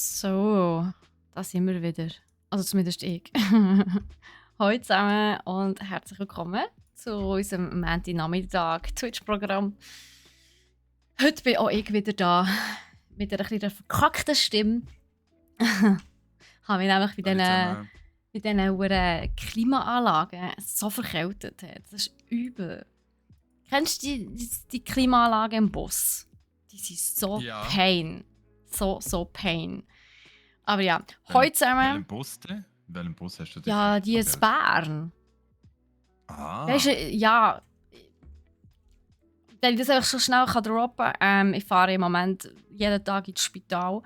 So, da sind wir wieder. Also zumindest ich. Hallo zusammen und herzlich willkommen zu unserem Montagnachmittag Twitch-Programm. Heute bin auch ich wieder da mit einer kleinen verkackten Stimme. Habe mich nämlich bei diesen hohen Klimaanlagen so verkältet. Das ist übel. Kennst du die Klimaanlagen im Bus? Die sind so Ja. pain. So pain. Aber ja, heute zusammen. Welchen Bus hast du denn? Ja, die in Bern. Weißt du, ja. Wenn ich das einfach so schnell droppen kann, ich fahre im Moment jeden Tag ins Spital.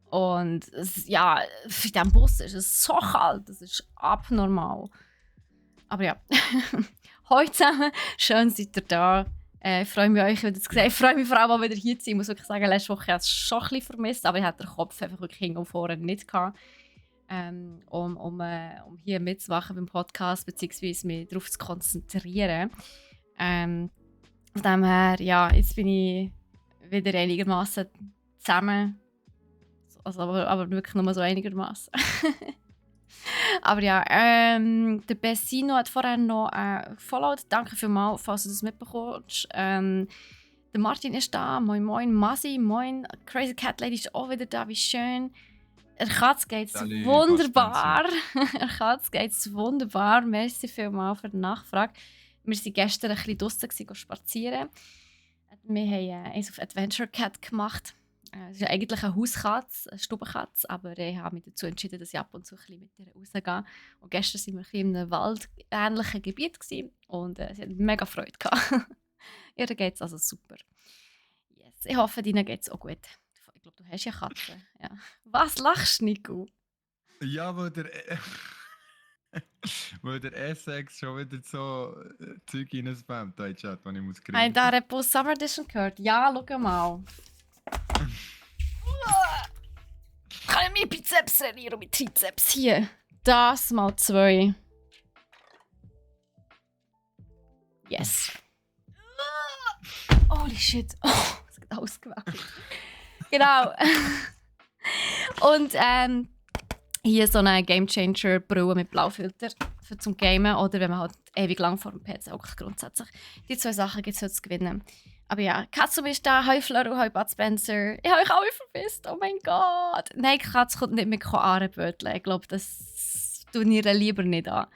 Und ja, für diesen Bus ist es so kalt, das ist abnormal. Aber ja, heute zusammen, schön seid ihr da. Ich freue mich, euch wieder zu sehen. Ich freue mich vor allem auch wieder hier zu sein. Ich muss wirklich sagen, letzte Woche habe ich es schon ein bisschen vermisst, aber ich hatte den Kopf einfach wirklich hinten und vorne nicht gehabt, um hier mitzumachen beim Podcast, beziehungsweise mich darauf zu konzentrieren. Von dem her, ja, jetzt bin ich wieder einigermaßen zusammen. Also, aber wirklich nur so einigermaßen. Aber ja, der Bessino hat vorher noch gefollowt. Danke vielmals, falls du das mitbekommst. Der Martin ist da. Moin, moin. Masi, moin. Crazy Cat Lady ist auch wieder da. Wie schön. Der Katz geht's wunderbar. Der Katz geht's wunderbar. Merci vielmals für die Nachfrage. Wir waren gestern ein bisschen draussen spazieren. Wir haben eins auf Adventure Cat gemacht. Es ist ja eigentlich eine Hauskatze, eine Stubenkatze, aber ich habe mich dazu entschieden, dass ich ab und zu ein bisschen mit ihr rausgehe. Und gestern waren wir ein bisschen in einem waldähnlichen Gebiet und sie hat mega Freude gehabt. Ihr geht es also super. Yes. Ich hoffe, Ihnen geht es auch gut. Ich glaube, du hast ja Katzen. Ja. Was lachst du, Nico? Ja, weil der Essex schon wieder so Zeug reinspammt, da in den Chat, wo ich muss kriegen. Hast du da Red Summer Edition gehört? Ja, schau mal. Kann ich meine Bizeps trainieren und meine Trizeps hier? Das mal 2. Yes. Holy shit. Oh, es geht ausgewackelt. Genau. Und hier so eine Game Changer Brille mit Blaufilter für zum Gamen oder wenn man halt ewig lang vor dem PC auch grundsätzlich. Die 2 Sachen gibt es heute zu gewinnen. Aber ja, Katsu ist da, hi Floro, hi Bud Spencer. Ich habe euch alle vermisst, oh mein Gott. Nein, Katsu kommt nicht mit anböteln. Ich glaube, das tue ich ihr lieber nicht an.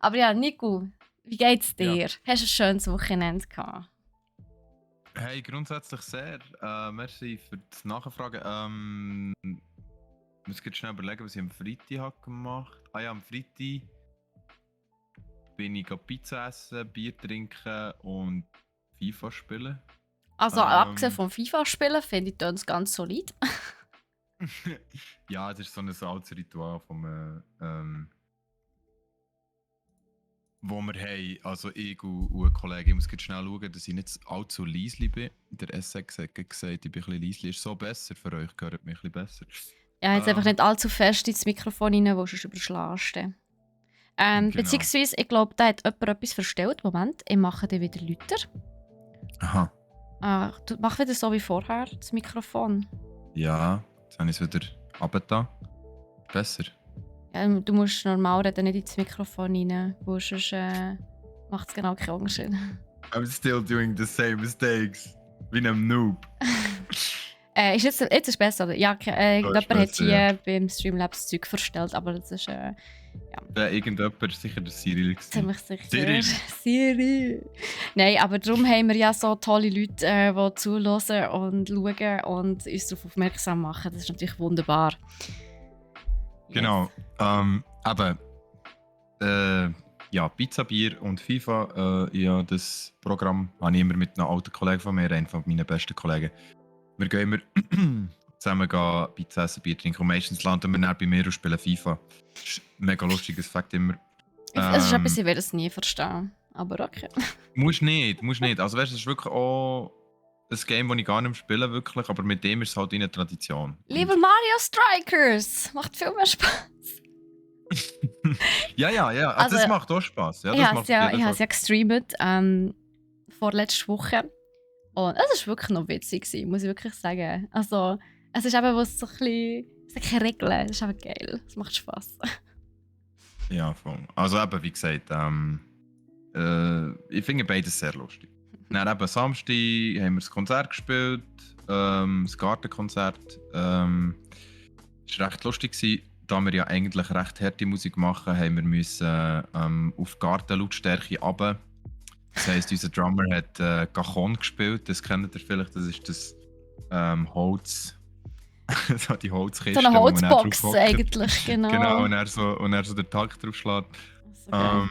Aber ja, Nico, wie geht's dir? Ja. Hast du ein schönes Wochenende gehabt? Hey, grundsätzlich sehr. Merci für das Nachfragen. Ich muss jetzt schnell überlegen, was ich am Freitag gemacht habe. Ah ja, am Freitag bin ich Pizza essen, Bier trinken und FIFA spielen. Also abgesehen vom FIFA-Spielen finde ich das ganz solid. Ja, das ist so ein altes Ritual vom wo wir haben. Also ich und ein Kollege, ich muss jetzt schnell schauen, dass ich nicht allzu leise bin. Der Essex hat gesagt, ich bin ein bisschen leise. Ist so besser für euch, gehört mich ein bisschen besser. Ja, jetzt einfach nicht allzu fest ins Mikrofon rein, wo du überschlägst. Genau. Beziehungsweise, ich glaube, da hat jemand etwas verstellt. Moment, ich mache dir wieder lauter. Aha. Du mach wieder so wie vorher, das Mikrofon. Ja, jetzt habe ich es wieder runtergetan. Besser. Ja, du musst normal reden, nicht ins Mikrofon rein, weil sonst macht es genau keinen Unterschied. I'm still doing the same mistakes. Wie ein Noob. Jetzt ist es besser, oder? Ja, jemand hat hier ja. beim Streamlabs Zeug verstellt, aber das ist ja. Irgendjemand ist sicher der Cyril. Ziemlich sicher. Cyril. Nein, aber darum haben wir ja so tolle Leute, die zuhören und schauen und uns darauf aufmerksam machen. Das ist natürlich wunderbar. Genau. Aber ja, Pizza, Bier und FIFA. Ja, das Programm habe ich immer mit einem alten Kollegen von mir, einem von meinen besten Kollegen. Wir gehen immer zusammen Pizza essen, Bier trinken und meistens landen wir dann bei mir und spielen FIFA. Das ist ein mega lustiges Fakt immer. Es ist etwas, ich werde es nie verstehen. Aber okay. Musst nicht. Also weißt du, es ist wirklich auch ein Game, das ich gar nicht mehr spiele, wirklich, aber mit dem ist es halt eine Tradition. Liebe Mario Strikers! Macht viel mehr Spaß. ja. Also, das macht auch Spaß. Ja, ich habe es ja gestreamt vorletzte Woche. Und es war wirklich noch witzig, muss ich wirklich sagen. Also, Es ist eben, wo es so ein bisschen... Es hat keine Regeln, das ist eben geil. Es macht Spass. Ja, voll. Also eben, wie gesagt, ich finde beides sehr lustig. Dann eben Samstag haben wir das Konzert gespielt, das Gartenkonzert. Es war recht lustig gewesen. Da wir ja eigentlich recht harte Musik machen, haben wir müssen auf Gartenlautstärke runter. Das heisst, unser Drummer hat Cajon gespielt. Das kennt ihr vielleicht, das ist das Holz. So die Holzkiste, So eine wo man dann Holzbox drauf hockt. eigentlich, genau. Genau, und er so den Takt draufschlägt. So geil.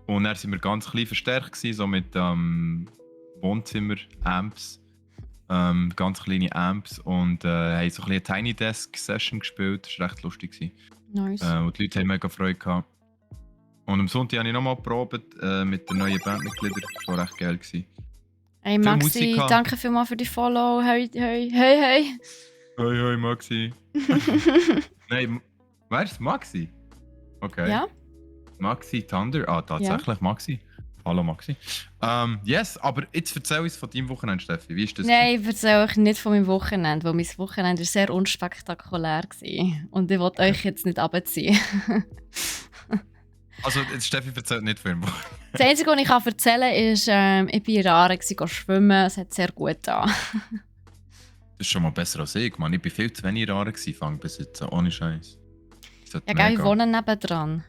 Und dann waren wir ganz klein verstärkt, gewesen, so mit Wohnzimmer-Amps. Ganz kleine Amps. Und haben so ein bisschen eine Tiny Desk Session gespielt. Das war recht lustig gewesen. Nice. Und die Leute haben mega Freude gehabt. Und am Sonntag habe ich nochmal geprobt mit den neuen Bandmitgliedern. Das war recht geil gewesen. Hey Viel Maxi, Musik gehabt. danke vielmals für die Follow. Hey, hey, hey, hey. Hoi, hoi, Maxi. Nein, wer ist Maxi? Okay. Ja? Maxi Thunder. Ah, tatsächlich, Maxi. Hallo Maxi. Yes, aber jetzt erzähl uns von deinem Wochenende, Steffi. Wie ist das? Nein, ich erzähle euch nicht von meinem Wochenende, weil mein Wochenende war sehr unspektakulär war. Und ich wollte euch jetzt nicht abziehen. Also, jetzt Steffi erzählt nicht von ihrem Wochenende. Das Einzige, was ich erzählen kann, ist, ich war in Rare schwimmen. Es hat sehr gut getan. Das ist schon mal besser als ich, Mann. Ich bin viel zu wenig rar gewesen, fang bis jetzt an, ohne Scheiß. Ja, gell, ich wohne nebendran.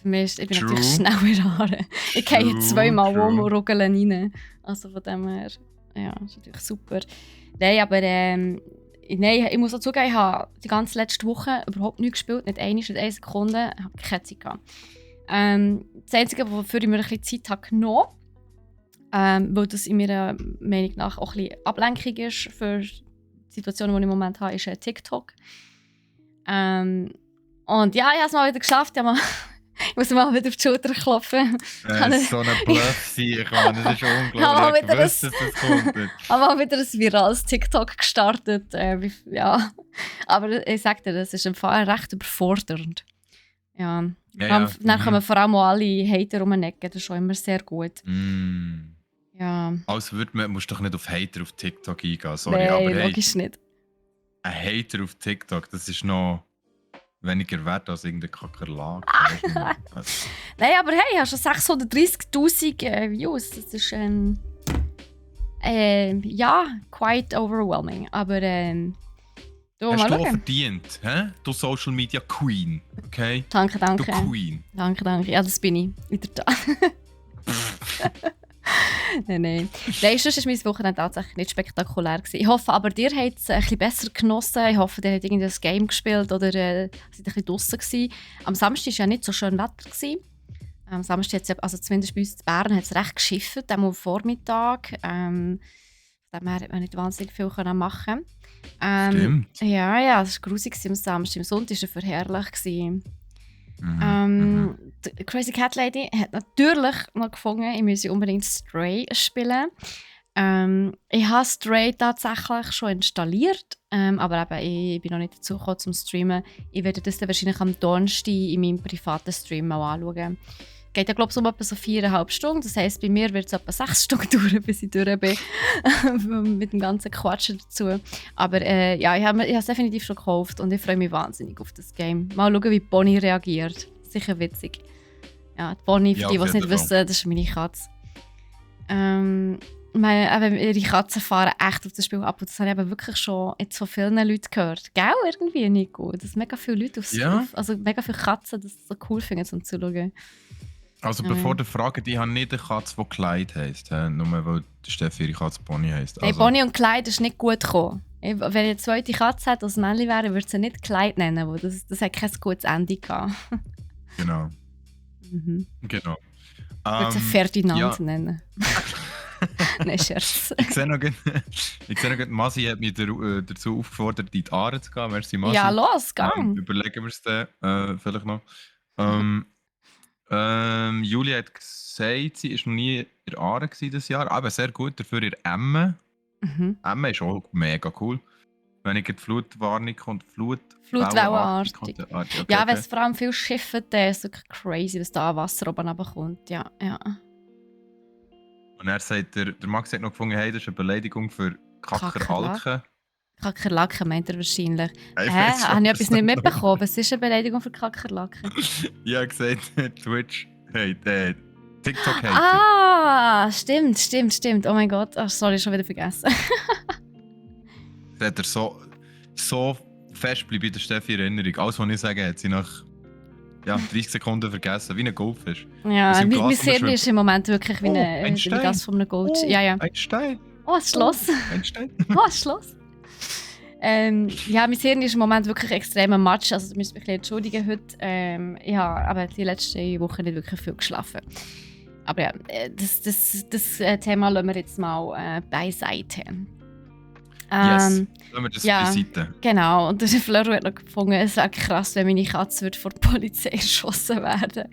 Für mich ist, ich bin True. natürlich schnell in Rare. Ich gehe True, zweimal true. um und ruggele rein. Also von dem her, ja, das ist natürlich super. Nein, aber nein, ich muss auch zugeben, ich habe die ganze letzte Woche überhaupt nichts gespielt. Nicht eine Sekunde. Ich habe keine Zeit gehabt. Das Einzige, wofür ich mir ein bisschen Zeit habe genommen, weil das in meiner Meinung nach auch ein bisschen Ablenkung ist für die Situation, die ich im Moment habe, ist TikTok. Und ja, ich habe es mal wieder geschafft. Ich muss mal wieder auf die Schulter klopfen. So eine Bluff-Sieg, Mann. Das ist unglaublich. Ja, Ich wieder wusste, dass das kommt. Ich habe mal wieder ein virales TikTok gestartet. Ja. Aber ich sage dir, das ist im Fall recht überfordernd. Ja. Dann kommen vor allem auch alle Hater um den Ecken. Das ist schon immer sehr gut. Ja. Also musst du doch nicht auf Hater auf TikTok eingehen, sorry. Nein, aber hey, logisch nicht. ein Hater auf TikTok, das ist noch weniger wert als irgendeine Kakerlake. Nein, aber hey, ich habe schon 630'000 Views. Das ist ja, quite overwhelming. Aber du Hast mal du auch schauen. verdient, hä? Du Social Media Queen, okay? Danke. Du Queen. Danke. Ja, das bin ich. Wieder da. Nein. Nein, sonst war mein Wochenende tatsächlich nicht spektakulär gewesen. Ich hoffe aber, ihr habt es ein bisschen besser genossen. Ich hoffe, ihr habt irgendein Game gespielt oder seid ein bisschen draussen gewesen. Am Samstag war ja nicht so schön Wetter gewesen. Am Samstag hat es, also zumindest bei uns in Bern, hat es recht geschifft, am Vormittag. Von dem her hat man nicht wahnsinnig viel machen. Stimmt. Ja, es war grusig am Samstag. Am Sonntag war es herrlich gewesen. Die Crazy Cat Lady hat natürlich noch gefunden, ich müsse unbedingt Stray spielen. Ich habe Stray tatsächlich schon installiert, aber eben, ich bin noch nicht dazu gekommen zum Streamen. Ich werde das dann wahrscheinlich am Donnerstag in meinem privaten Stream mal anschauen. Geht ja, glaube ich, um etwa so 4,5 Stunden. Das heisst, bei mir wird es etwa 6 Stunden dauern, bis ich durch bin. Mit dem ganzen Quatschen dazu. Aber ja, ich habe es definitiv schon gekauft und ich freue mich wahnsinnig auf das Game. Mal schauen, wie Bonnie reagiert. Sicher witzig. Ja, die Bonnie, für die es nicht wissen, das ist meine Katze. Ihre Katzen fahren echt auf das Spiel ab. Und das habe ich eben wirklich schon jetzt von vielen Leuten gehört. Gell, irgendwie nicht gut. Dass mega viele Leute also mega viele Katzen das so cool finden, um zu schauen. Also bevor du fragst, ich habe nicht eine Katze, die Clyde heisst. Nur weil Steffi ihre Katze Bonnie heisst. Also. Hey, Bonnie und Clyde ist nicht gut gekommen. Wenn ich eine zweite Katze hätte, als Männchen wäre, würde sie nicht Clyde nennen, weil das hat kein gutes Ende gehabt. Genau. Ich Genau. würde sie Ferdinand nennen. Nein, Scherz. Ich sehe noch, Masi hat mich dazu aufgefordert, in die Aare zu gehen. Merci, Masi. Ja, los, gang. Überlegen wir es dann vielleicht noch. Julia hat gesagt, sie war noch nie in der Aare dieses Jahr, aber sehr gut, dafür in Emmen. Emmen ist auch mega cool. Wenn ich die Flutwarnung kommt, Flutwellenartig. Okay, ja, wenn es vor allem viel Schiffe ist es wirklich crazy, was da an Wasser oben runterkommt. Ja. Und er sagt, der Max hat noch gefunden, hey, das ist eine Beleidigung für Kakeralken. Kakerlaken meint er wahrscheinlich. Ich Hä? weiss, Habe ich was etwas das nicht noch- mitbekommen? Was ist eine Beleidigung für Kakerlaken? Ich habe gesagt, Twitch hate, TikTok hate. Ah, stimmt. Oh mein Gott. Oh, sorry, schon wieder vergessen. Das hat er so fest bleibt bei der Steffi in Erinnerung. Alles, was ich sage, hat sie nach 30 Sekunden vergessen, wie ein Goldfisch. Ja, Das im mein Glas Hirn ist im Moment wirklich wie ein wie Stein. das von einem Gold. Oh, Ja. Ein Stein. Oh, ein Schloss. Ein Stein. Oh, ein Schloss. Ja, mein Hirn ist im Moment wirklich extrem am Matsch. Also, du müsst mich ein bisschen entschuldigen heute. Ich habe aber die letzte Woche nicht wirklich viel geschlafen. Aber ja, das Thema lassen wir jetzt mal beiseite. Yes. Lassen wir das ja. beiseite. Genau, und der Fleur hat noch gefunden, es wäre krass, wenn meine Katze wird von der Polizei erschossen werden.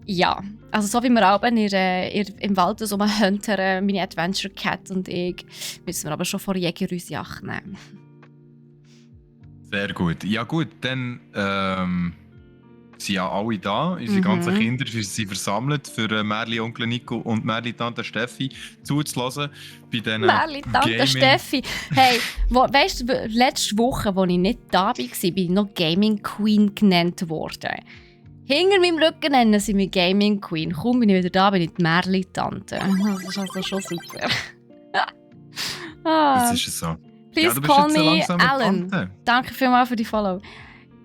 Ja, also so wie wir auch im Wald so huntern, meine Adventure Cat und ich, müssen wir aber schon vor Jäger uns Jagd nehmen. Sehr gut. Ja gut, dann sind ja alle da. Unsere ganzen Kinder sind versammelt, für Merli Onkel Nico und Merli Tante Steffi zuzulassen. Bei diesen Merli Tante Steffi. Hey, weißt du, letzte Woche, als ich nicht da war, bin ich noch Gaming Queen genannt worden. Hinter meinem Rücken nennen sie mich Gaming Queen. Kaum bin ich wieder da, bin ich die Merli Tante. Das ist also schon super. Das ist so. Please du bist call jetzt so me langsam eine Alan. Tante. Danke vielmals für die Follow.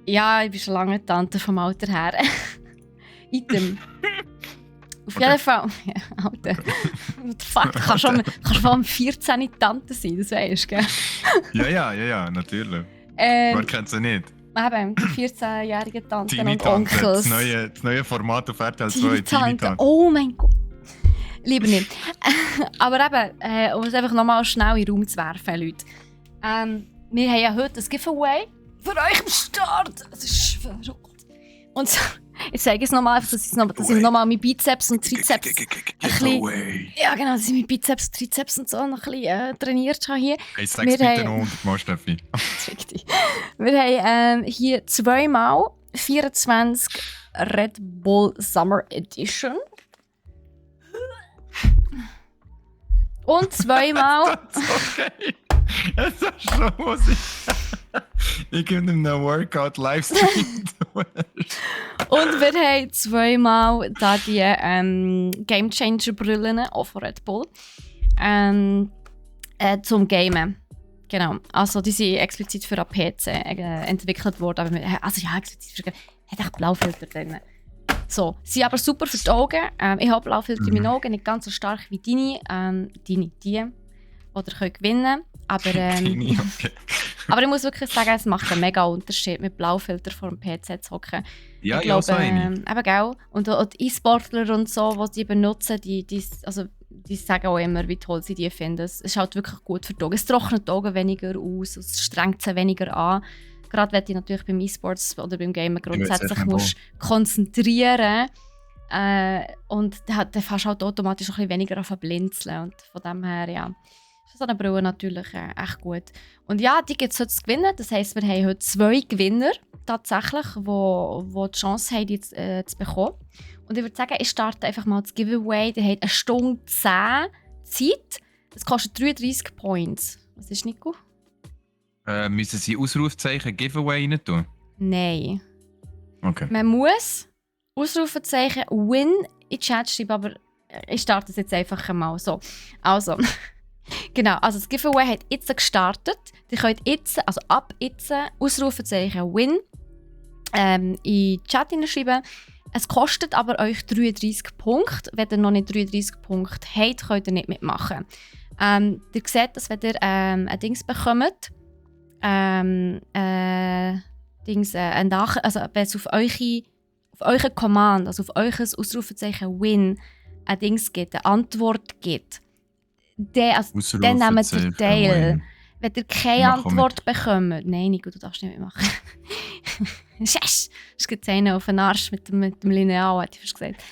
Ja, ich bin schon lange Tante vom Alter her. Item. Auf jeden Fall. Ja, Alter. Fuck, kannst schon am 14 Tante sein, das weisst du, gell? Ja, natürlich. Wer kennt sie nicht? Eben, die 14-jährige Tanten Teenie und Tante, Onkels. das neue Format auf RTL 2, Teenie Teenie Tante. Tante. Oh mein Gott. Lieber nicht. Aber eben, um es einfach nochmal schnell in den Raum zu werfen, Leute. Wir haben ja heute ein Giveaway für euch am Start. Es ist verrückt. Und so, ich sage es nochmal, dass ich nochmal meine Bizeps und Trizeps ja genau, dass ich meine Bizeps, Trizeps und so noch ein bisschen trainiert habe hier. Hey, sag's bitte noch 100 Mal, Steffi. Wir haben hier zweimal 24 Red Bull Summer Edition. Und zweimal... Das ist okay. Es ist schon Musik. Ich gebe ihm einen Workout-Livestream. Und wir haben zweimal da die Game Changer Brillen, auch von Red Bull, zum Gamen. Genau. Also die sind explizit für einen PC entwickelt worden. Aber explizit für hat echt Blaufilter drin. So, sie sind aber super für die Augen. Ich habe Blaufilter in meinen Augen, nicht ganz so stark wie deine. Die ihr gewinnen. Aber, Okay. aber ich muss wirklich sagen, es macht einen mega Unterschied, mit Blaufilter vor dem PC zu hocken. Ja, ich glaube, so eine. eben, gell? Und auch die E-Sportler und so, die benutzen, die sagen auch immer, wie toll sie die finden. Es ist halt wirklich gut für die Augen. Es trocknet die Augen weniger aus, es strengt sie weniger an. Gerade wenn du natürlich beim E-Sports oder beim Gamen grundsätzlich musst konzentrieren und dann fährst du halt automatisch ein bisschen weniger an verblinzeln. Und von dem her, ja, ist so eine Brille natürlich echt gut. Und ja, die gibt es heute zu gewinnen. Das heisst, wir haben heute 2 Gewinner tatsächlich, die die Chance haben, die zu bekommen. Und ich würde sagen, ich starte einfach mal das Giveaway. Der hat 1 Stunde 10 Zeit. Das kostet 33 Points. Was ist, Nico? Müssen Sie Ausrufzeichen Giveaway rein tun? Nein. Okay. Man muss Ausrufezeichen Win in den Chat schreiben, aber ich starte es jetzt einfach mal so. Also, genau, also das Giveaway hat jetzt gestartet. Ihr könnt jetzt, also ab jetzt, Ausrufezeichen Win in den Chat hineinschreiben. Es kostet aber euch 33 Punkte. Wenn ihr noch nicht 33 Punkte habt, könnt ihr nicht mitmachen. Ihr seht, dass wenn ihr ein Dings bekommt, wenn es auf eure Command, also auf euer Ausrufezeichen Win, ein Dings gibt, eine Antwort gibt, dann nehmt ihr teil. Wenn ihr keine Antwort bekommt, nein, Nico, du darfst nicht mitmachen. Es gibt einen auf den Arsch mit dem Lineal, hätte ich fast gesagt.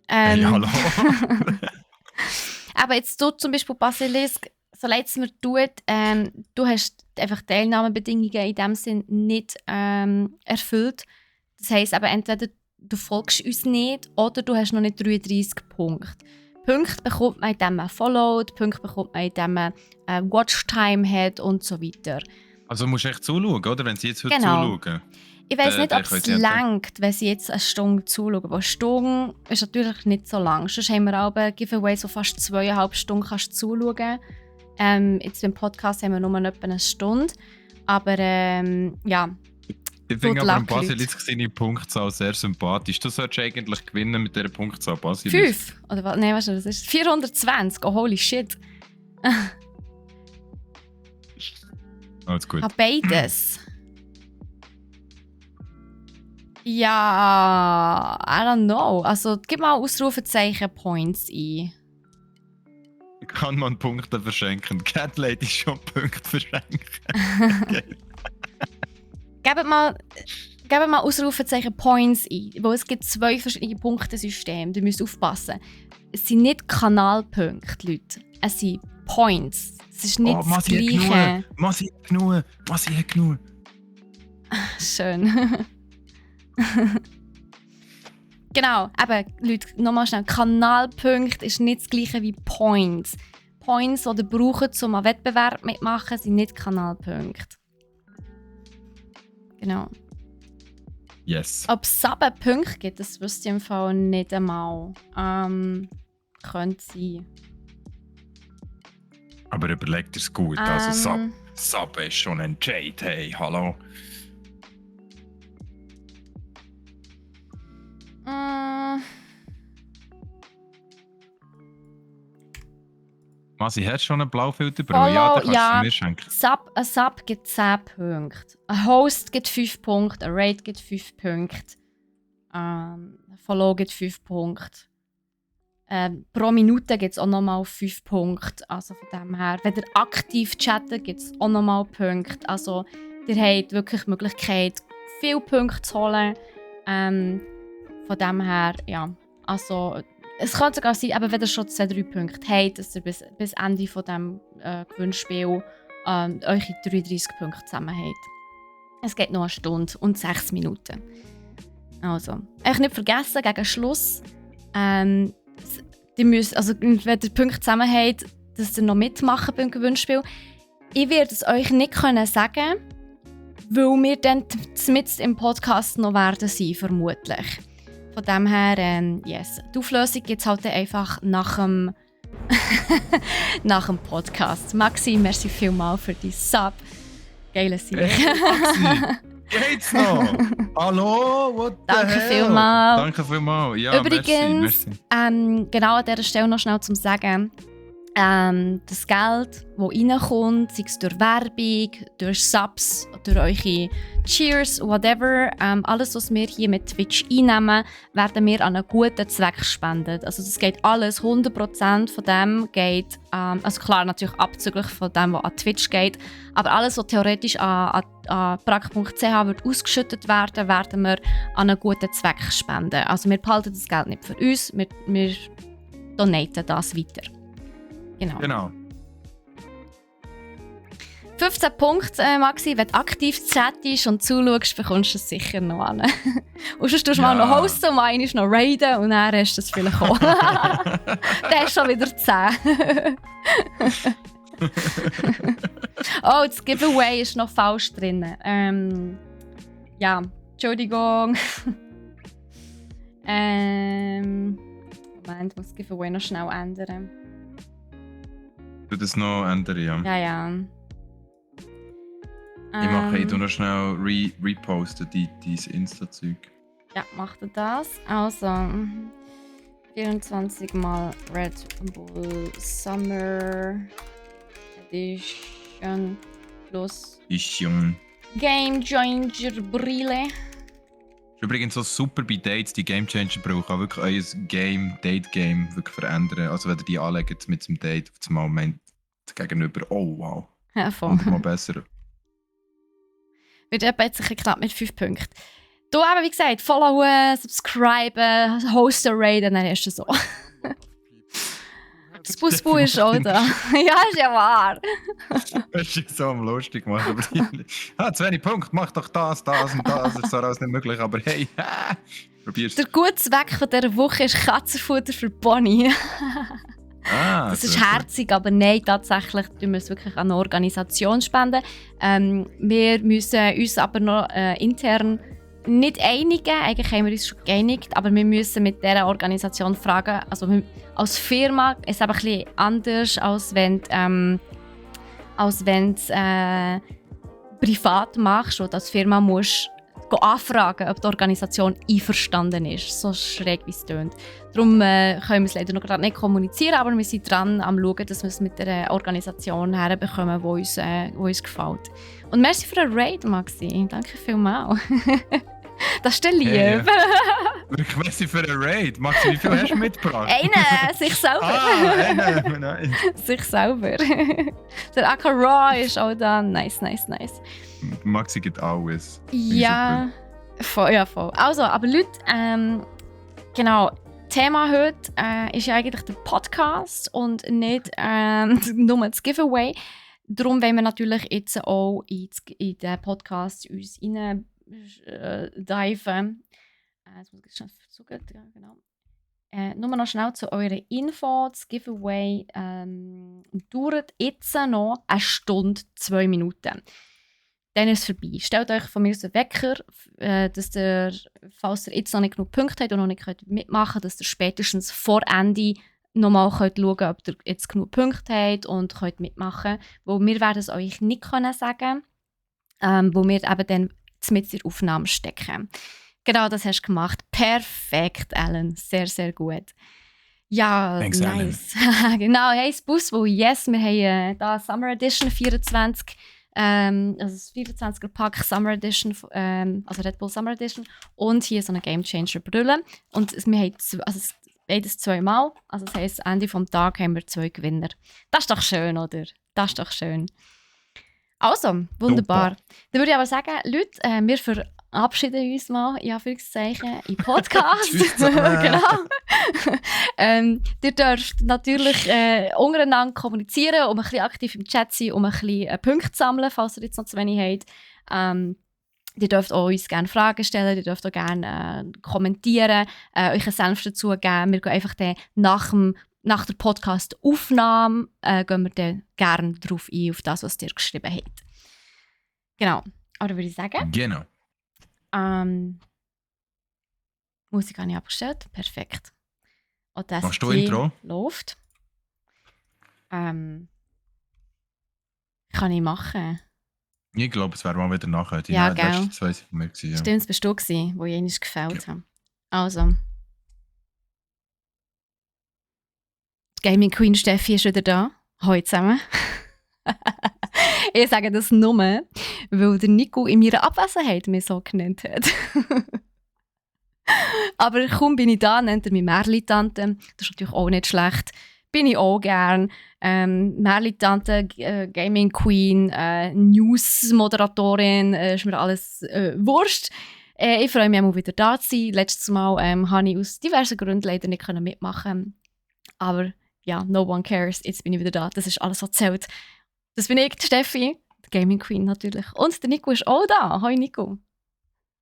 Hey, hallo. Aber jetzt du zum Beispiel Basilisk, so leid es mir tut, du hast einfach Teilnahmebedingungen in dem Sinn nicht erfüllt. Das heisst aber entweder du folgst uns nicht oder du hast noch nicht 33 Punkte. Punkte bekommt man, indem man followt, Punkte bekommt man, indem man Watchtime hat und so weiter. Also musst du echt zuschauen, oder? Wenn sie jetzt heute Genau. zuschauen. Ich weiss nicht, dann ob es können sie jetzt- reicht, wenn sie jetzt eine Stunde zuschauen. Weil eine Stunde ist natürlich nicht so lang. Sonst haben wir auch ein Giveaway, so fast 2,5 Stunden kannst du zuschauen. Jetzt beim Podcast haben wir nur etwa eine Stunde. Aber ja, Ich finde Good aber luck, Basilisk seine Punktzahl sehr sympathisch. Du solltest eigentlich gewinnen mit dieser Punktzahl Basilisk. 5. Oder was? Nein, weißt du, was ist 420. Oh, holy shit. Alles gut. Beides. Ja, I don't know. Also, gib mal Ausrufezeichen Points ein. Kann man Punkte verschenken? Cat Lady schon Punkte verschenken. Gebt mal Ausrufezeichen Points ein, weil es gibt 2 verschiedene Punktesysteme. Ihr müsst aufpassen. Es sind nicht Kanalpunkte, Leute. Es sind Points. Es ist nicht das Masi Gleiche. hat genug. Schön. Genau, eben, Leute, nochmal schnell. Kanalpunkte ist nicht das Gleiche wie Points. Points, die ihr braucht, um einen Wettbewerb mitmachen, sind nicht Kanalpunkte. Genau. Yes. Ob es aber Punkte gibt, das wüsste ich im Fall nicht einmal. Könnte sein. Aber überlegt es gut. Also Sub ist schon ein Entscheid. Hey, hallo. Masi, hast du schon einen Blaufilter? Follow, Ja, den kannst ja. du mir schenken. Ein Sub gibt 10 Punkte. Ein Host gibt 5 Punkte. Ein Raid gibt 5 Punkte. Ein Follow gibt 5 Punkte. Pro Minute gibt es auch nochmal 5 Punkte. Also von dem her, wenn ihr aktiv chattet, gibt es auch nochmal Punkte. Also ihr habt wirklich die Möglichkeit, viele Punkte zu holen. Von dem her, ja. Also, es kann sogar sein, aber wenn ihr schon 2-3 Punkte habt, dass ihr bis Ende von diesem Gewinnspiel eure 33 Punkte zusammen habt. Es geht noch eine Stunde und 6 Minuten. Also, euch nicht vergessen, gegen Schluss, ihr müsst, also, wenn ihr Punkte zusammen habt, dass ihr noch mitmachen beim Gewinnspiel. Ich werde es euch nicht sagen, weil wir dann mitten im Podcast noch werden sein, vermutlich. Von dem her, yes. Die Auflösung gibt es halt einfach nach dem, nach dem Podcast. Maxi, merci vielmals für dein Sub. Geile Sache. Hey, Maxi, geht's noch? Hallo, what the Danke hell? vielmals. Danke vielmals. Ja, Übrigens, merci. genau an dieser Stelle noch schnell zum Sagen, das Geld, das reinkommt, sei es durch Werbung, durch Subs, durch eure Cheers, whatever, alles, was wir hier mit Twitch einnehmen, werden wir an einen guten Zweck spenden. Also das geht alles, 100% von dem geht, also klar natürlich abzüglich von dem, was an Twitch geht, aber alles, was theoretisch an prag.ch wird ausgeschüttet werden, werden wir an einen guten Zweck spenden. Also wir behalten das Geld nicht für uns, wir donaten das weiter. Genau. 15 Punkte, Maxi. Wenn du aktiv chattest und zuschaust, bekommst du es sicher noch an. Und sonst tust du mal noch hosten und mal noch raiden und dann hast du es vielleicht auch. Dann hast du schon wieder 10. Oh, das Giveaway ist noch falsch drin. Ja, Entschuldigung. Moment, ich muss das Giveaway noch schnell ändern. Du das noch ändern, ja. Ja. Ich tu noch schnell reposten, dein Insta-Zeug. Ja, macht er das. Also, 24 mal Red Bull Summer Edition plus Game Changer Brille. Ist übrigens so super bei Dates, die Game Changer brauchen, auch wirklich euer Date-Game wirklich verändern. Also wenn ihr die anlegt mit dem Date, auf einmal meint gegenüber, oh wow, Ja, voll. und mal besser. Wird jetzt sicher knapp mit 5 Punkten. Du eben, wie gesagt, followen, subscriben, hosten, raiden, dann ist es so. Das Busbu ist auch da. Ja, ist ja wahr. Das ist so am lustig gemacht. Aber zu wenig Punkte, mach doch das und das. Das ist so alles nicht möglich, aber hey, probier's. Der gute Zweck von dieser Woche ist Katzenfutter für Bonnie. Das ist herzig, aber nein, tatsächlich tun wir es wirklich an eine Organisation spenden. Wir müssen uns aber noch intern nicht einigen. Eigentlich haben wir uns schon geeinigt, aber wir müssen mit dieser Organisation fragen. Also als Firma ist es ein bisschen anders, als wenn du privat machst und als Firma musst anfragen, ob die Organisation einverstanden ist. So schräg wie es tönt. Darum können wir es leider noch gerade nicht kommunizieren, aber wir sind dran am schauen, dass wir es mit einer Organisation herbekommen, die uns gefällt. Und merci für den Raid, Maxi. Danke vielmals. Das ist der Liebe. Hey, wirklich merci für den Raid. Maxi, wie viel hast du mitgebracht? Einen, sich selber. Einen, nein. Sich selber. Der Akara ist auch da. Nice. Maxi gibt alles. Ja, voll. Also, aber Leute, genau, Thema heute ist ja eigentlich der Podcast und nicht nur das Giveaway. Darum wollen wir natürlich jetzt auch in den Podcast uns rein diven. Jetzt muss ich schnell versuchen. Ja, genau. Nur noch schnell zu eurer Info. Das Giveaway dauert jetzt noch 1 Stunde, 2 Minuten. Dann ist es vorbei. Stellt euch von mir aus einen Wecker, dass ihr, falls ihr jetzt noch nicht genug Punkte habt und noch nicht mitmachen könnt, dass ihr spätestens vor Ende nochmal schauen könnt, ob ihr jetzt genug Punkte habt und könnt mitmachen. Weil wir werden es euch nicht sagen können, wo wir eben dann mit in der Aufnahme stecken. Genau, das hast du gemacht. Perfekt, Alan. Sehr, sehr gut. Ja, thanks, nice. Genau, hey, das Buswo, yes, wir haben da Summer Edition 24. Also das 24er Pack Summer Edition, also Red Bull Summer Edition. Und hier so eine Game Changer Brille. Und wir haben beides 2 Mal. Also das heisst, Ende des Tages haben wir 2 Gewinner. Das ist doch schön, oder? Das ist doch schön. Also, wunderbar. Super. Dann würde ich aber sagen, Leute, wir verabschieden uns mal, in Anführungszeichen, im Podcast. Tschüss zusammen. Genau. Ihr dürft natürlich untereinander kommunizieren, um ein bisschen aktiv im Chat zu sein, um ein bisschen Punkte zu sammeln, falls ihr jetzt noch zu wenig habt. Ihr dürft auch uns gerne Fragen stellen, ihr dürft auch gerne kommentieren, euch einen Senf dazu geben. Wir gehen einfach dann nach der Podcast-Aufnahme gehen wir dann gerne darauf ein, auf das, was ihr geschrieben habt. Genau. Aber würde ich sagen, Genau. Musik habe ich abgestellt. Perfekt. Machst du Intro? Läuft. Kann ich machen. Ich glaube, es wäre mal wieder nachher. Die Ja, letzten 2 waren von mir. Ja. Stimmt, es bist du gewesen, wo ich einmal gefällt habe. Also. Die Gaming Queen Steffi ist wieder da. Hallo zusammen. Ich sage das nur, weil der Nico in meiner Abwesenheit mich so genannt hat. Aber kaum bin ich da, nennt er mich Merli-Tante. Das ist natürlich auch nicht schlecht. Bin ich auch gern. Merli-Tante, Gaming Queen, News-Moderatorin, ist mir alles Wurst. Ich freue mich auch wieder da zu sein. Letztes Mal habe ich aus diversen Gründen leider nicht mitmachen. Aber ja, no one cares. Jetzt bin ich wieder da. Das ist alles, was zählt. Das bin ich, die Steffi, die Gaming Queen natürlich. Und der Nico ist auch da. Hoi Nico.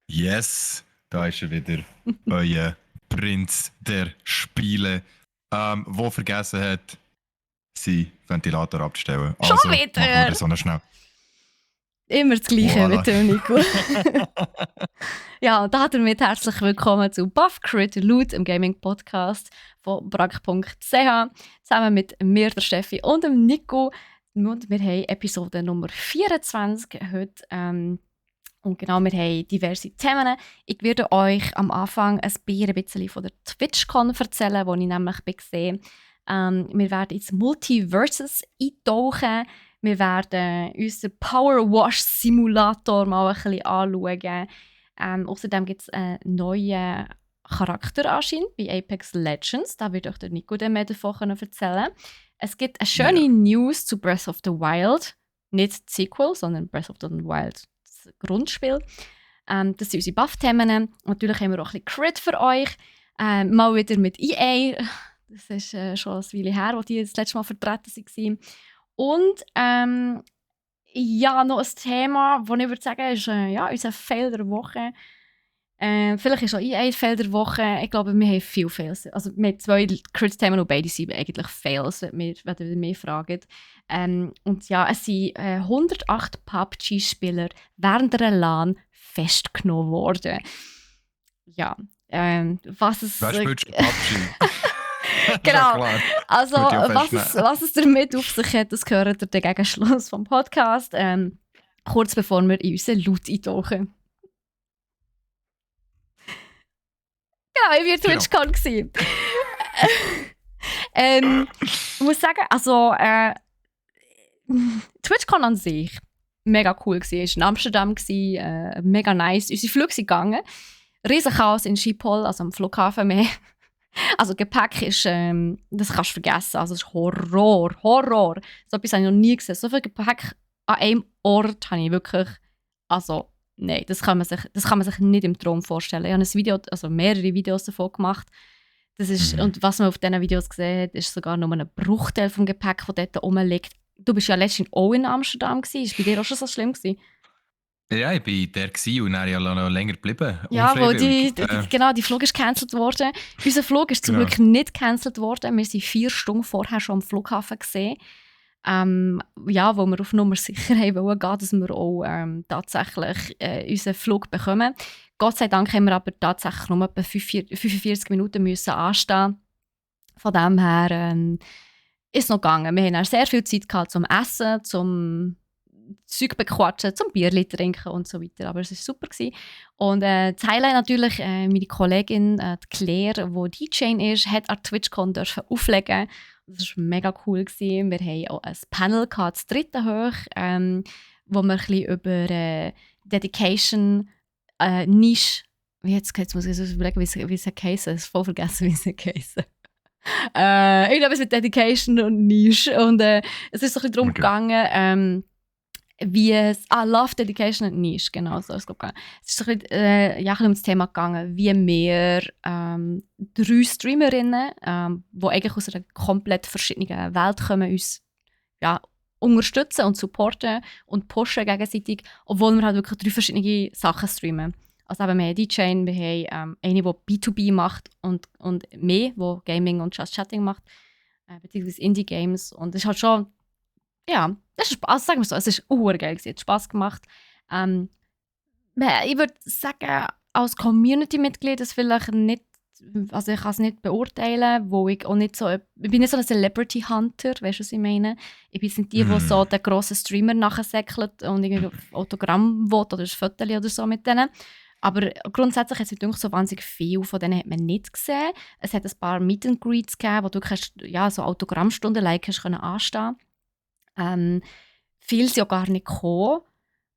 Yes, da ist er wieder. Euer Prinz der Spiele. Wo vergessen hat, seinen Ventilator abzustellen. Schon also, wieder? machen wir so noch schnell. Immer das Gleiche Voilà. mit dem Nico. Ja, und damit herzlich willkommen zu Buff Crit Loot, im Gaming-Podcast von brack.ch. Zusammen mit mir, der Steffi und dem Nico. Und wir haben Episode Nummer 24 heute. Und genau, wir haben diverse Themen. Ich werde euch am Anfang ein bisschen von der TwitchCon erzählen, wo ich nämlich gesehen habe. Wir werden ins Multiverses eintauchen. Wir werden unseren Power Wash Simulator mal ein bisschen anschauen. Außerdem gibt es einen neuen Charakter anscheinend bei Apex Legends. Da wird euch der Nico dann mehr davon erzählen. Es gibt eine schöne News zu Breath of the Wild. Nicht das Sequel, sondern Breath of the Wild, das Grundspiel. Das sind unsere Buff-Themen. Natürlich haben wir auch ein bisschen Crit für euch. Mal wieder mit EA. Das ist schon ein Weile her, als die das letzte Mal vertreten waren. Und ja, noch ein Thema, das ich würde sagen, ist unser Fail der Woche. Vielleicht ist auch ein Fail der Woche. Ich glaube, wir haben viele Fails. Also wir haben 2 Crit-Themen und beide sind eigentlich Fails, wenn ihr mich fragt. Und ja, es sind 108 PUBG-Spieler während einer LAN festgenommen worden. Ja, was es... Wer spielt schon PUBG? Genau. Klar. Also, Würde ich auch festnehmen. was es damit auf sich hat, das gehört ihr dann gegen Schluss vom Podcast. Kurz bevor wir in unseren Loot eintauchen. Genau, ich war TwitchCon gewesen. Ich muss sagen, also TwitchCon an sich mega cool gewesen. Ich war in Amsterdam gewesen, mega nice. Unsere Flüge sind gegangen. Riesen Chaos in Schiphol, also am Flughafen mehr. Also Gepäck ist, das kannst du vergessen. Also es ist Horror. So etwas habe ich noch nie gesehen. So viel Gepäck an einem Ort habe ich wirklich, also nein, das kann man sich nicht im Traum vorstellen. Ich habe ein Video, also mehrere Videos davon gemacht. Das ist, und was man auf diesen Videos gesehen hat, ist sogar nur ein Bruchteil vom Gepäck, das dort rumliegt. Du bist ja letztens auch in Amsterdam gewesen. Ist bei dir auch schon so schlimm gewesen? Ja, ich war der und dann ja noch länger geblieben. Ja, wo unfreiwillig. genau, die Flug ist gecancelt worden. Unser Flug ist zum Genau. Glück nicht gecancelt worden. Wir sind 4 Stunden vorher schon am Flughafen gesehen. Ja, wo wir auf Nummer sicher haben wollen gehen, dass wir auch tatsächlich unseren Flug bekommen. Gott sei Dank haben wir aber tatsächlich nur etwa 45 Minuten müssen anstehen. Von dem her ist es noch gegangen. Wir haben dann sehr viel Zeit gehabt zum Essen, zum Zeug bequatschen, zum Bierli trinken und so weiter. Aber es war super gewesen. Und das Highlight natürlich, meine Kollegin die Claire, die DJ ist, hat an TwitchCon dürfen auflegen. Das war mega cool gewesen. Wir haben auch ein Panel gehabt, das 3. hoch, wo wir ein bisschen über Dedication, Nische, jetzt muss ich überlegen, wie es geheißen. Ich habe voll vergessen, wie es geheißen. Irgendwas mit Dedication und Nische. Und es ist so ein bisschen darum gegangen, wie es... Love, Dedication und Nische, genau so ist es gegangen. Es ist so ein bisschen, ein bisschen um das Thema gegangen, wie wir 3 Streamerinnen, die eigentlich aus einer komplett verschiedenen Welt kommen, uns unterstützen und supporten und pushen gegenseitig, obwohl wir halt wirklich 3 verschiedene Sachen streamen. Also eben, wir haben DJ, wir haben eine, die B2B macht und mehr, die Gaming und Just Chatting macht, beziehungsweise Indie-Games. Und es ist halt schon... Ja, das ist Spaß, sagen wir so. Es ist geil, es hat Spaß gemacht. Ich würde sagen, als Community-Mitglied ist vielleicht nicht, also ich kann es nicht beurteilen, wo ich auch nicht so, ich bin nicht so ein Celebrity-Hunter, weißt du, was ich meine? Ich bin nicht die, die so den grossen Streamer nachsäckelt und irgendwie Autogramm will oder ein Foto oder so mit denen. Aber grundsätzlich hat es mir so wahnsinnig viel von denen hat man nicht gesehen. Es hat ein paar Meet and Greets gegeben, wo du so Autogrammstunden anstehen konntest. Viele sind ja gar nicht gekommen.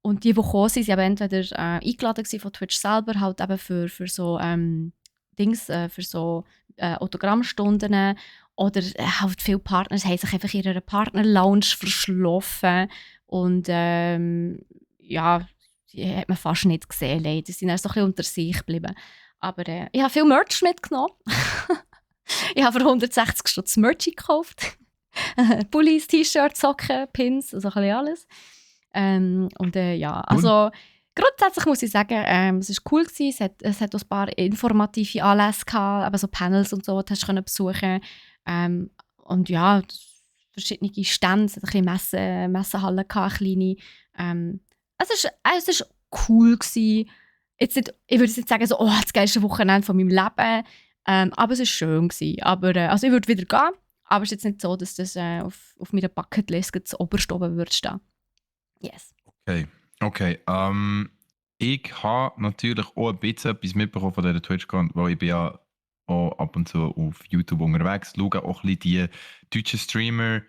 Und die gekommen sind, waren entweder eingeladen von Twitch selber, halt eben für so für so Autogrammstunden. Oder halt viele Partner haben sich einfach in ihrer Partner-Lounge verschlafen. Und ja, die hat man fast nicht gesehen, leider. Die sind dann so ein bisschen unter sich geblieben. Aber ich habe viel Merch mitgenommen. Ich habe für 160 Stutz Merch gekauft. Pullis, T-Shirts, Socken, Pins, also ein bisschen alles. Und ja, also grundsätzlich muss ich sagen, es war cool gewesen. Es hat auch ein paar informative Anlässe gehabt, aber so Panels und so, die hast du besuchen. Und ja, verschiedene Stände, es hat ein bisschen Messenhallen gehabt, kleine. Es ist cool gewesen. Jetzt nicht, ich würde jetzt nicht sagen, so, das geilste Wochenende von meinem Leben. Aber es war schön gewesen. Aber also ich würde wieder gehen. Aber es ist jetzt nicht so, dass das auf meiner Bucketlist das oberste oben würde stehen. Yes. Okay. Ich habe natürlich auch ein bisschen etwas mitbekommen von dieser TwitchCon, weil ich bin ja auch ab und zu auf YouTube unterwegs, schaue auch ein bisschen die deutschen Streamer,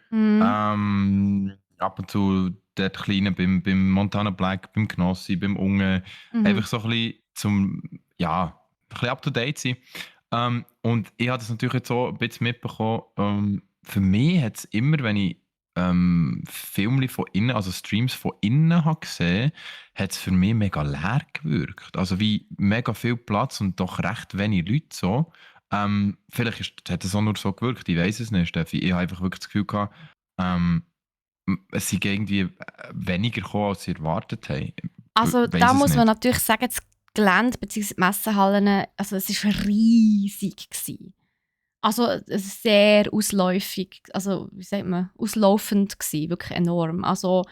ab und zu der Kleine beim Montana Black, beim Knossi, beim Unge, einfach so ein bisschen zum, ein bisschen up to date sein. Und ich habe das natürlich jetzt so ein bisschen mitbekommen. Für mich hat es immer, wenn ich Filme von innen, also Streams von innen habe gesehen, hat es für mich mega leer gewirkt. Also wie mega viel Platz und doch recht wenig Leute so. Vielleicht hat es auch nur so gewirkt, ich weiß es nicht, Steffi. Ich habe einfach wirklich das Gefühl gehabt, es sind irgendwie weniger gekommen, als sie erwartet haben. Also da muss man natürlich sagen, das Gelände bzw. die Messehallen, also es war riesig gewesen. Also sehr ausläufig, also wie sagt man, auslaufend gewesen, wirklich enorm. Also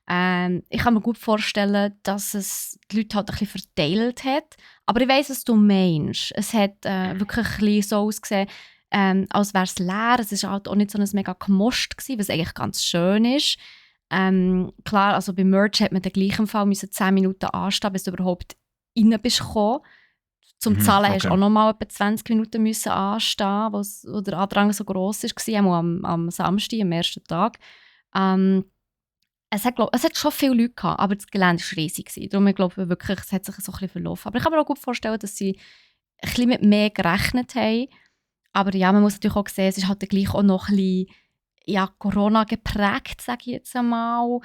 ich kann mir gut vorstellen, dass es die Leute halt ein bisschen verteilt hat. Aber ich weiss, was du meinst. Es hat wirklich ein bisschen so ausgesehen, als wäre es leer. Es war halt auch nicht so ein mega Gemost gewesen, was eigentlich ganz schön ist. Klar, also beim Merch hat man in gleichen Fall 10 Minuten anstehen, bis du überhaupt rein bist gekommen. Zum Zahlen hast du auch noch mal etwa 20 Minuten müssen anstehen, wo der Andrang so gross war, am Samstag, am ersten Tag. Es hat schon viele Leute gehabt, aber das Gelände war riesig. Darum, ich glaube wirklich, es hat sich so ein bisschen verlaufen. Aber ich kann mir auch gut vorstellen, dass sie ein bisschen mit mehr gerechnet haben. Aber ja, man muss natürlich auch sehen, es ist halt gleich auch noch ein bisschen Corona geprägt, sage ich jetzt einmal.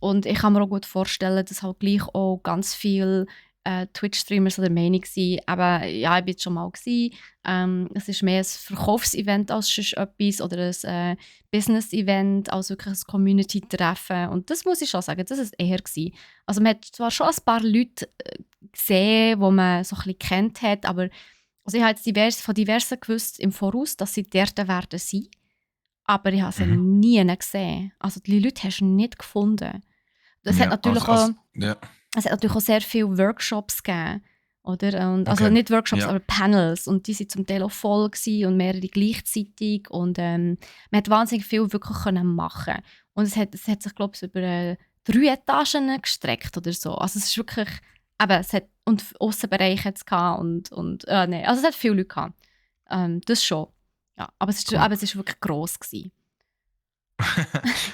Und ich kann mir auch gut vorstellen, dass halt gleich auch ganz viele Twitch-Streamer so der Meinung waren, aber ja, ich war schon mal gewesen. Es ist mehr ein Verkaufsevent als sonst etwas oder ein Business-Event als wirklich ein Community-Treffen. Und das muss ich schon sagen, das war es eher gewesen. Also man hat zwar schon ein paar Leute gesehen, die man so ein bisschen kennt hat, aber also ich habe jetzt von diversen gewusst im Voraus, dass sie dort werden sein. Aber ich habe sie nie gesehen. Also die Leute hast du nicht gefunden. Es hat natürlich es hat natürlich auch sehr viele Workshops gegeben. Oder? Und, also nicht Workshops, aber Panels. Und die waren zum Teil auch voll gewesen und mehrere gleichzeitig. Und man hat wahnsinnig viel wirklich machen. Und es hat sich, glaube ich, über 3 Etagen gestreckt oder so. Also es ist wirklich, eben, es hat, und Aussenbereiche hat es gehabt und nee, also es hat viele Leute gehabt. Das schon. Ja, aber es ist, aber es ist wirklich gross gewesen.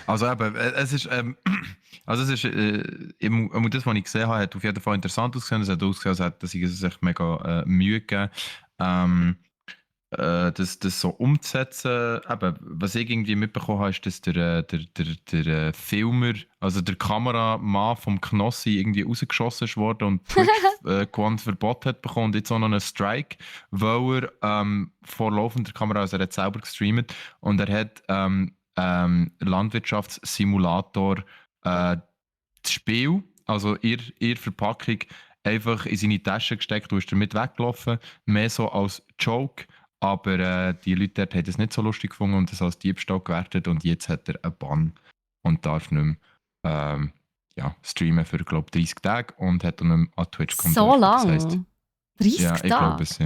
Also eben, es ist, das, was ich gesehen habe, hat auf jeden Fall interessant ausgesehen. Es hat ausgesehen, als hätte sie sich mega Mühe gegeben, das so umzusetzen. Eben, was ich irgendwie mitbekommen habe, ist, dass der Filmer, also der Kameramann vom Knossi irgendwie rausgeschossen ist worden und Twitch gewandt Verbot hat bekommen und jetzt auch noch einen Strike, weil er vor laufender Kamera, also er hat selber gestreamt und er hat Landwirtschaftssimulator das Spiel, also ihr Verpackung, einfach in seine Tasche gesteckt und ist damit weggelaufen. Mehr so als Joke. Aber die Leute dort haben es nicht so lustig gefunden und es als Diebstahl gewertet. Und jetzt hat er einen Bann und darf nicht mehr streamen für, glaube ich, 30 Tage und hat dann nicht mehr an Twitch kommen. So lange? Das heisst, 30 ja, Tage? Ich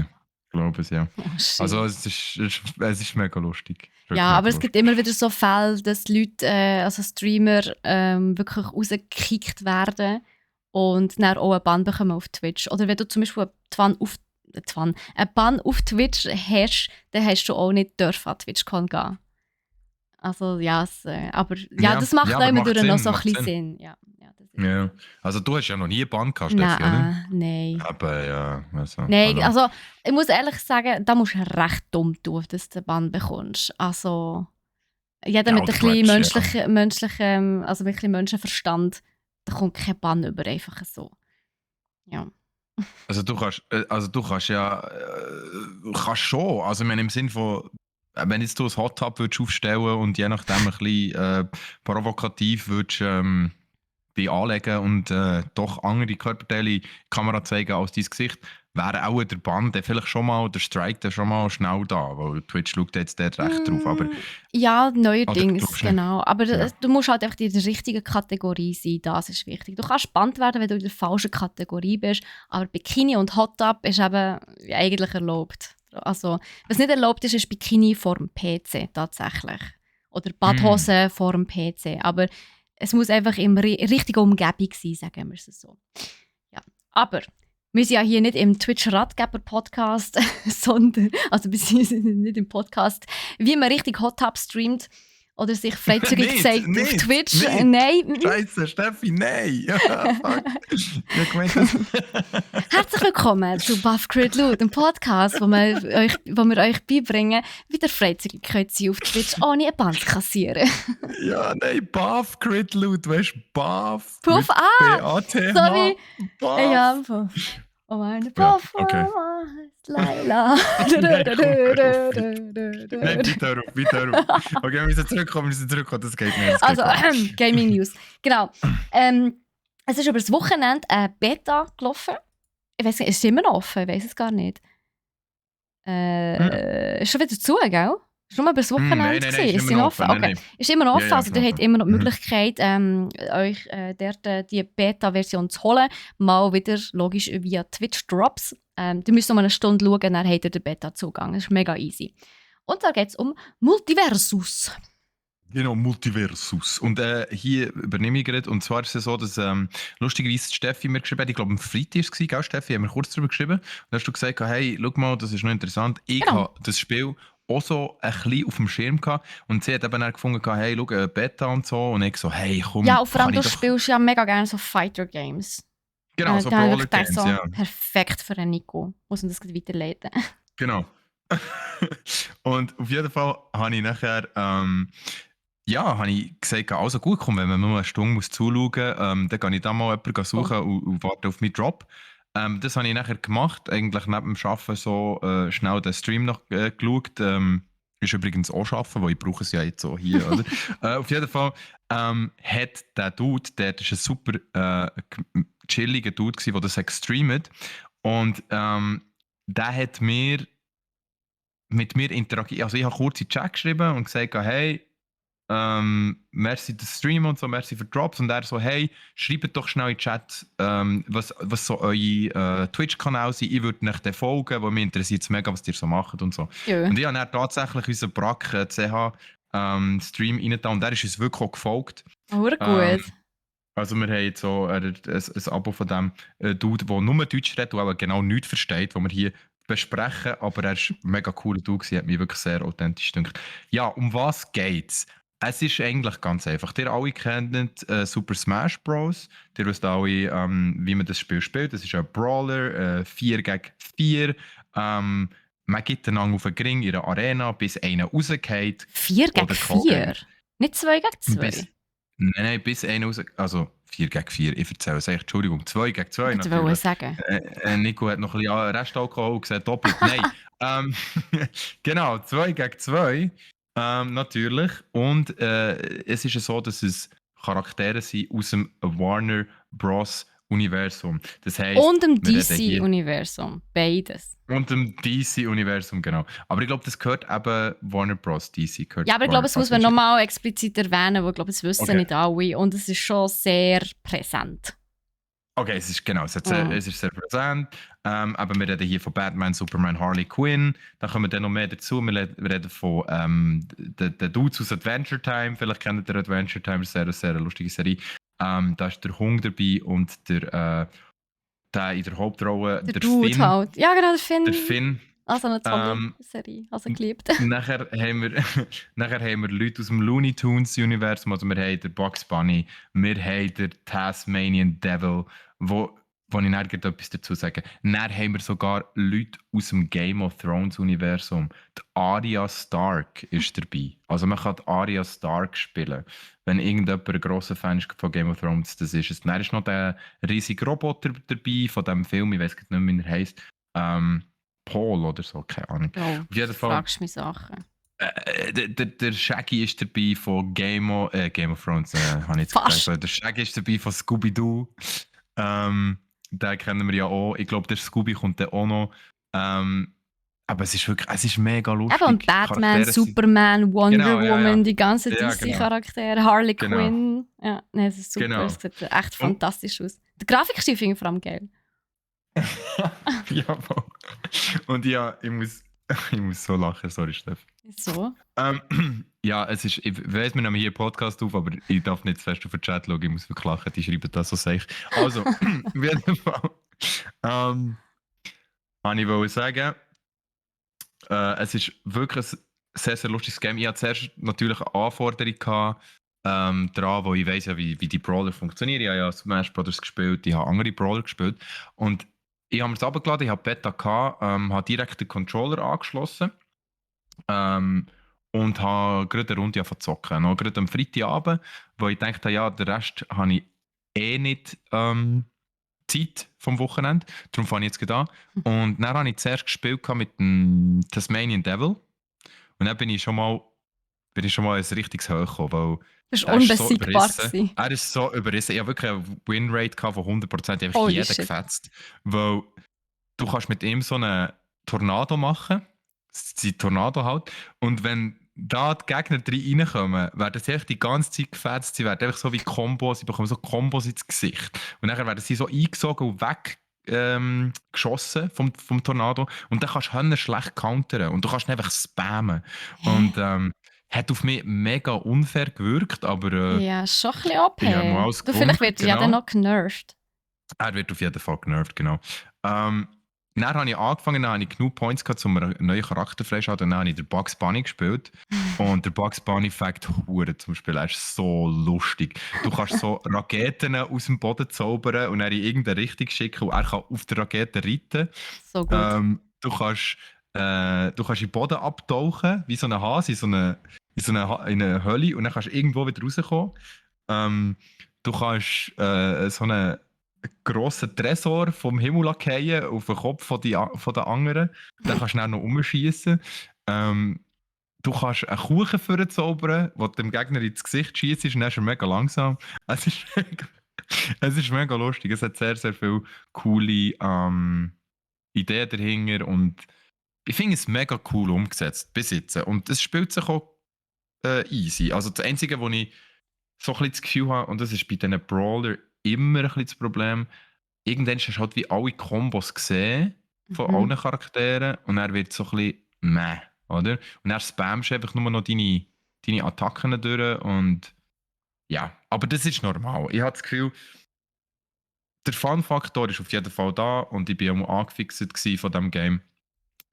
glaube es, ja. Oh, also es ist mega lustig. Ja, aber es gibt immer wieder so Fälle, dass Leute, also Streamer, wirklich rausgekickt werden und dann auch einen Bann bekommen auf Twitch. Oder wenn du zum Beispiel einen Bann auf Twitch hast, dann hast du auch nicht dürfen an TwitchCon gehen. Also ja, aber ja, das macht auch immer durch noch so ein bisschen Sinn. Ja, ja. Also du hast ja noch nie einen Bann gehabt, Steffi, oder? Nein. Aber ja, Nein, also ich muss ehrlich sagen, da musst du recht dumm tun, dass du einen Bann bekommst. Also jeder mit ein bisschen menschlichem, also mit ein bisschen Menschenverstand, da kommt kein Bann über, einfach so. Ja. Also du kannst ja kannst schon, also ich meine, im Sinn von, wenn jetzt du ein Hot Tub würdest aufstellen und je nachdem ein bisschen provokativ würdest anlegen und doch andere Körperteile in die Kamera zeigen als dein Gesicht, wäre auch der Bann, der vielleicht schon mal, der Strike, der schon mal schnell da, weil Twitch schaut jetzt dort recht drauf. Aber, ja, neuerdings, genau. Aber du musst halt einfach in der richtigen Kategorie sein, das ist wichtig. Du kannst gebannt werden, wenn du in der falschen Kategorie bist, aber Bikini und Hot Tub ist eben eigentlich erlaubt. Also, was nicht erlaubt ist, ist Bikini vor dem PC tatsächlich. Oder Badhose vor dem PC. Aber es muss einfach in der richtigen Umgebung sein, sagen wir es so. Ja. Aber wir sind ja hier nicht im Twitch-Ratgeber-Podcast, sondern, also beziehungsweise nicht im Podcast, wie man richtig Hot Tub streamt oder sich freizügig zeigt auf Twitch. Nein. Scheiße, Steffi, nein. Herzlich willkommen zu Buff Crit Loot, einem Podcast, wo wir euch beibringen, wie ihr freizügig könnt sein auf Twitch, ohne einen Bann zu kassieren. Ja, nein, Buff Crit Loot, weißt du, Buff. Puff, B-A-T-H. So wie... Ja, Puff. Oh meine Puff, Laila. Nein, bitte auf. Okay, wir müssen zurückkommen, das geht nicht. Also, Gaming News. Genau. Es ist über das Wochenende eine Beta gelaufen. Ich weiß nicht, ist es immer noch offen? Ich weiß es gar nicht. Hm. Ist schon wieder zu, gell? Ist nur über das Nein, Wochenende nein, nein, gewesen? ist Ist immer sie noch noch offen. offen? Nein, Okay. nein. Ist immer noch Ja, offen, ja, also ist ihr noch habt offen. immer noch die Mhm. Möglichkeit, euch dort die Beta-Version zu holen. Mal wieder, logisch, via Twitch-Drops. Ihr müsst um eine Stunde schauen, dann habt ihr den Beta-Zugang. Das ist mega easy. Und da geht es um Multiversus. Genau, Multiversus. Und hier übernehme ich gerade. Und zwar ist es so, dass lustigerweise die Steffi mir geschrieben hat, ich glaube am Freitag war es, gell, Steffi, haben wir kurz darüber geschrieben. Und dann hast du gesagt, hey, schau mal, das ist noch interessant. Ich Genau. habe das Spiel auch so ein bisschen auf dem Schirm gehabt. Und sie hat eben dann gefunden, hey, schau, Beta und so. Und ich so, hey, komm, Ja, und vor allem, kann ich du doch... spielst ja mega gerne so Fighter-Games. Genau, so Da habe ich wirklich gedacht, Brawler-Games, so, ja. perfekt für einen Nico. Muss man das gleich weiterleiten. Genau. Und auf jeden Fall habe ich nachher... ja, habe ich gesagt, also gut, komm, wenn man nur eine Stunde muss zuschauen muss, dann kann ich da mal jemanden suchen und warte auf meinen Drop. Das habe ich nachher gemacht, eigentlich neben dem Arbeiten so schnell den Stream noch geschaut. Ist übrigens auch Arbeiten, weil ich brauche es ja jetzt so hier, oder? Auf jeden Fall hat der Dude, der ist ein super chilliger Dude gewesen, der das hat gestreamt. Und der hat mit mir interagiert. Also ich habe kurz in den Chat geschrieben und gesagt, hey, merci den Stream und so, merci für Drops. Und er so, hey, schreibt doch schnell in den Chat, was so eure Twitch-Kanäle sind. Ich würde euch dann folgen, weil mich interessiert es mega, was ihr so macht und so. Ja. Und ich habe dann tatsächlich unseren Brack CH Stream reingetan und der ist uns wirklich auch gefolgt. Oh, Ähm, gut. also wir haben jetzt so ein Abo von dem Dude, der nur Deutsch redet und auch genau nichts versteht, was wir hier besprechen, aber er ist ein mega cooler Dude gewesen, hat mich wirklich sehr authentisch gedacht. Ja, um was geht's? Es ist eigentlich ganz einfach. Ihr alle kennt Super Smash Bros. Ihr wisst alle, wie man das Spiel spielt. Das ist ein Brawler, 4 gegen 4. Man gibt einander auf den Ring in einer Arena, bis einer rausgeht. 4 gegen Oder 4? Nicht 2 gegen 2? bis, nein, bis einer raus... Also 4 gegen 4, ich erzähle es echt. Entschuldigung, 2 gegen 2 Ich wollte natürlich. sagen. Nico hat noch ein bisschen Restalkohol gesagt, doppelt. Nein, genau, 2 gegen 2. Natürlich. Und es ist ja so, dass es Charaktere sind aus dem Warner Bros. Universum. Das heisst, Und im wir reden hier... DC-Universum. Beides. Und im DC-Universum, genau. Aber ich glaube, das gehört eben Warner Bros. DC. Gehört Ja, aber ich glaube, Warner, es muss also man ist- nochmal explizit erwähnen, weil ich glaube, es wissen Okay. nicht alle. Und es ist schon sehr präsent. Okay, es ist genau, es ist sehr präsent. Aber wir reden hier von Batman, Superman, Harley Quinn. Dann kommen dann noch mehr dazu. Wir reden von den Dudes aus Adventure Time. Vielleicht kennt ihr Adventure Time, sehr, sehr lustige Serie. Da ist der Hung dabei und der in der Hauptrolle, Der der Dude Finn. halt. Ja, genau, der Finn. Der Finn. Also eine tolle Ähm, Serie. Also geliebt. nachher, haben wir, nachher haben wir Leute aus dem Looney Tunes Universum. Also wir haben den Bugs Bunny, wir haben den Tasmanian Devil, wo ich dann gleich etwas dazu sagen. Dann haben wir sogar Leute aus dem Game of Thrones Universum. Die Arya Stark ist dabei. Also man kann die Arya Stark spielen. Wenn irgendjemand ein grosser Fan ist von Game of Thrones, das ist es. Dann ist noch der riesige Roboter dabei von diesem Film, ich weiß nicht mehr, wie er heisst. Paul oder so, keine Ahnung. Oh, Auf jeden Fall. fragst mich Sachen. Der Shaggy ist dabei von Game of Thrones, habe ich jetzt Fast. gesagt. Der Shaggy ist dabei von Scooby-Doo. Den kennen wir ja auch. Ich glaube, der Scooby kommt dann auch noch. Aber es ist wirklich, es ist mega lustig. Eben, und Batman, Charaktere sind- Superman, Wonder Genau, ja, Woman, ja. die ganzen Ja, DC-Charaktere, Harley Genau. Quinn. Ja, nee, es ist super. Genau. Es sieht echt fantastisch aus. Der Grafikstil finde ich vor allem geil. Ja, voll. Und ja, ich muss so lachen, sorry, Steff. So. Ja, es ist, ich weiss, wir nehmen hier einen Podcast auf, aber ich darf nicht zu fest auf den Chat schauen, ich muss wirklich lachen, die schreiben das so sech. Also, auf jeden Fall, habe ich wollte sagen, es ist wirklich ein sehr, sehr lustiges Game. Ich hatte zuerst natürlich eine Anforderung gehabt, dran, wo ich weiss ja, wie die Brawler funktionieren. Ich habe ja Smash Brothers gespielt, ich habe andere Brawler gespielt und ich habe mir es runtergeladen, ich habe Beta gehabt, habe direkt den Controller angeschlossen und habe gerade eine Runde angefangen zu zocken. Noch gerade am Freitagabend, wo ich dachte, ja, den Rest habe ich nicht Zeit vom Wochenende, darum fange ich jetzt gerade an. Und dann habe ich zuerst gespielt mit dem Tasmanian Devil und dann bin ich schon mal bin ich schon mal ins richtiges Hoch gekommen, weil Das war er ist so unbesiegbar. überrissen. Er ist so überrissen. Ich habe wirklich eine Winrate gehabt von 100%. Ich habe einfach Holy jeden shit. gefetzt. Weil du kannst mit ihm so einen Tornado machen. Die Tornado halt. Und wenn da die Gegner reinkommen, werden sie echt die ganze Zeit gefetzt. Sie werden einfach so wie Kombos, sie bekommen so Kombos ins Gesicht. Und dann werden sie so eingesogen und weg geschossen vom Tornado. Und dann kannst du Hände schlecht countern. Und du kannst ihn einfach spammen. Und hat auf mich mega unfair gewirkt, aber Ja, schon ein bisschen OP. ich habe mal alles Du, gewonnen. vielleicht wird er ja Genau. dann noch genervt. Er wird auf jeden Fall genervt, genau. Dann habe ich angefangen, dann habe ich genug Points gehabt, um einen neuen Charakter freischalten. Dann habe ich den Bugs Bunny gespielt. Und der Bugs Bunny fängt Huren zum Spielen. Er ist so lustig. Du kannst so Raketen aus dem Boden zaubern und dann in irgendeine Richtung schicken und er kann auf der Rakete reiten. So gut. Du kannst in den Boden abtauchen, wie so ein Hase, in eine Höhle und dann kannst du irgendwo wieder rauskommen. Du kannst so einen grossen Tresor vom Himmel fallen auf den Kopf von den anderen. Dann kannst du dann noch umschießen. Du kannst einen Kuchen vorzaubern, der dem Gegner ins Gesicht schießt und dann ist er mega langsam. Es ist mega lustig. Es hat sehr, sehr viele coole Ideen dahinter und ich finde es mega cool umgesetzt bis jetzt. Und es spielt sich auch easy. Also das Einzige, wo ich so ein bisschen das Gefühl habe, und das ist bei diesen Brawler immer ein bisschen das Problem, irgendwann hast du halt wie alle Kombos gesehen von allen Charakteren und er wird so ein bisschen meh, oder? Und dann spammst du einfach nur noch deine Attacken durch und ja, aber das ist normal. Ich habe das Gefühl, der Fun-Faktor ist auf jeden Fall da und ich war auch angefixt von diesem Game.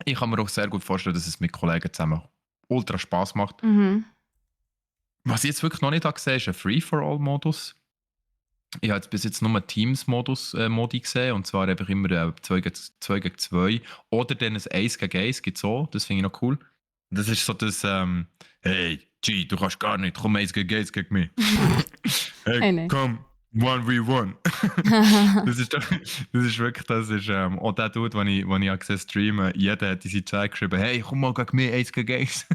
Ich kann mir auch sehr gut vorstellen, dass es mit Kollegen zusammen ultra Spaß macht. Mhm. Was ich jetzt wirklich noch nicht habe gesehen, ist ein Free-for-All-Modus. Ich habe bis jetzt nur Teams-Modi gesehen, und zwar einfach immer 2 gegen 2 oder dann ein 1 gegen 1 gibt es auch, das finde ich noch cool. Das ist so das, hey, G, du kannst gar nicht, komm 1 gegen 1 gegen mich. Hey, komm, 1v1. Das ist wirklich, auch der Dude, den ich gesehen streamen, jeder hat in seinen Chat geschrieben, hey, komm mal gegen mich, 1 gegen 1.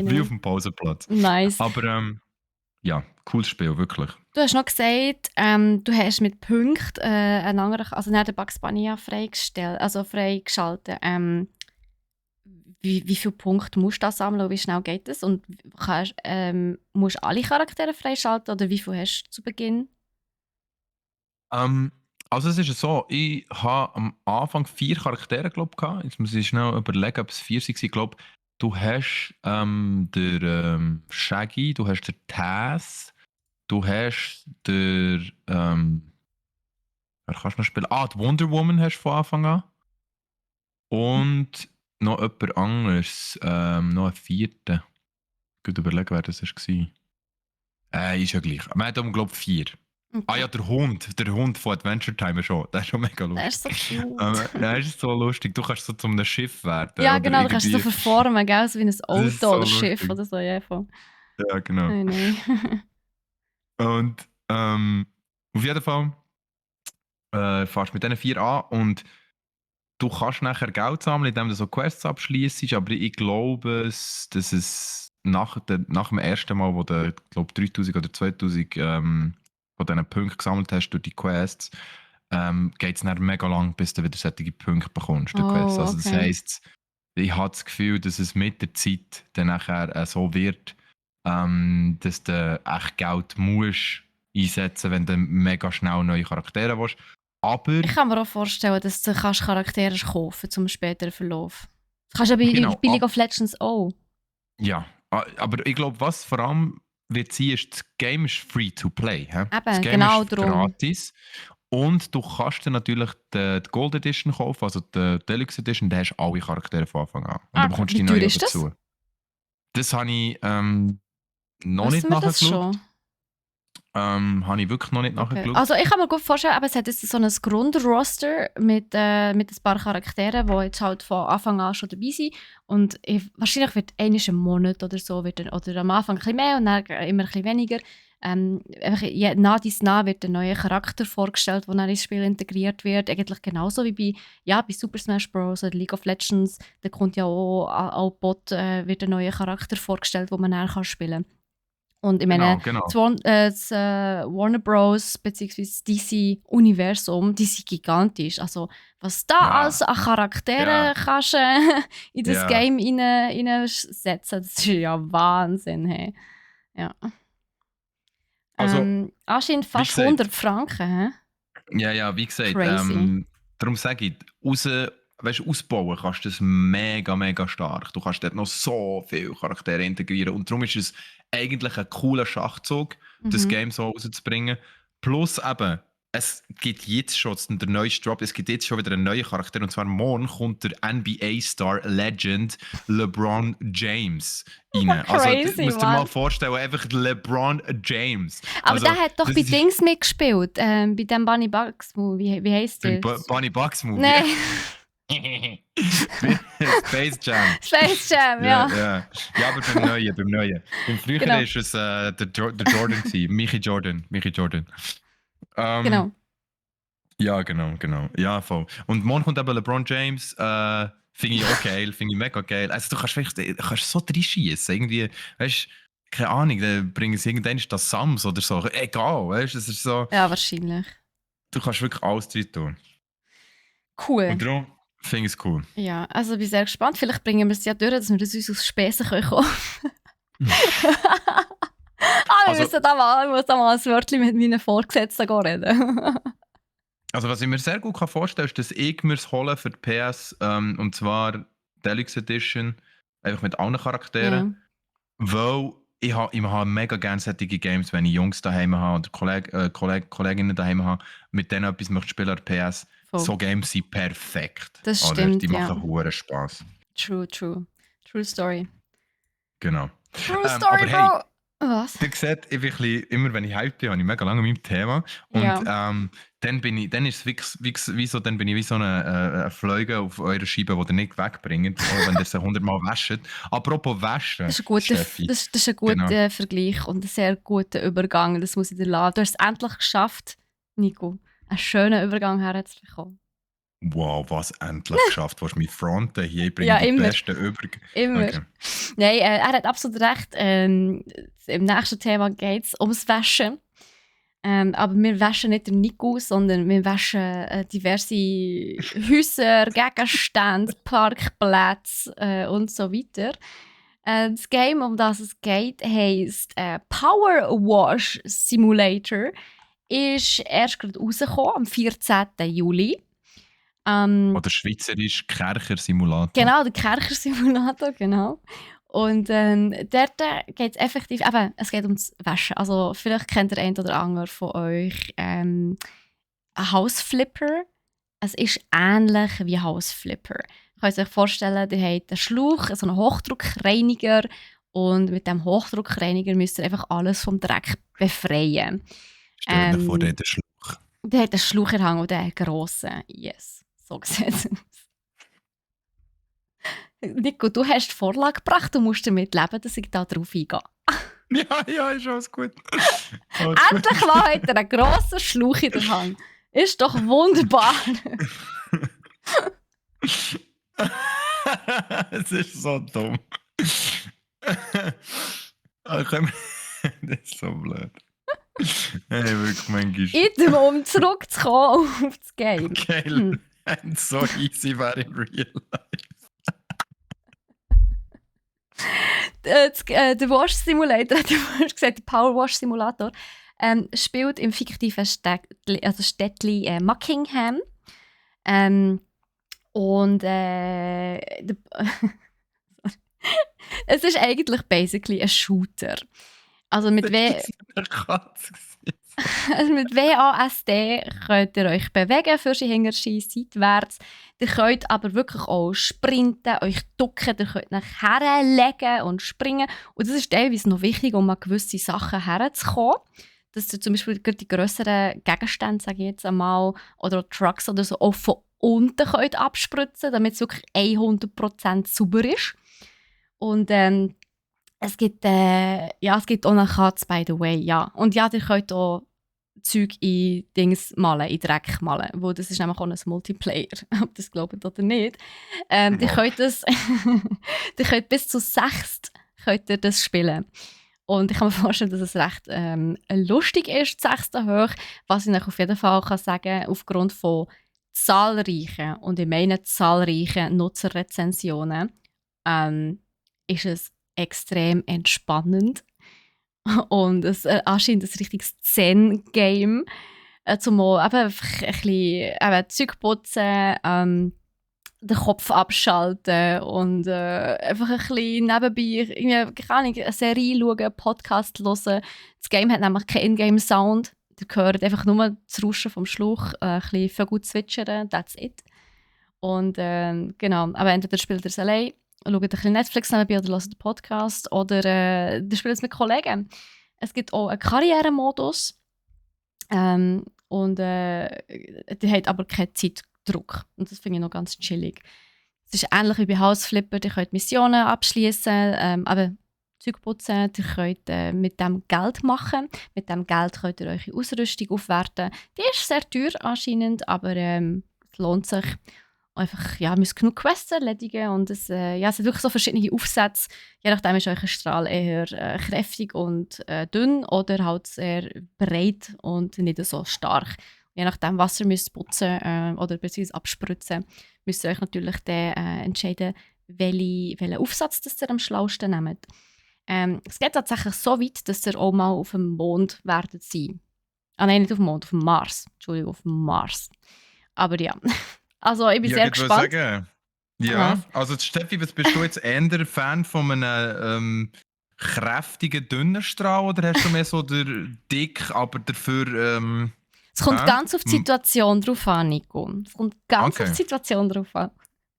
Wie auf dem Pausenplatz. Nice. Aber ja, cooles Spiel, wirklich. Du hast noch gesagt, du hast mit Punkten einen anderen, also nicht den Bugs Bunny ja freigeschaltet. Wie viele Punkte musst du da sammeln und wie schnell geht das? Und musst du alle Charaktere freischalten oder wie viel hast du zu Beginn? Also es ist so, ich habe am Anfang 4 Charaktere, glaube ich. Jetzt muss ich schnell überlegen, ob es 4 waren. Ich glaube, du hast den Shaggy, du hast den Taz, du hast wer kannst du noch spielen? Die Wonder Woman hast du von Anfang an. Und noch jemand anderes, noch einen 4. Ich muss überlegen, wer das war. Ist ja gleich. Wir haben, glaube ich, 4. Okay. Ah ja, der Hund von Adventure Time schon. Der ist schon mega lustig. Der ist so cute. Der ist so lustig. Du kannst so zu einem Schiff werden. Ja, genau, du kannst so verformen, gell? So wie ein Auto so oder Schiff lustig. oder so. Ja, genau. Nein. Und auf jeden Fall fährst du mit diesen 4 an und du kannst nachher Geld sammeln, indem du so Quests abschließt. Aber ich glaube, dass es nach dem ersten Mal, wo du, glaube 3000 oder 2000 von diesen Punkten gesammelt hast durch die Quests, geht es dann mega lang, bis du wieder solche Punkte bekommst. Also okay. Das heisst, ich habe das Gefühl, dass es mit der Zeit dann nachher so wird, dass du echt Geld musst einsetzen, wenn du mega schnell neue Charaktere willst. Aber ich kann mir auch vorstellen, dass du Charaktere kaufen zum späteren Verlauf. Das kannst du aber billig auf Legends auch. Ja, aber ich glaube, was vor allem wird sein, ist, das Game ist free to play. Eben, das Game ist gratis. Und du kannst dir natürlich die Gold Edition kaufen, also die Deluxe Edition, da hast du alle Charaktere von Anfang an. Und du bekommst die neuen dazu. Das habe ich noch nicht nachgeschaut. Habe ich wirklich noch nicht nachgeschaut. Also ich kann mir gut vorstellen, aber es hat jetzt so ein Grundroster mit ein paar Charakteren, die jetzt halt von Anfang an schon dabei sind. Und wahrscheinlich wird einmal im Monat oder so, oder am Anfang ein bisschen mehr und dann immer ein bisschen weniger, Nach dies nach wird ein neuer Charakter vorgestellt, der dann ins Spiel integriert wird. Eigentlich genauso wie bei Super Smash Bros. Oder League of Legends. Da kommt ja auch Bot, wird ein neuer Charakter vorgestellt, den man dann spielen kann. Und ich meine, Genau. das Warner Bros. Bzw. DC Universum, die sind gigantisch. Also, was da Ja. alles an Charakteren kannst in das Game reinsetzen, das ist ja Wahnsinn. Hey. Ja. Also, Anscheinend wie fast gesagt, 100 Franken. Hä? Ja, wie gesagt, Crazy. darum sage ich, ausbauen kannst du das mega, mega stark. Du kannst dort noch so viele Charaktere integrieren und darum ist es eigentlich ein cooler Schachzug, das Game so rauszubringen. Plus eben, es gibt jetzt schon der neueste Drop, es gibt jetzt schon wieder einen neuen Charakter und zwar morgen kommt der NBA-Star Legend LeBron James rein. Also, Crazy, du musst dir mal Mann. vorstellen, einfach LeBron James. Aber Also, der hat doch das bei ist Dings mitgespielt, bei dem Bunny Bugs Movie. Wie heisst beim das? Bunny Bugs Movie. Nein, Space Jam. Space Jam, ja. Ja, aber beim Neuen. Im Früheren Genau. ist es der Jordan gewesen, Michi Jordan. Genau. Ja, genau. Ja, voll. Und morgen kommt eben LeBron James. Finde ich auch geil, finde ich mega geil. Also du kannst so reinschießen. Irgendwie, weißt du, keine Ahnung, dann bringen sie irgendwann das Sams oder so. Egal, weißt du, es ist so, Ja, wahrscheinlich. du kannst wirklich alles drin tun. Cool. Und darum finde ich es cool. Ja, also ich bin sehr gespannt. Vielleicht bringen wir es ja durch, dass wir das uns aus Späßen kaufen können. Also- Ich muss da mal ein Wörtchen mit meinen Vorgesetzten reden. Also was ich mir sehr gut vorstellen kann, ist, dass ich mir es hole für die PS, und zwar Deluxe Edition, einfach mit allen Charakteren. Weil ich habe mega gerne solche Games, wenn ich Jungs daheim habe oder Kolleginnen daheim habe, mit denen etwas möchte spielen an der PS. Voll. So Games sind perfekt. Das oder? stimmt, Die ja. machen hohen Spaß. True Story. Genau. True Story, aber hey, Bro! Was? ihr seht, ich bin ein bisschen, immer wenn ich hype bin, habe ich mega lange an meinem Thema. Und Ja. dann bin ich wie so eine Fliege auf eurer Scheibe, die ihr nicht wegbringt, auch wenn ihr sie 100-mal wäscht. Apropos waschen, Das ist ein guter, Steffi. das ist ein guter Vergleich und ein sehr guter Übergang. Das muss ich dir lassen. Du hast es endlich geschafft, Nico, einen schönen Übergang herzubekommen. Wow, was endlich geschafft. Willst du mich fronten? Hier bringe Ja, ich die immer. besten Übergänge. Immer. Okay. Nein, er hat absolut recht. Im nächsten Thema geht es ums Waschen. Aber wir waschen nicht den Nico, sondern wir waschen diverse Häuser, Gegenstände, Parkplätze und so weiter. Das Game, um das es geht, heisst Power Wash Simulator. Ist erst gerade rausgekommen, am 14. Juli. Oder schweizerisch Kercher-Simulator. Genau, der Kercher-Simulator, genau. Und dort geht es effektiv, eben, es geht ums Waschen. Also vielleicht kennt der eine oder andere von euch einen Hausflipper. Es ist ähnlich wie Hausflipper. Ihr könnt euch vorstellen, ihr habt einen Schlauch, so einen Hochdruckreiniger und mit dem Hochdruckreiniger müsst ihr einfach alles vom Dreck befreien. Stell dir vor, der hat einen Schlauch. Der hat einen Schlauch in der Hand und der grossen. Yes, so sieht es aus. Nico, du hast die Vorlage gebracht, du musst damit leben, dass ich da drauf eingehe. Ja, ist alles gut. Endlich mal hat er einen grossen Schlauch in der Hand. Ist doch wunderbar. Es ist so dumm. Das ist so blöd. Hey, wirklich, manchmal. Um zurückzukommen auf das Game. Geil. And so easy wäre in real life. Der Wash Simulator, du hast gesagt, der Power Wash Simulator, spielt im fiktiven Städtli Muckingham. Es ist eigentlich basically ein Shooter. Also mit WASD könnt ihr euch bewegen, für sie hinterher, seitwärts. Ihr könnt aber wirklich auch sprinten, euch ducken, ihr könnt nachher legen und springen. Und das ist teilweise noch wichtig, um an gewisse Sachen herzukommen. Dass ihr zum Beispiel die grösseren Gegenstände, sage ich jetzt einmal, oder Trucks oder so, auch von unten könnt abspritzen, damit es wirklich 100% sauber ist. Und Es gibt auch eine Katze, by the way, ja. Und ja, ihr könnt auch Zeug in Dings malen, in Dreck malen, wo das ist nämlich auch ein Multiplayer, ob ihr das glaubt oder nicht. Die Wow. könnt das, die könnt bis zu 6 könnt ihr das spielen. Und ich kann mir vorstellen, dass es recht lustig ist, 6. hoch. Was ich euch auf jeden Fall kann sagen, aufgrund von zahlreichen, und ich meine zahlreichen Nutzerrezensionen, ist es extrem entspannend. Und es anscheinend ein richtiges Zen-Game. Zum mal eben einfach ein bisschen Zeug putzen, den Kopf abschalten und einfach ein bisschen nebenbei irgendwie, keine Ahnung, eine Serie schauen, einen Podcast hören. Das Game hat nämlich keinen Ingame-Sound. Ihr hört einfach nur das Rauschen vom Schluch, ein bisschen Vögel zwitschern, that's it. Und genau, aber entweder spielt ihr es allein, schaut ein bisschen Netflix nebenbei oder hört den Podcast oder ihr spielt es mit Kollegen. Es gibt auch einen Karrieremodus und die hat aber keinen Zeitdruck. Und das finde ich noch ganz chillig. Es ist ähnlich wie bei Hausflipper, ihr könnt Missionen abschließen, aber Zeug putzen, ihr könnt mit dem Geld machen. Mit dem Geld könnt ihr eure Ausrüstung aufwerten. Die ist sehr teuer anscheinend, aber es lohnt sich. Einfach, ja, müsst genug Quests erledigen und es sind wirklich so verschiedene Aufsätze. Je nachdem ist euer Strahl eher kräftig und dünn oder halt sehr breit und nicht so stark. Je nachdem, was ihr müsst putzen oder beziehungsweise abspritzen, müsst ihr euch natürlich dann entscheiden, welchen Aufsatz das ihr am schlausten nehmt. Es geht tatsächlich so weit, dass ihr auch mal auf dem Mond werdet sein. Ah nein, nicht auf dem Mond, auf dem Mars. Entschuldigung, auf dem Mars. Aber ja. Also, ich bin sehr ich würde gespannt. sagen, ja, Was? also Steffi, was bist du jetzt eher Fan von einem kräftigen, dünnen Strahl oder hast du mehr so der dick, aber dafür Es kommt hä? ganz auf die Situation drauf an, Nico. Es kommt ganz auf Okay. die Situation drauf an.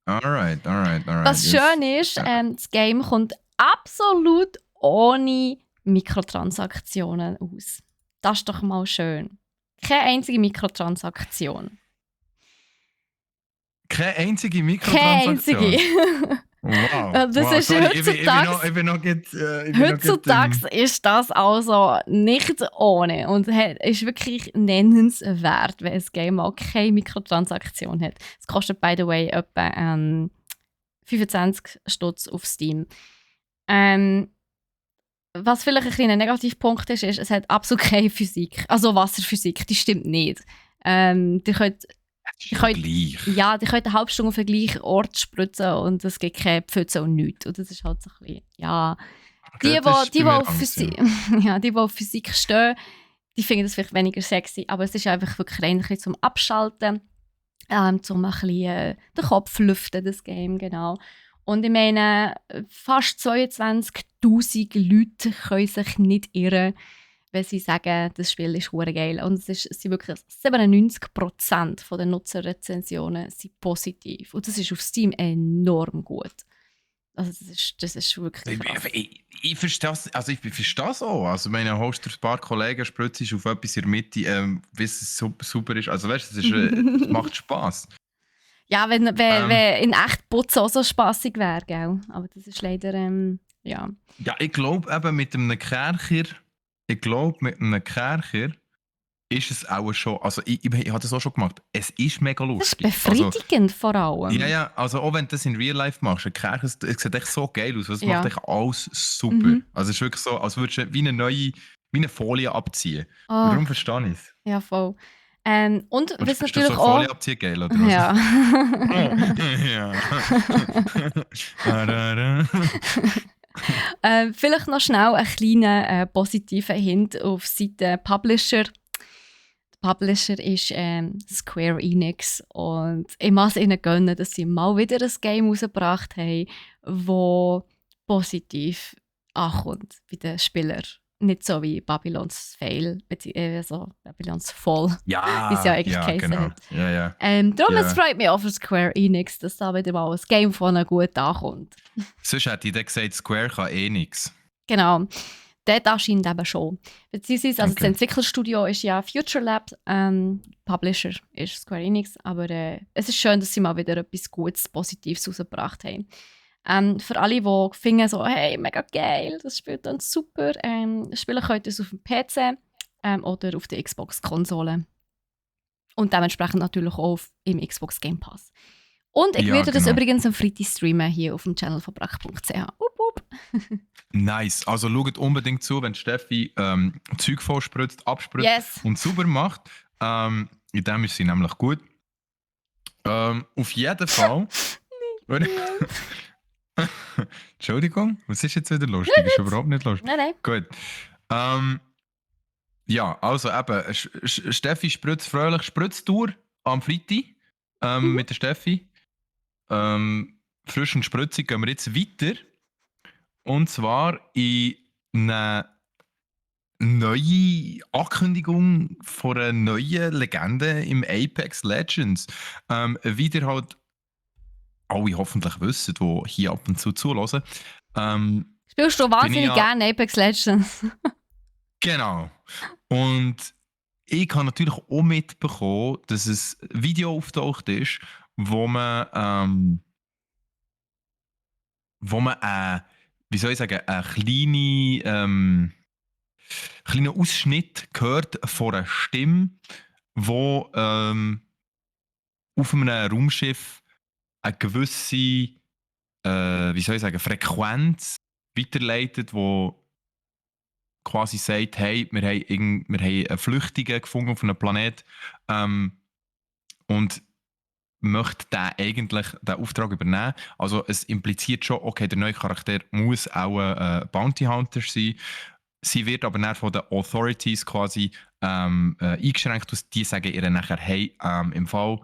Alright. Was schön ist, das Game kommt absolut ohne Mikrotransaktionen aus. Das ist doch mal schön. Keine einzige Mikrotransaktion. Keine einzige Keine Mikrotransaktion? einzige. Wow. Das wow. ist Sorry, heutzutage. ich bin noch Heutzutage ist das also nicht ohne und ist wirklich nennenswert, wenn ein Game auch keine Mikrotransaktion hat. Es kostet, by the way, etwa 25 Stutz auf Steam. Was vielleicht ein kleiner Negativpunkt ist, es hat absolut keine Physik. Also Wasserphysik, die stimmt nicht. Die könnt gleich. ja, die können eine halbe Stunde auf den gleichen Ort spritzen und es gibt keine Pfütze und nichts. Und das ist halt so ein bisschen, ja... Die auf Physik stehen, die finden das vielleicht weniger sexy, aber es ist einfach wirklich ein bisschen zum Abschalten, zum ein bisschen den Kopf lüften, das Game, genau. Und ich meine, fast 22'000 Leute können sich nicht irren, wenn sie sagen, das Spiel ist hure geil. Und es sind wirklich 97% der Nutzerrezensionen sind positiv. Und das ist auf Steam enorm gut. Also das ist wirklich krass. Ich verstehe das auch. Also meine Host ein paar Kollegen spritzen auf etwas in der Mitte, bis es super ist. Also weißt du, es macht Spass. Ja, wenn in echt Putzen auch so spassig wäre, gell? Aber das ist leider, ja. Ja, ich glaube eben mit einem Kercher ist es auch schon, also ich habe das auch schon gemacht, es ist mega Das ist lustig. befriedigend vor allem. Ja, also auch wenn du das in Real Life machst, ein Kercher, es sieht echt so geil aus, es Ja. macht echt alles super. Mhm. Also es ist wirklich so, als würdest du wie eine Folie abziehen. Oh, Und darum verstehe ich es. ja, voll. Und was Ist das natürlich so auch... Folie abziehen geil, oder was? Ja. Ja. Vielleicht noch schnell einen kleinen positiven Hint auf Seite Publisher. Der Publisher ist Square Enix und ich muss ihnen gönnen, dass sie mal wieder ein Game rausgebracht haben, das positiv ankommt bei den Spielern. Nicht so wie Babylons Fail, also Babylons Fall, Ja, wie es ja eigentlich geheißen genau. hat. Ja. Darum Ja. es freut mich auch für Square Enix, dass da wieder mal ein Game von ihnen gut ankommt. Sonst hätte ich dann gesagt, Square kann eh nichts. Genau, dort anscheinend eben schon. Beziehungsweise, also Okay. das Entwicklerstudio ist ja Future Lab, Publisher ist Square Enix, aber es ist schön, dass sie mal wieder etwas Gutes, Positives rausgebracht haben. Für alle, die finden, so, hey, mega geil, das spielt dann super, spielen könnt ihr es auf dem PC oder auf der Xbox-Konsole. Und dementsprechend natürlich auch im Xbox Game Pass. Und ich Ja, werde das genau. übrigens am Freitag streamen, hier auf dem Channel von brack.ch. Up, up. Nice. Also schaut unbedingt zu, wenn Steffi Zeug vorspritzt, abspritzt Yes. und sauber macht. In dem ist sie nämlich gut. Auf jeden Fall. Entschuldigung, was ist jetzt wieder lustig? Ist überhaupt nicht lustig. Nein. Gut. Ja, also eben, Steffi spritzt fröhlich Spritztour am Freitag mit der Steffi. Frisch und spritzig gehen wir jetzt weiter. Und zwar in eine neue Ankündigung von einer neuen Legende im Apex Legends. Wie ihr halt alle hoffentlich wissen, die hier ab und zu zuhören. Spielst du wahnsinnig gerne Apex Legends? Genau. Und ich habe natürlich auch mitbekommen, dass ein Video auftaucht ist, wo man wie soll ich sagen, einen kleinen Ausschnitt gehört von einer Stimme, wo auf einem Raumschiff eine gewisse, wie soll ich sagen, Frequenz weiterleitet, wo quasi sagt, hey, wir haben einen Flüchtigen gefunden auf einem Planet und möchte der eigentlich den Auftrag übernehmen. Also es impliziert schon, okay, der neue Charakter muss auch ein Bounty Hunter sein. Sie wird aber dann von den Authorities quasi eingeschränkt. Die sagen ihr nachher, hey, im Fall,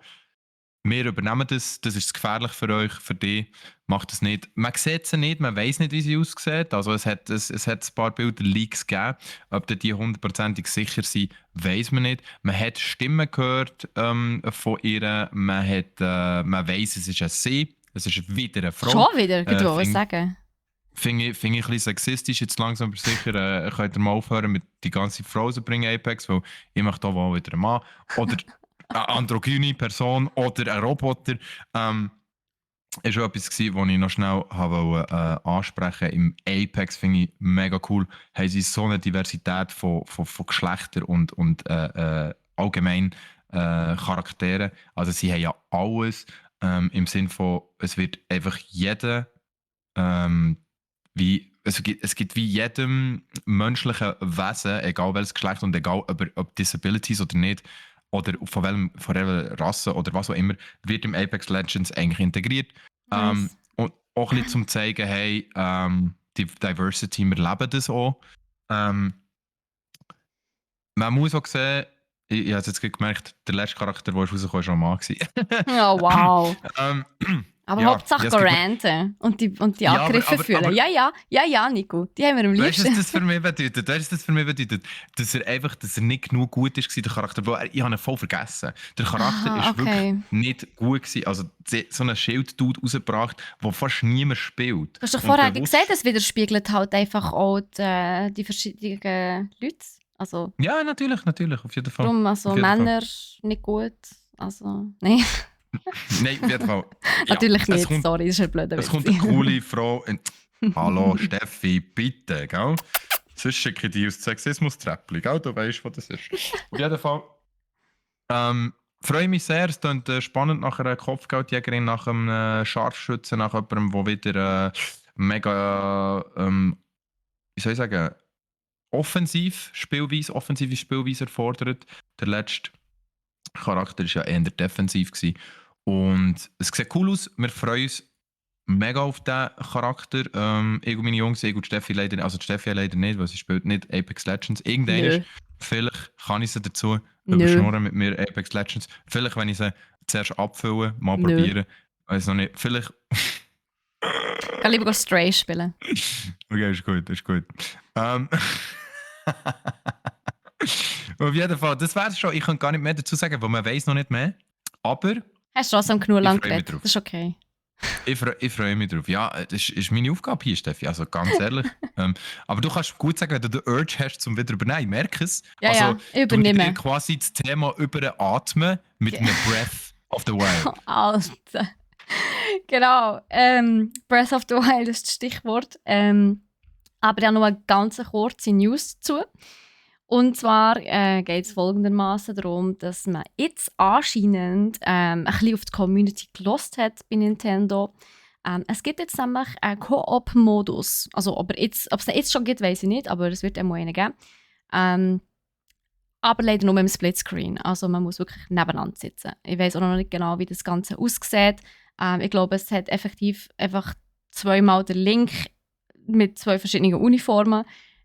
wir übernehmen das ist gefährlich für euch, für dich, macht das nicht. Man sieht sie nicht, man weiß nicht, wie sie aussieht. Also es hat ein paar Bilder-Leaks gegeben. Ob die hundertprozentig sicher sind, weiß man nicht. Man hat Stimmen gehört von ihr, man weiß, es ist ein Sie, es ist wieder eine Frau. Schon wieder, ich wollte sagen. Finde ich ein bisschen sexistisch, jetzt langsam aber sicher. Könnt ihr mal aufhören mit die ganze Frau zu bringen, Apex, weil ich mache da wohl wieder einen Mann. Oder eine androgyne Person oder ein Roboter. Ist schon etwas gewesen, was ich noch schnell wollte, ansprechen. Im Apex finde ich mega cool. Haben sie so eine Diversität von Geschlechtern und allgemein Charakteren. Also sie haben ja alles im Sinn von, es wird einfach jeder es gibt wie jedem menschlichen Wesen, egal welches Geschlecht und egal ob Disabilities oder nicht, oder von welcher Rasse oder was auch immer, wird im Apex Legends eigentlich integriert. Nice. Und auch ein bisschen zum zeigen, hey, die Diversity, wir leben das auch. Man muss auch sehen, ich habe jetzt gemerkt, der letzte Charakter, der rausgekommen ist, war schon ein Mann. Oh, wow. Aber ja, Hauptsache ranten und die Angriffe fühlen. aber, ja, Nico. Die haben wir am liebsten. Weißt du, was das für mich bedeutet? Dass er nicht genug gut ist, der Charakter. Weil ich habe ihn voll vergessen. Der Charakter ist wirklich nicht gut gewesen. Also so einen Schild-Dude rausgebracht, der fast niemand spielt. Du hast doch vorher gesagt, es widerspiegelt halt einfach auch die verschiedenen Leute. Also, ja, natürlich, auf jeden Fall. Darum, also Männer nicht gut. Also, nein. Nein, auf jeden Fall. Ja, natürlich nicht, sorry, das ist ein blöder Witz. Es kommt eine coole Frau. Hallo Steffi, bitte, gell? Sonst schicke ich dich aus Sexismus-Treppli, gell? Du weißt, was das ist. Auf jeden Fall freue mich sehr. Es klingt spannend nach einer Kopfgeldjägerin, nach einem Scharfschützen, nach jemandem, der wieder mega, wie soll ich sagen, offensive Spielweise erfordert. Der letzte Charakter war ja eher defensiv gewesen. Und es sieht cool aus. Wir freuen uns mega auf diesen Charakter. Ich und meine Jungs, ich und Steffi leider, also Steffi leider nicht, weil sie spielt nicht Apex Legends. Irgendwann vielleicht kann ich sie dazu überschnurren mit mir Apex Legends. Vielleicht, wenn ich sie zuerst abfüllen, mal probieren. Weiß noch nicht. Vielleicht. Ich kann lieber Stray spielen. Okay, ist gut. Auf jeden Fall, das wäre es schon. Ich kann gar nicht mehr dazu sagen, weil man weiß noch nicht mehr. Aber. Hast du trotzdem genug lang geredet? Das ist okay. Ich freue mich drauf. Ja, das ist meine Aufgabe hier, Steffi. Also ganz ehrlich. Aber du kannst gut sagen, wenn du den Urge hast, zum wieder übernehmen. Ich merke es. Ja, also, ja, übernehmen. Du quasi das Thema überatmen mit einem Breath of the Wild. Alter. Genau. Breath of the Wild ist das Stichwort. Aber ja, nur eine ganz kurze News dazu. Und zwar geht es folgendermaßen darum, dass man jetzt anscheinend ein bisschen auf die Community gelost hat bei Nintendo. Es gibt jetzt nämlich einen Koop-Modus. Also, ob es den jetzt schon gibt, weiß ich nicht, aber es wird einmal einen geben. Aber leider nur im Splitscreen. Also man muss wirklich nebeneinander sitzen. Ich weiß auch noch nicht genau, wie das Ganze aussieht. Ich glaube, es hat effektiv einfach zweimal den Link mit 2 verschiedenen Uniformen.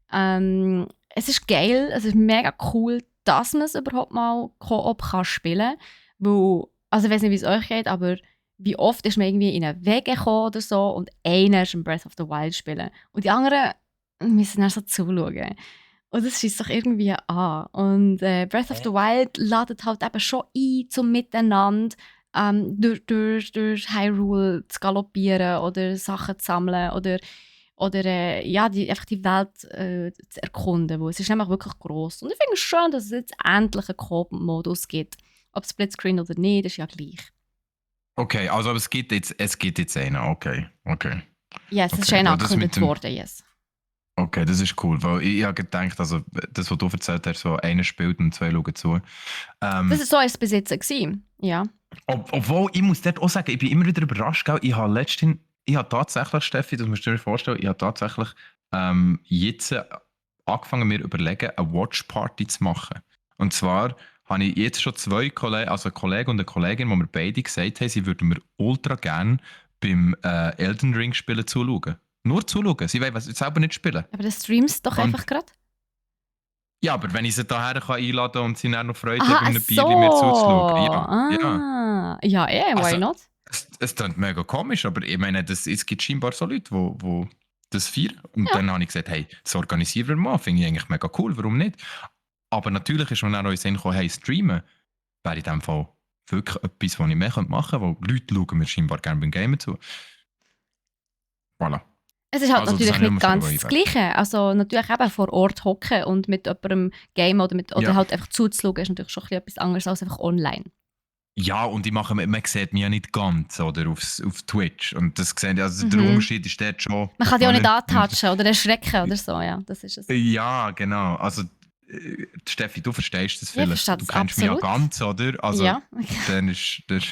Es ist geil, es ist mega cool, dass man es überhaupt mal Koop kann spielen kann. Also ich weiß nicht, wie es euch geht, aber wie oft ist man irgendwie in einen Weg gekommen oder so und einer ist im Breath of the Wild spielen. Und die anderen müssen dann so zuschauen. Und das schießt doch irgendwie an. Und Breath of the Wild ladet halt eben schon ein zum Miteinander durch Hyrule zu galoppieren oder Sachen zu sammeln oder ja, einfach die Welt zu erkunden. Weil es ist nämlich wirklich gross. Und ich finde es schön, dass es jetzt endlich einen Coop-Modus gibt. Ob Splitscreen oder nicht, ist ja gleich. Okay, also aber es gibt jetzt einen, okay. Ja, es ist einer angekündigt worden, yes. Okay, das ist cool, weil ich habe gedacht, also das, was du erzählt hast, so einer spielt und 2 schauen zu. Das war so es bis jetzt gewesen, ja. Obwohl, ich muss dort auch sagen, ich bin immer wieder überrascht, gell? Ich habe tatsächlich, Steffi, das musst du dir vorstellen, ich habe tatsächlich jetzt angefangen, mir überlegen, eine Watch-Party zu machen. Und zwar habe ich jetzt schon 2 Kollegen, also einen Kollegen und eine Kollegin, wo mir beide gesagt haben, sie würden mir ultra gerne beim Elden Ring spielen zuschauen. Nur zuschauen, sie wollen selber nicht spielen. Aber das streamst doch einfach gerade. Ja, aber wenn ich sie daher einladen kann und sie dann noch Freude haben, ein Bier mir zuzuschauen. Ja, why also, not? Es klingt mega komisch, aber ich meine, es gibt scheinbar so Leute, die das feiern. Und dann habe ich gesagt, hey, das organisieren wir mal, finde ich eigentlich mega cool, warum nicht? Aber natürlich ist mir dann auch in den Sinn gekommen, hey, streamen wäre in dem Fall wirklich etwas, was ich mehr machen könnte, weil Leute schauen mir scheinbar gerne beim Gamen zu. Voilà. Es ist halt Also, natürlich nicht ganz das Gleiche. Also natürlich eben vor Ort hocken und mit jemandem Game oder halt einfach zuzuschauen, ist natürlich schon etwas anderes als einfach online. Ja, und man sieht mich ja nicht ganz oder auf Twitch. Und das sehen, also der Unterschied ist dort schon. Man kann die auch nicht antatschen oder erschrecken oder so, ja. Das ist es. Ja, genau. Also, Steffi, du verstehst das vielleicht. Ja, du kennst mich ja ganz, oder? Also, ja. Dann ist das.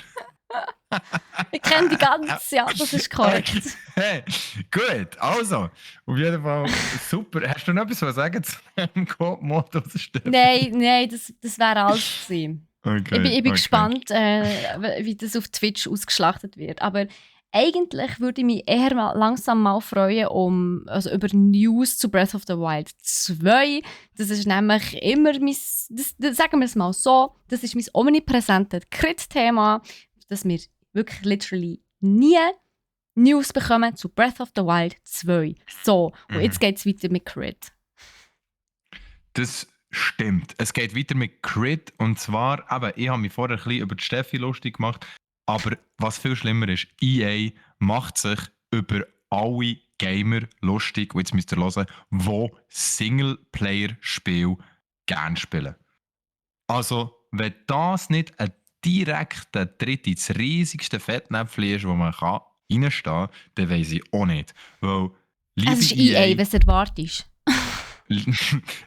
Ich kenne die ganz, ja, das ist korrekt. Hey, gut, also, auf jeden Fall super. Hast du noch etwas zu sagen zu dem Code-Modus, Steffi? Nein, das wäre alles gewesen. Okay, ich bin gespannt, wie das auf Twitch ausgeschlachtet wird. Aber eigentlich würde ich mich eher langsam mal freuen über News zu Breath of the Wild 2. Das ist nämlich immer sagen wir es mal so, das ist mein omnipräsentes Crit-Thema, dass wir wirklich literally nie News bekommen zu Breath of the Wild 2. So, und jetzt geht es weiter mit Crit. Das stimmt. Es geht weiter mit Crit. Und zwar, ich habe mich vorher ein bisschen über die Steffi lustig gemacht. Aber was viel schlimmer ist, EA macht sich über alle Gamer lustig, und jetzt müsst ihr hören, die Singleplayer-Spiele gerne spielen. Also, wenn das nicht ein direkter Tritt ins riesigste Fettnäpfchen ist, wo man reinstehen kann, dann weiss ich auch nicht. Weil, es ist EA, was erwartest.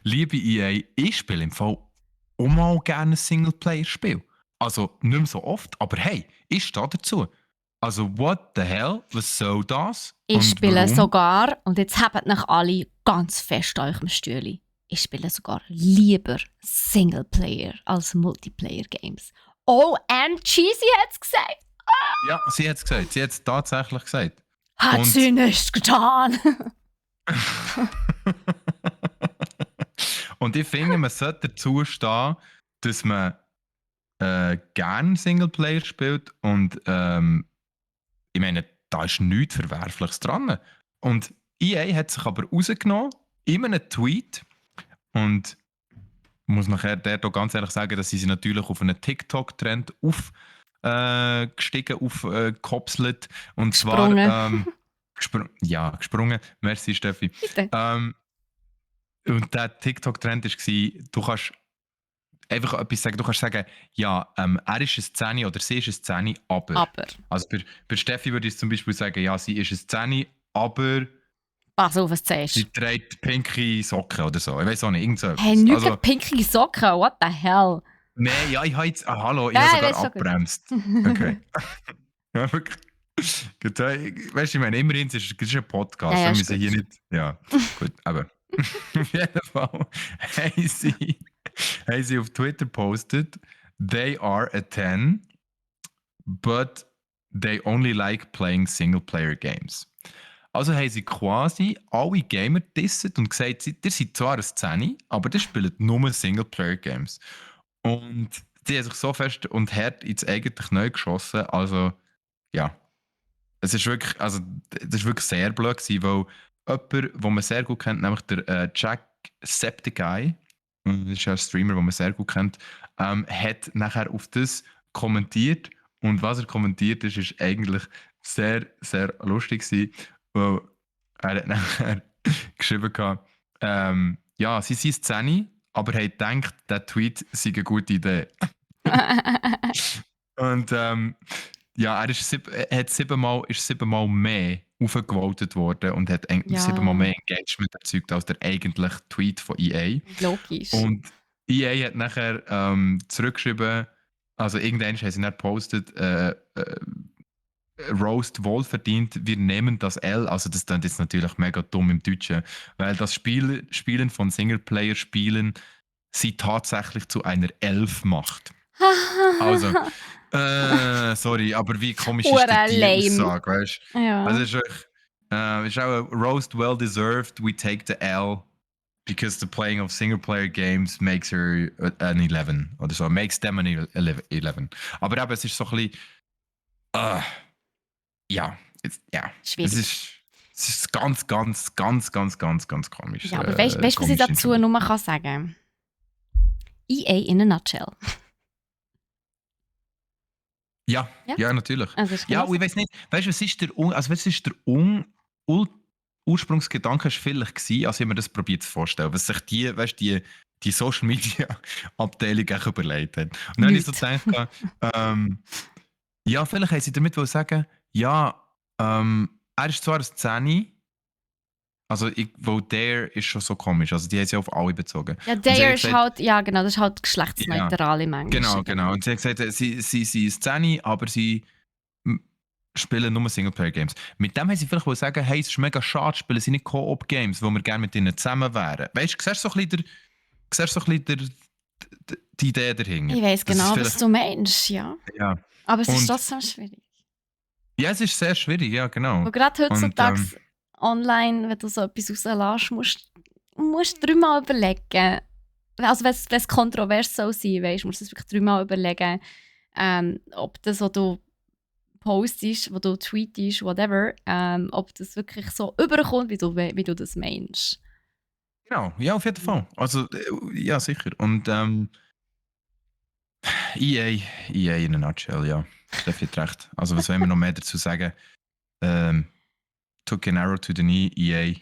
Liebe EA, ich spiele im Fall auch mal gerne ein Singleplayer-Spiel. Also nicht mehr so oft, aber hey, ich stehe dazu. Also what the hell, was soll das? Ich spiele sogar, und jetzt habt euch alle ganz fest an eurem Stühle, ich spiele sogar lieber Singleplayer als Multiplayer-Games. OMG, sie hat es gesagt! Ah! Ja, sie hat es gesagt. Sie hat es tatsächlich gesagt. Hat sie nicht getan! Und ich finde, man sollte dazu stehen, dass man gerne Singleplayer spielt und ich meine, da ist nichts Verwerfliches dran. Und EA hat sich aber rausgenommen, in einem Tweet, und ich muss nachher dort auch ganz ehrlich sagen, dass sie natürlich auf einen TikTok-Trend aufgekopselt. Und gesprungen. Zwar, gesprungen. Merci, Steffi. Bitte. Und der TikTok-Trend war, du kannst einfach etwas sagen. Du kannst sagen, ja, er ist eine 10 oder sie ist eine 10, aber. Aber. Also bei Steffi würde ich zum Beispiel sagen, ja, sie ist eine 10, aber Pass auf, was du sie sagst. trägt pinke Socken oder so. Ich weiß auch nicht, irgend so Hey, etwas. nicht Also, pinkige Socken, what the hell? nein, ja, ich habe jetzt, hallo, ich habe Nein, sogar weißt schon gut. abbremst. Okay. Ja, wirklich. Gut, weißt du, ich meine, immerhin es ist ein Podcast. Ja, Wir ist müssen hier gut. nicht. Ja, gut, aber auf jeden Fall haben sie auf Twitter postet, they are a 10, but they only like playing single-player games. Also haben sie quasi alle Gamer disset und gesagt, ihr seid zwar ein 10, aber ihr spielt nur Singleplayer-Games. Und die haben sich so fest und hart ins eigentlich neu geschossen. Also, ja. Es ist wirklich, also, das ist wirklich sehr blöd gewesen, weil jemand, den man sehr gut kennt, nämlich der Jack Septiceye, das ist ja ein Streamer, den man sehr gut kennt, hat nachher auf das kommentiert. Und was er kommentiert ist, ist eigentlich sehr, sehr lustig gewesen, weil er hat nachher geschrieben gehabt, ja, sie sind 10, aber er hat gedacht, der Tweet sei eine gute Idee. Und ja, er hat siebenmal mehr aufgevotet worden und hat siebenmal Ja, mehr Engagement erzeugt als der eigentliche Tweet von EA. logisch. Und EA hat nachher zurückgeschrieben, also irgendwann haben sie dann gepostet, Roast wohlverdient, wir nehmen das L, also das klingt jetzt natürlich mega dumm im Deutschen, weil das Spielen von Singleplayer-Spielen sie tatsächlich zu einer 11 macht. Also, sorry, aber wie komisch ist denn Hure die lame. Aussage, weißt du? Also, Ja. ist auch ein Roast well deserved, we take the L, because the playing of single player games makes her an 11 oder so, makes them an 11. Aber eben, es ist so ein bisschen, äh, ja, Schwierig. es ist ganz, ganz, ganz, ganz, ganz, ganz komisch. Ja, aber weißt du, was ich dazu nur kann sagen? EA in a nutshell. Ja, Ja? ja, natürlich. Also ist Ja, genau und so. ich weiß nicht, weißt du, was ist der Ursprungsgedanke ist vielleicht gewesen, als ich mir das probiert zu vorstellen, was sich die Social Media Abteilung auch überlegt hat. Und dann habe ich so Nicht. gedacht, ja, vielleicht haben sie damit sagen, ja, er ist zwar ein 10, also weil der ist schon so komisch, also die haben sie auf alle bezogen. Ja, Und sie der haben ist gesagt, halt, ja genau, das ist halt ja, geschlechtsneutral im Englischen. genau. Und sie haben gesagt, sie ist 10, aber sie spielen nur Singleplayer-Games. Mit dem haben sie vielleicht sagen, hey, es ist mega schade, spielen sie nicht Co-op-Games, wo wir gerne mit ihnen zusammen wären. Weißt du, siehst du so ein bisschen die Idee dahinter? Ich weiß Das ist genau, was vielleicht, du meinst, ja. ja. Aber es ist Und trotzdem schwierig. ja, es ist sehr schwierig, ja, genau. Und gerade Und heutzutage online, wenn du so etwas rauslässt, musst du dreimal überlegen. Also wenn es kontrovers soll sein, musst du es wirklich dreimal überlegen, ob das, was du postest, was du tweetest, whatever, ob das wirklich so überkommt, wie du das meinst. genau, ja, auf jeden Fall. Also, ja, sicher. Und EA in a nutshell, ja. Steffi hat recht. Also, was wollen wir noch mehr dazu sagen? Took an arrow to the knee, EA.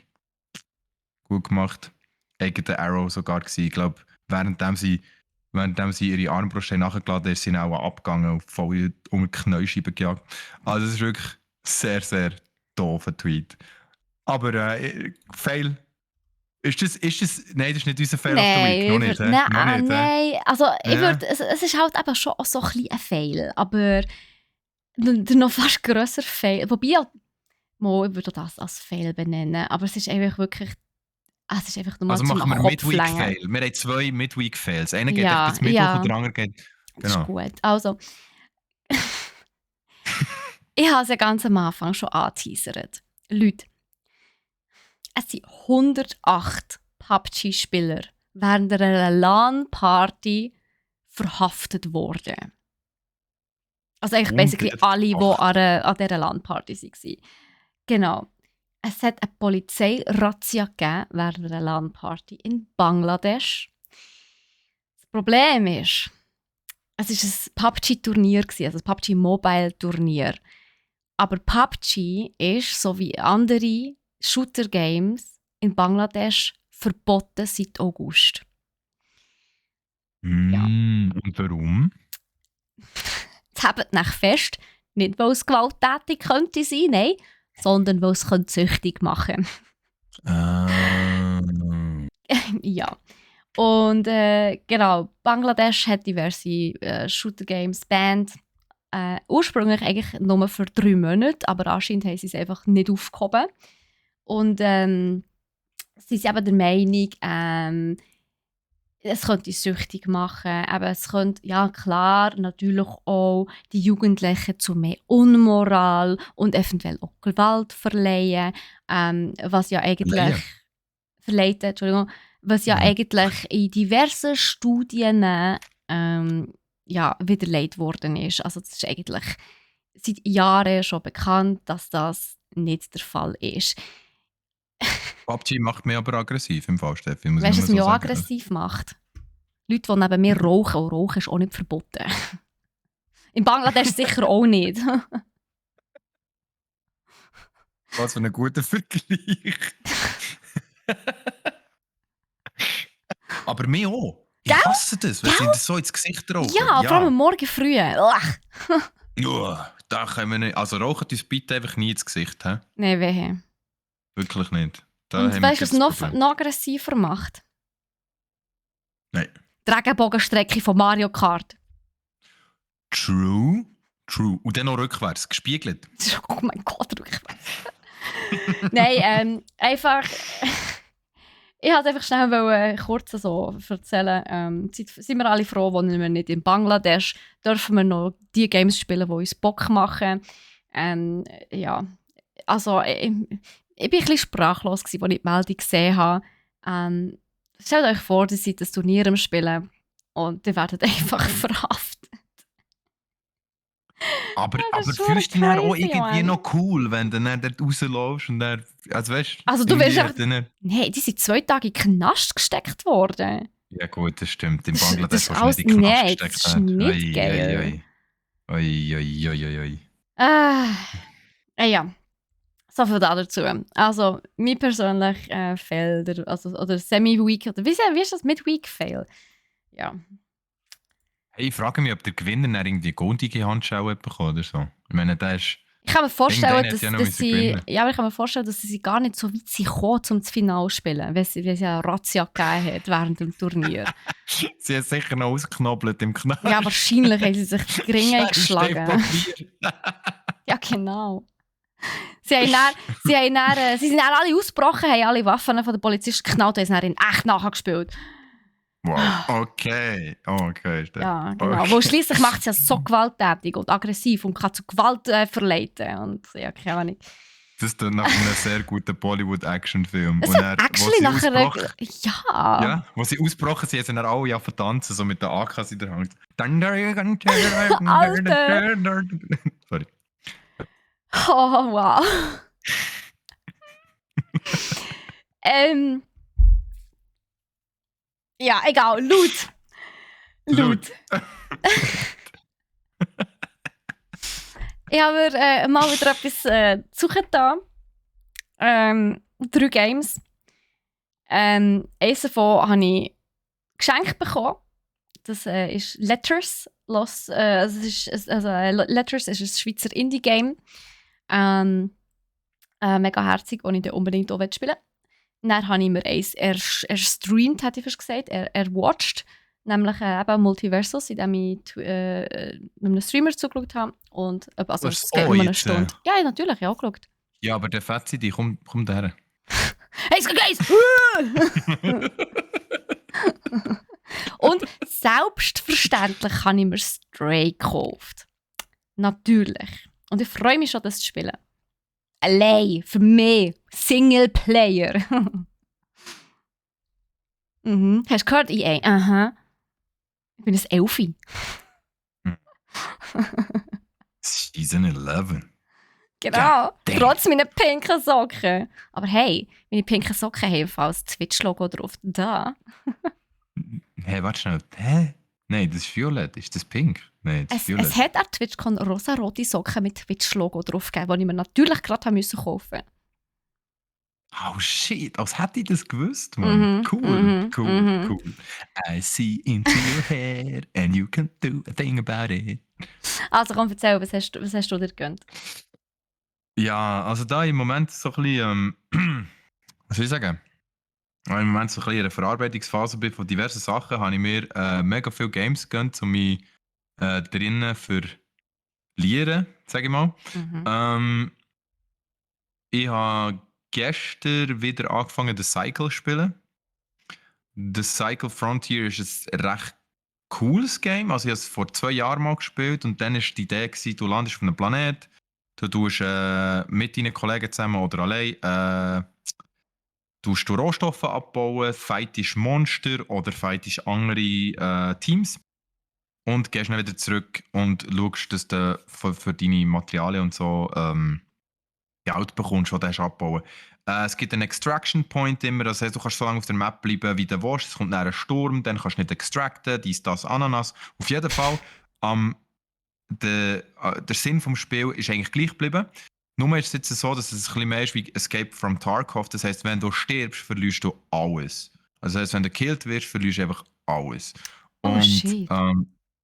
Gut gemacht. Eigene Arrow sogar gewesen. Ich glaube, währenddem sie ihre Armbrust nachgeladen haben, ist sie auch abgegangen und voll um die Knäuscheibe gejagt. Also, es ist wirklich sehr, sehr doofer Tweet. Aber Fail. Ist das, nein, das ist nicht unser Fail of the Week. Noch nicht, hä? Noch nicht, hä? Nein, also ich Ja. würde, es ist halt eben schon auch so ein bisschen ein Fail, aber der noch fast grösser Fail, wobei ich würde das als Fail benennen, aber es ist einfach wirklich, es ist einfach nur mal Also zum machen wir Kopflängen. Midweek-Fail. Wir haben 2 Midweek-Fails. Einer geht Ja, echt bis Mittwoch und der andere geht. das ist Genau. gut. Also, ich habe es ja ganz am Anfang schon angeteasert. Leute, es sind 108 PUBG-Spieler während einer LAN-Party verhaftet worden. Also eigentlich basically alle, die an dieser LAN-Party waren. Genau. Es hat eine Polizeirazzia gegeben während einer LAN-Party in Bangladesch. Das Problem ist, es war ein PUBG-Turnier, also ein PUBG-Mobile-Turnier. Aber PUBG ist, so wie andere Shooter-Games in Bangladesch, verboten seit August. Ja. Und warum? Jetzt habt nach fest, nicht weil es gewalttätig könnte sein, nein, sondern weil es könnte süchtig machen. Ja. Und genau, Bangladesch hat diverse Shooter-Games banned. Ursprünglich eigentlich nur für 3 Monate, aber anscheinend haben sie es einfach nicht aufgehoben. Und sie sind eben der Meinung, es könnte süchtig machen, aber es könnte, ja klar, natürlich auch die Jugendlichen zu mehr Unmoral und eventuell auch Gewalt verleihen, was ja eigentlich verleiten, Entschuldigung, was ja eigentlich in diversen Studien ja, widerlegt worden ist. Also das ist eigentlich seit Jahren schon bekannt, dass das nicht der Fall ist. PUBG macht mich aber aggressiv im Fall, Steffi. Muss Weißt du, ich was nur mich so auch sagen. aggressiv macht? Leute, die neben mir rauchen. Und Rauchen ist auch nicht verboten. In Bangladesch sicher auch nicht. Was für ein guter Vergleich. Aber mir auch. Ich hasse das, wenn sie das so ins Gesicht rauchen. Ja, vor allem am Morgen früh. Ugh. Da können wir nicht. Also rauchen uns bitte einfach nie ins Gesicht. He? Nein, wehe. Wirklich nicht. Da Und haben weißt du, wir was das noch aggressiver macht? Nein. Die Regenbogenstrecke von Mario Kart. True. Und dann noch rückwärts, gespiegelt. Oh mein Gott, rückwärts. Nein, einfach... Ich wollte einfach schnell kurz so erzählen. Sind wir alle froh, wohnen wir nicht in Bangladesch, dürfen wir noch die Games spielen, die uns Bock machen. Ja, also ich bin ein bisschen sprachlos, als ich die Meldung gesehen habe. Stellt euch vor, ihr seid das Turnier am Spielen und ihr werdet einfach verhaftet. Aber das ist fühlst du dich dann auch crazy, irgendwie Mann. noch cool, wenn du dann dort rausläufst und dann... Also weißt Also du willst irgendwie einfach... Nein, die sind 2 Tage in den Knast gesteckt worden. Ja gut, das stimmt. In Das Bangladesch ist hast du alles... nicht in den Knast Nein, das gesteckt. ist nicht geil. Oi. Ja, so viel dazu. Also, mein persönlicher Fail, oder Semi-Week, oder wie ist das? Mid-Week-Fail? Ja. Hey, ich frage mich, ob der Gewinner dann irgendwie goldige Handschellen bekommen oder so. Ich meine, der ist... Ich kann mir vorstellen, Irgendeiner hat ja noch müssen sie... gewinnen. Ja, aber ich kann mir vorstellen, dass sie gar nicht so weit sind gekommen, um das Finale zu spielen, weil es ja eine Razzia gegeben hat während dem Turnier. Sie hat sicher noch ausgeknobelt im Knast. Ja, wahrscheinlich haben sie sich die Gringe geschlagen. Papier. Ja, genau. Sie sind dann alle ausgebrochen, haben alle Waffen von den Polizisten geknallt und haben dann in echt nachgespielt. Wow, okay. Steffi. Ja, genau. Okay. Weil schliesslich macht es ja so gewalttätig und aggressiv und kann zu Gewalt verleiten. Und ja, keine Ahnung. Das tut nach einem sehr guten Bollywood-Action-Film. Es Und hat dann, actually nachher... Ja. Ja, wo sie ausgebrochen sind, sind dann alle tanzen, so mit den AKs in der Hand. Alter. Sorry. Oh, wow. Ja, egal. Laut. Ich habe mir mal wieder etwas zu suchen da. 3 Games. Eines davon habe ich geschenkt bekommen. Das ist Letters. Letters ist ein Schweizer Indie-Game. Mega herzig, das ich dann unbedingt auch spielen will. Dann habe ich mir eins streamt, hätte ich fast gesagt. Er watched. Nämlich eben Multiversus, in dem ich einem Streamer zugeschaut habe. Und, also es geht um eine Stunde. Ja, natürlich, ich habe auch geschaut. Ja, aber der Fetzi, die kommt her. Hey, es geht Geist! Und selbstverständlich habe ich mir Stray gekauft. Natürlich. Und ich freue mich schon, das zu spielen. Allein, für mich, Singleplayer. Hast du gehört, EA? Aha. Ich bin ein Elfi. Season 11. Genau, trotz meiner pinken Socken. Aber hey, meine pinken Socken haben das Twitch-Logo drauf. Da. Hey, warte schnell. Hä? Nein, das ist violett. Ist das pink? Nein, das ist violett. Es hat an TwitchCon rosa-rote Socken mit Twitch-Logo drauf gegeben, die ich mir natürlich gerade kaufen musste. Oh shit, als hätte ich das gewusst, Mann. Cool. I see into your head and you can do a thing about it. Also komm, erzähl, was hast du dir gegönnt? Ja, also da im Moment so ein bisschen, was soll ich sagen? Weil ich im Moment so ein bisschen in einer Verarbeitungsphase bin von diversen Sachen, habe ich mir mega viele Games gegönnt, um mich drinnen verlieren, sage ich mal. Mhm. Ähm, Ich habe gestern wieder angefangen, The Cycle zu spielen. The Cycle Frontier ist ein recht cooles Game. Also ich habe es vor 2 Jahren mal gespielt und dann war die Idee, du landest auf einem Planet, du tust mit deinen Kollegen zusammen oder allein tust du Rohstoffe abbauen, fightest Monster oder fightest andere Teams und gehst dann wieder zurück und schaust, dass du für deine Materialien und so Geld bekommst, das du hast abbauen. Es gibt einen Extraction Point immer, das heißt, du kannst so lange auf der Map bleiben, wie du willst. Es kommt dann ein Sturm, dann kannst du nicht extracten, dies, das, Ananas. Auf jeden Fall, der Sinn des Spiels ist eigentlich gleich geblieben. Nur ist es jetzt so, dass es ein bisschen mehr ist wie Escape from Tarkov. Das heißt, wenn du stirbst, verlierst du alles. Also das heißt, wenn du gekillt wirst, verlierst du einfach alles. Oh Und shit.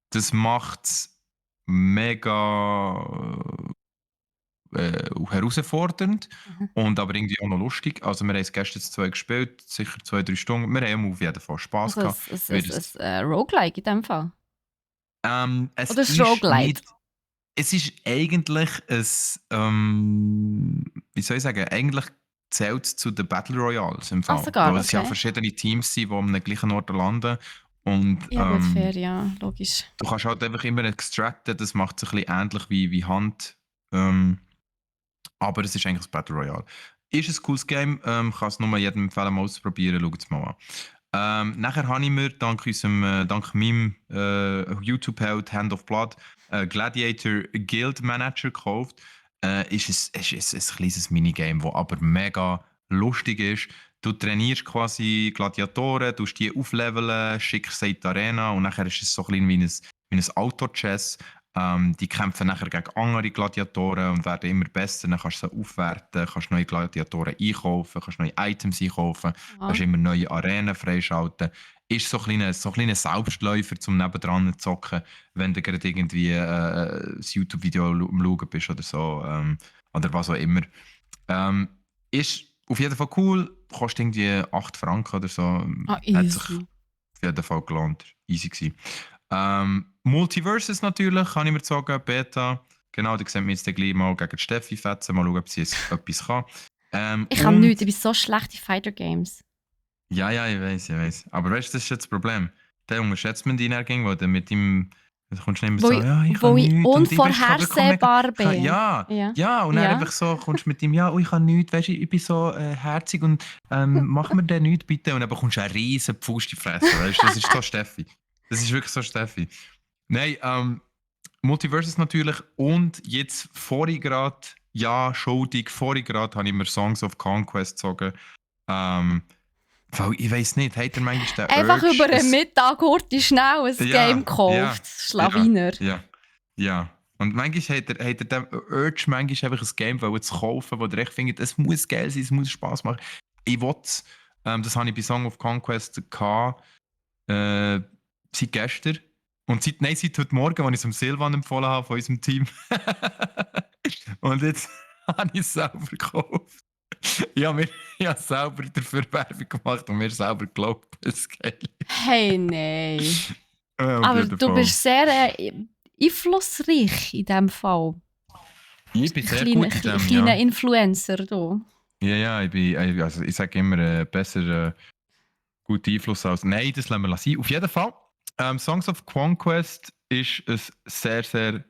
das macht es mega herausfordernd Mhm. und aber irgendwie auch noch lustig. Also wir haben es gestern 2 gespielt, sicher 2, 3 Stunden. Wir haben auf jeden Fall Spass Also gehabt. Weil es, ein Roguelike in dem Fall. es Oder ein ist Roguelite. nicht, es ist eigentlich ein, wie soll ich sagen, eigentlich zählt es zu den Battle Royales im Ah, Fall. sogar, Weil es ja okay. verschiedene Teams sind, die an einem gleichen Ort landen und Ja gut, fair, ja, logisch. du kannst halt einfach immer extracten, das macht es ein bisschen ähnlich wie Hand. Ähm, Aber es ist eigentlich ein Battle Royale. Ist ein cooles Game, kann es nur jedem empfehlen, mal auszuprobieren, schaut es mal an. Nachher habe ich mir dank meinem YouTube-Held Hand of Blood Gladiator Guild Manager gekauft. Ist ein kleines Minigame, das aber mega lustig ist. Du trainierst quasi Gladiatoren, tust die aufleveln, schickst sie in die Arena und nachher ist es so ein bisschen wie ein Auto-Chess. Die kämpfen nachher gegen andere Gladiatoren und werden immer besser. Dann kannst du sie aufwerten, kannst neue Gladiatoren einkaufen, kannst neue Items einkaufen, kannst Aha. immer neue Arenen freischalten. Ist so ein kleiner Selbstläufer zum nebendran zu zocken, wenn du gerade irgendwie ein YouTube-Video am Schauen bist oder so. Oder was auch immer. Ähm, Ist auf jeden Fall cool, kostet irgendwie 8 Franken oder so. Ah, Hat sich easy. auf jeden Fall gelohnt. Easy gewesen. Multiverses natürlich, kann ich mir sagen, Beta. Genau, da sehen wir jetzt gleich mal gegen die Steffi fetzen, mal schauen, ob sie jetzt etwas kann. Ich kann nichts, ich Und, bin so schlecht in Fighter Games. ja, ich weiß. Aber weißt du, das ist jetzt das Problem. Der unterschätzt man dich dann, weil dann mit ihm, da kommst du nicht mehr Wo so, ich, ja, ich wo kann ich nichts. Und ich, weißt, ich kann wirklich mega, unvorhersehbar bin. ja, Ja. ja. Und dann Ja. einfach so, kommst du mit ihm, ja, ich kann nichts, weißt du, ich bin so herzig und mach mir den nichts bitte. Und dann bekommst du einen riesen Pfust in die Fresse, weißt du, das ist so Steffi. Das ist wirklich so Steffi. Nein, Multiverses natürlich und jetzt vorhin gerade, ja, schuldig, vorhin gerade habe ich mir Songs of Conquest gezogen. Weil ich weiß nicht, hat er manchmal den Einfach Urge, über einen Mittag kurz schnell ein Game ja, gekauft. Schlawiner. ja. Und manchmal hat er den Urge, manchmal einfach ein Game zu kaufen, wo er echt findet, es muss geil sein, es muss Spaß machen. Ich will es. Das habe ich bei Song of Conquest gehabt, seit gestern. Und seit heute Morgen, als ich es dem Silvan empfohlen habe von unserem Team. Und jetzt habe ich es selber gekauft. Ich habe selber dafür Werbung gemacht und mir selber geglaubt, dass es geil ist. Hey, nein. Ja, auf Aber jeden du Fall. bist sehr einflussreich in diesem Fall. Ich bin sehr Kleiner, gut in dem, kleiner ja. Influencer du. Ja, also ich sage immer, besser guten Einfluss als. Nein, das lassen wir sein. Auf jeden Fall, Songs of Conquest ist ein sehr, sehr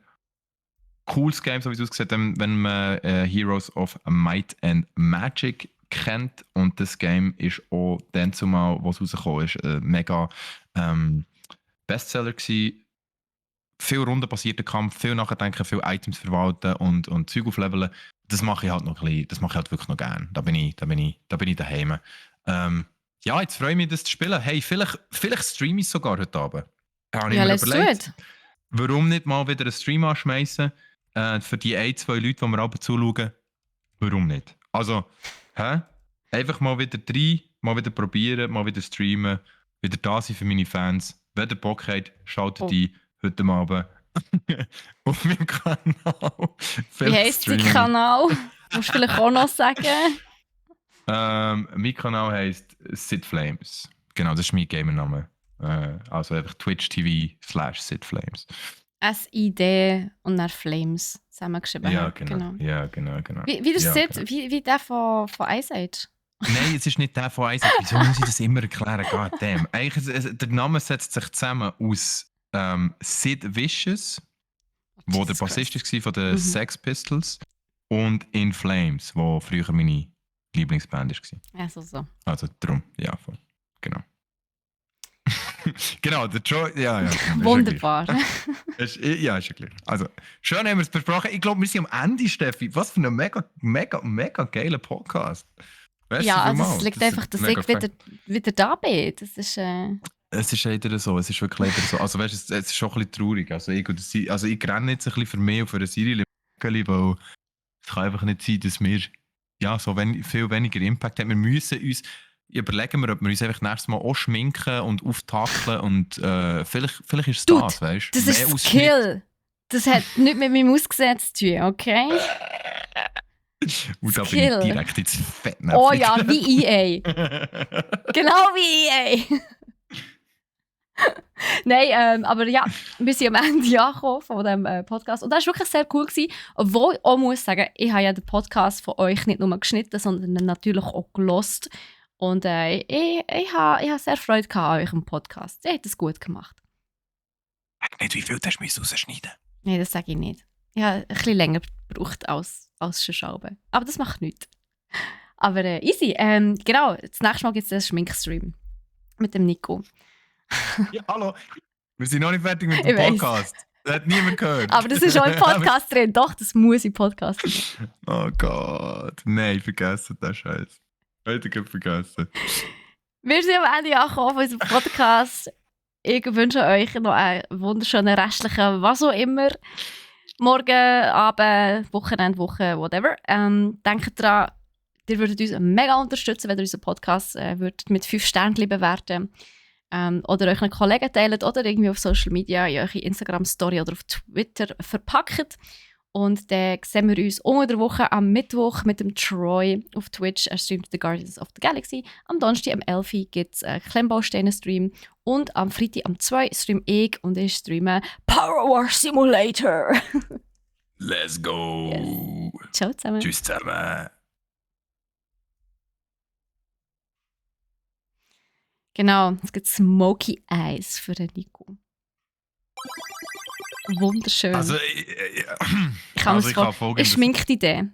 cooles Game, so wie es aussieht, wenn man Heroes of Might and Magic kennt. Und das Game ist auch dann zumal, was rausgekommen ist, mega Bestseller gewesen. Viel rundenbasierter Kampf, viel nachdenken, viel Items verwalten und Zeug aufleveln. Das mache ich halt noch ein bisschen, das mache ich halt wirklich noch gerne. Da bin ich daheim. Ja, jetzt freue ich mich, das zu spielen. Hey, vielleicht streame ich es sogar heute Abend. Da habe ich Ja, mir let's do überlegt, it. warum nicht mal wieder einen Stream anschmeißen? Für die 1, 2 Leute, die mir ab und zu schauen. Warum nicht? Also, hä? Einfach mal wieder rein, mal wieder probieren, mal wieder streamen, wieder da sein für meine Fans. Wenn ihr Bock habt, schaltet ein heute Abend auf meinem Kanal. Wie heisst dein Kanal? Musst du vielleicht auch noch sagen? Mein Kanal heisst Sid Flames. Genau, das ist mein Gamername. Also einfach Twitch TV/SidFlames. SID und dann Flames zusammengeschrieben. Ja, genau. Ja, genau. Wie der Ja, Sid, genau. wie der von Ice Age? Nein, es ist nicht der von Isaac. Wieso muss ich das immer erklären? God damn. Eigentlich, der Name setzt sich zusammen aus Sid Vicious, wo der Bassist war von den Sex Pistols, und In Flames, wo früher meine Lieblingsband war. Ja, so. Also drum, ja, voll. Genau. Genau, der Joy. Ja. Wunderbar. Ist ja klar. Also, schön haben wir es besprochen. Ich glaube, wir sind am Ende, Steffi. Was für ein mega geiler Podcast. Merci ja, also vielmals. es liegt einfach, dass ich wieder da bin. Das ist. Es ist leider so. Es ist wirklich leider so. Also, weißt du, es ist schon ein bisschen traurig. Also, ich renne jetzt ein bisschen für mich und für eine Serie, weil es kann einfach nicht sein, dass wir so viel weniger Impact haben. Wir müssen uns überlegen, ob wir uns einfach nächstes Mal auch schminken und auftakeln und vielleicht ist es Dude, das, weißt du? Das ist Skill. Das hat nichts mit meinem Aussehen zu tun, okay? Und da bin ich direkt ins Fettnäpfchen. Oh ja, wie EA. Genau wie EA. Nein, aber ja, wir sind am Ende angekommen von diesem Podcast. Und das war wirklich sehr cool gewesen. Obwohl ich auch muss sagen, ich habe ja den Podcast von euch nicht nur geschnitten, sondern natürlich auch gelost. Und ich habe sehr Freude an eurem Podcast. Ihr habt es gut gemacht. Nicht, wie viel du hast rausschneiden? Nein, das sage ich nicht. Ich habe ein bisschen länger gebraucht als schon Schrauben. Aber das macht nichts. Aber easy. Genau, das nächste Mal gibt es einen Schminkstream mit dem Nico. Ja, hallo. Wir sind noch nicht fertig mit dem Podcast. Das hat niemand gehört. Aber das ist auch im Podcast drin. Doch, das muss im Podcast drin. Oh Gott. Nein, vergessen den Scheiß. Heute vergessen. Wir sind am Ende angekommen von unserem Podcast. Ich wünsche euch noch einen wunderschönen restlichen, was auch immer. Morgen, Abend, Wochenende, Woche, whatever. Denkt daran, ihr würdet uns mega unterstützen, wenn ihr unseren Podcast mit 5 Sternen bewerten oder euch einen Kollegen teilt oder irgendwie auf Social Media in eure Instagram-Story oder auf Twitter verpackt. Und dann sehen wir uns unter der Woche am Mittwoch mit dem Troy auf Twitch. Er streamt The Guardians of the Galaxy. Am Donnerstag am 11 Uhr gibt es einen Klemmbausteine-Stream. Und am Freitag am 2 streame ich und ich streame Power War Simulator. Let's go. Yes. Ciao zusammen. Tschüss zusammen. Genau, es gibt Smoky Eyes für den Nico. Wunderschön. Also, ich kann es ich schminke die Idee.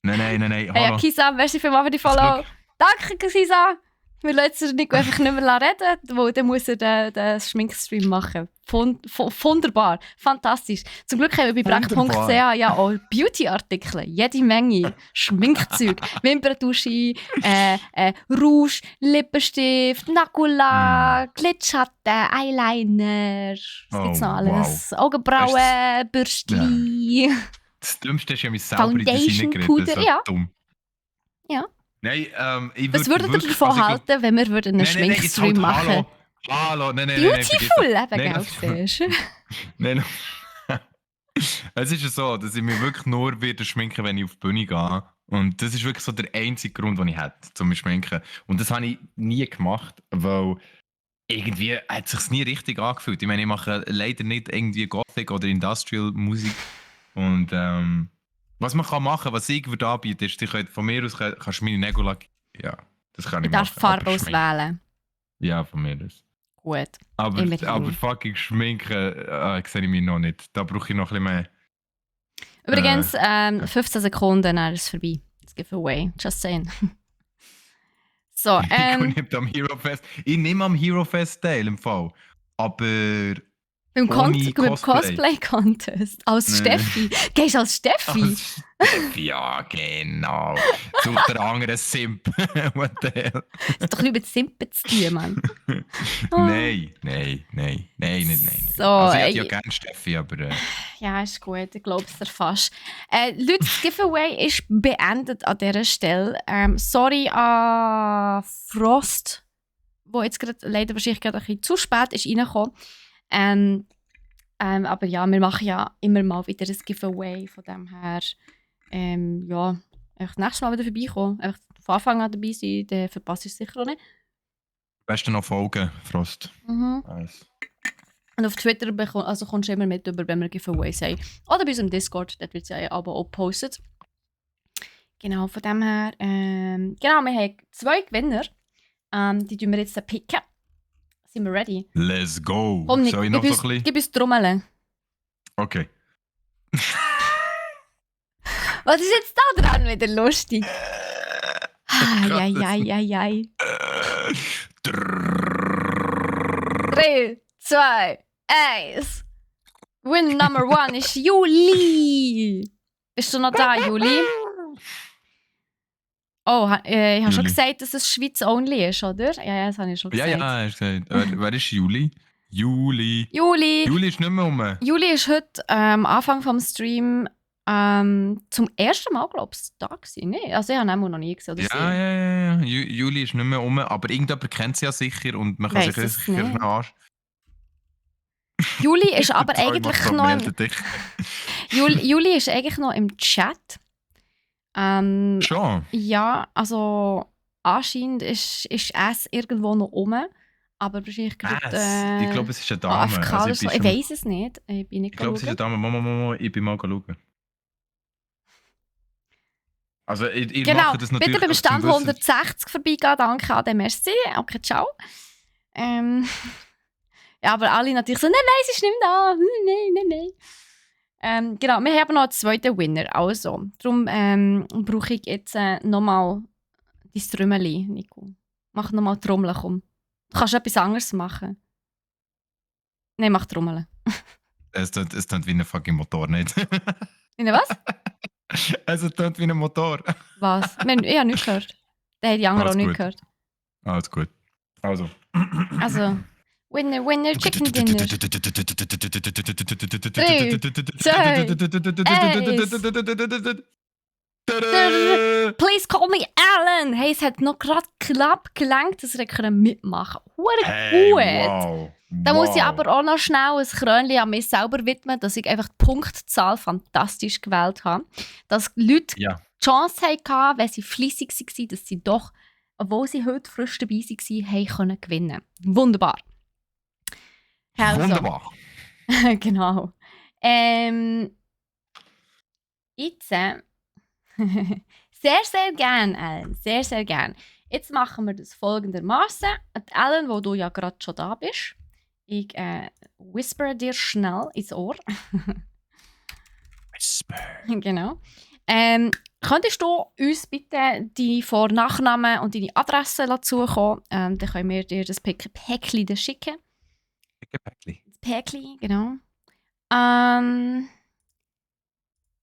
Nein. Hey, hallo. Kisa, merci vielmals für die Follow. Danke, Kisa. Wir lassen den Nico einfach nicht mehr reden, weil dann muss er den Schminkstream machen. Wunderbar, fantastisch. Zum Glück haben wir bei Brecht.ch ja auch Beauty-Artikel, jede Menge. Schminkzeug, Wimperntusche, Rouge, Lippenstift, Nagellack, Lidschatten, Eyeliner. Was gibt's noch alles? Wow. Augenbrauen, Bürstchen. Das Dümmste ist ja mein selber in die Sinne geredet. Das ist ja dumm. Ja. Nein, was würdet ihr davon halten, wenn wir einen Schminkstream machen? Hallo, nein. Beautiful, eben, siehst du? Nein, es ist ja so, dass ich mich wirklich nur wieder schminken, wenn ich auf die Bühne gehe. Und das ist wirklich so der einzige Grund, den ich hätte, zum Schminken. Und das habe ich nie gemacht, weil irgendwie hat es sich nie richtig angefühlt. Ich meine, ich mache leider nicht irgendwie Gothic oder Industrial Musik. Und was man machen kann, was ich würde anbieten, ist, von mir aus kannst du meine Nägel lackieren. Ja, das kann ich machen. Du darfst Farbe auswählen. Ja, von mir aus. Gut. Aber fucking schminken sehe ich mich noch nicht. Da brauche ich noch ein bisschen mehr. Übrigens, 15 Sekunden, dann ist es vorbei. Das Giveaway. Just saying. So, ich nehme am Hero Fest teil im Fall. Aber Beim Ohne Cosplay-Contest. Als Nee. Steffi. Gehst du als Steffi? Ja, genau. Such der andere Simp. What the hell? Das hat doch nicht mit Simpen zu tun, Mann. Nein. So, Also ich hätte ja gerne Steffi, aber... Ja, ist gut, ich glaube es dir fast. Leute, das Giveaway ist beendet an dieser Stelle. Sorry an Frost, wo jetzt gerade leider wahrscheinlich gerade ein bisschen zu spät ist reingekommen. Aber ja, wir machen ja immer mal wieder ein Giveaway, von dem her ja, einfach nächstes Mal wieder vorbeikommen. Einfach von Anfang an dabei sein, dann verpasst du es sicher auch nicht. Besten noch folgen, Frost. Nice. Und auf Twitter kommst du immer mit, über, wenn wir Giveaways haben. Oder bei uns im Discord, dort wird es ja aber auch gepostet. Genau, von dem her. Genau, wir haben 2 Gewinner. Die tun wir jetzt picken. Sind wir ready? Let's go. Komm, Nick, Soll ich noch so ein bisschen... gib uns Trommeln. Okay. Was ist jetzt da dran wieder lustig? Ai. 3, 2, 1. Win Number 1 ist Juli. Bist du noch da, Juli? Oh, ich habe schon gesagt, dass es Schweiz-only ist, oder? Ja, das habe ich schon gesagt. Ja, hast gesagt. Wer ist Juli? Juli ist nicht mehr rum. Juli ist heute am Anfang vom Stream zum ersten Mal, glaube ich, da gewesen. Nee, also ich habe ihn noch nie gesehen. Oder Ja. Juli ist nicht mehr rum, aber irgendjemand kennt sie ja sicher und man kann Weiss sich es sicher nicht. noch Juli ist aber Sorry, eigentlich Marco, noch melde dich. Juli ist eigentlich noch im Chat. Schon? Ja, also anscheinend ist es irgendwo noch rum. Aber wahrscheinlich gerade Ich glaube, es ist eine Dame. AFK Also oder so. Ich weiß es nicht. Ich bin nicht Ich glaube, es ist eine Dame. Mama, ich bin mal schauen. Also, ich genau, mache das natürlich bitte beim zum Stand Wissen. 160 vorbeigehen. Danke an den Merci. Okay, ciao. Ja, aber alle natürlich so, nein, sie ist nicht mehr da. Nein. Genau, wir haben noch einen zweiten Winner. Also, darum brauche ich jetzt nochmal dein Trümmeli, Nico. Mach nochmal Trommeln, komm. Du kannst etwas anderes machen. Nein, mach Trommeln. Es tönt wie ein fucking Motor, nicht? In was? Es tönt wie ein Motor. Was? Ich habe nichts gehört. Der hat die anderen auch Alles nicht gut. gehört. Alles gut. Also, Winner, Chicken Dinner. 3, Please call me Alan. Hey, es hat noch gerade knapp gelangt, dass wir mitmachen können. Hey, Gut. wow. Da muss ich aber auch noch schnell ein Krönchen an mich selber widmen, dass ich einfach die Punktzahl fantastisch gewählt habe. Dass Leute Ja. die Chance hatten, wenn sie fleissig waren, dass sie doch, obwohl sie heute frisch dabei waren, haben können gewinnen. Wunderbar. Also, Wunderbar. genau. Jetzt sehr, sehr gern, Alan. Sehr, sehr gern. Jetzt machen wir das folgendermaßen. Alan, wo du ja gerade schon da bist, ich whisper dir schnell ins Ohr. Whisper. Genau. Könntest du uns bitte deine Vor- und Nachnamen und deine Adresse zukommen? Dann können wir dir das Päckchen schicken. Das Päckchen, genau.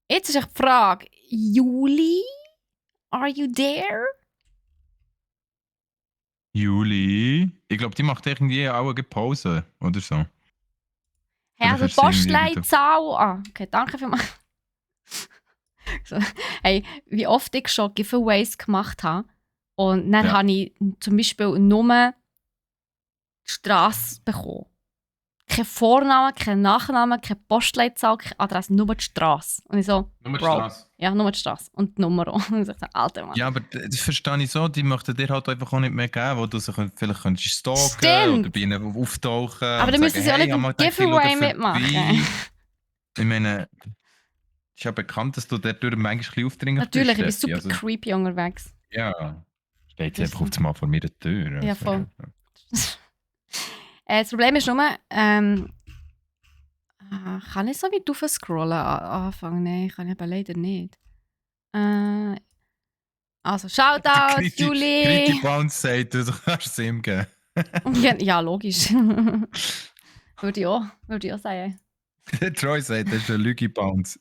Jetzt ist die Frage, Juli, are you there? Juli? Ich glaube, die macht irgendwie auch eine Pause oder so. Hey, also Vielleicht ist sie Postleitzahl. Okay, danke vielmals. So, hey, wie oft ich schon Giveaways gemacht habe. Und dann habe ich zum Beispiel nur die Strasse bekommen. Kein Vorname, kein Nachname, keine Postleitzahl, keine Adresse, nur die Strasse. Und ich so, Nur die Bro. Strasse. Ja, nur die Strasse. Und die Nummer auch. Und ich so, Alter Mann. Ja, aber das verstehe ich so, die möchten dir halt einfach auch nicht mehr geben, wo du sie vielleicht könntest stalken Stimmt. oder bei ihnen auftauchen. Aber dann müssen sie auch nicht im Giveaway mitmachen. Ich meine, es ist ja bekannt, dass du dort manchmal ein bisschen aufdringlich Natürlich, ich bin bist. super Steffi. creepy unterwegs. Ja. Steht sie einfach auf einmal vor mir der Tür. Ja, also, voll. Das Problem ist nur, kann ich so wie du scrollen anfangen? Nein, kann ich aber leider nicht. Also, Shoutout, Juli! Kriti Bounce sagt, du kannst es ihm geben. Ja, logisch. Würde ich auch sagen. Der Troy sagt, das ist ein Lügi-Bounce.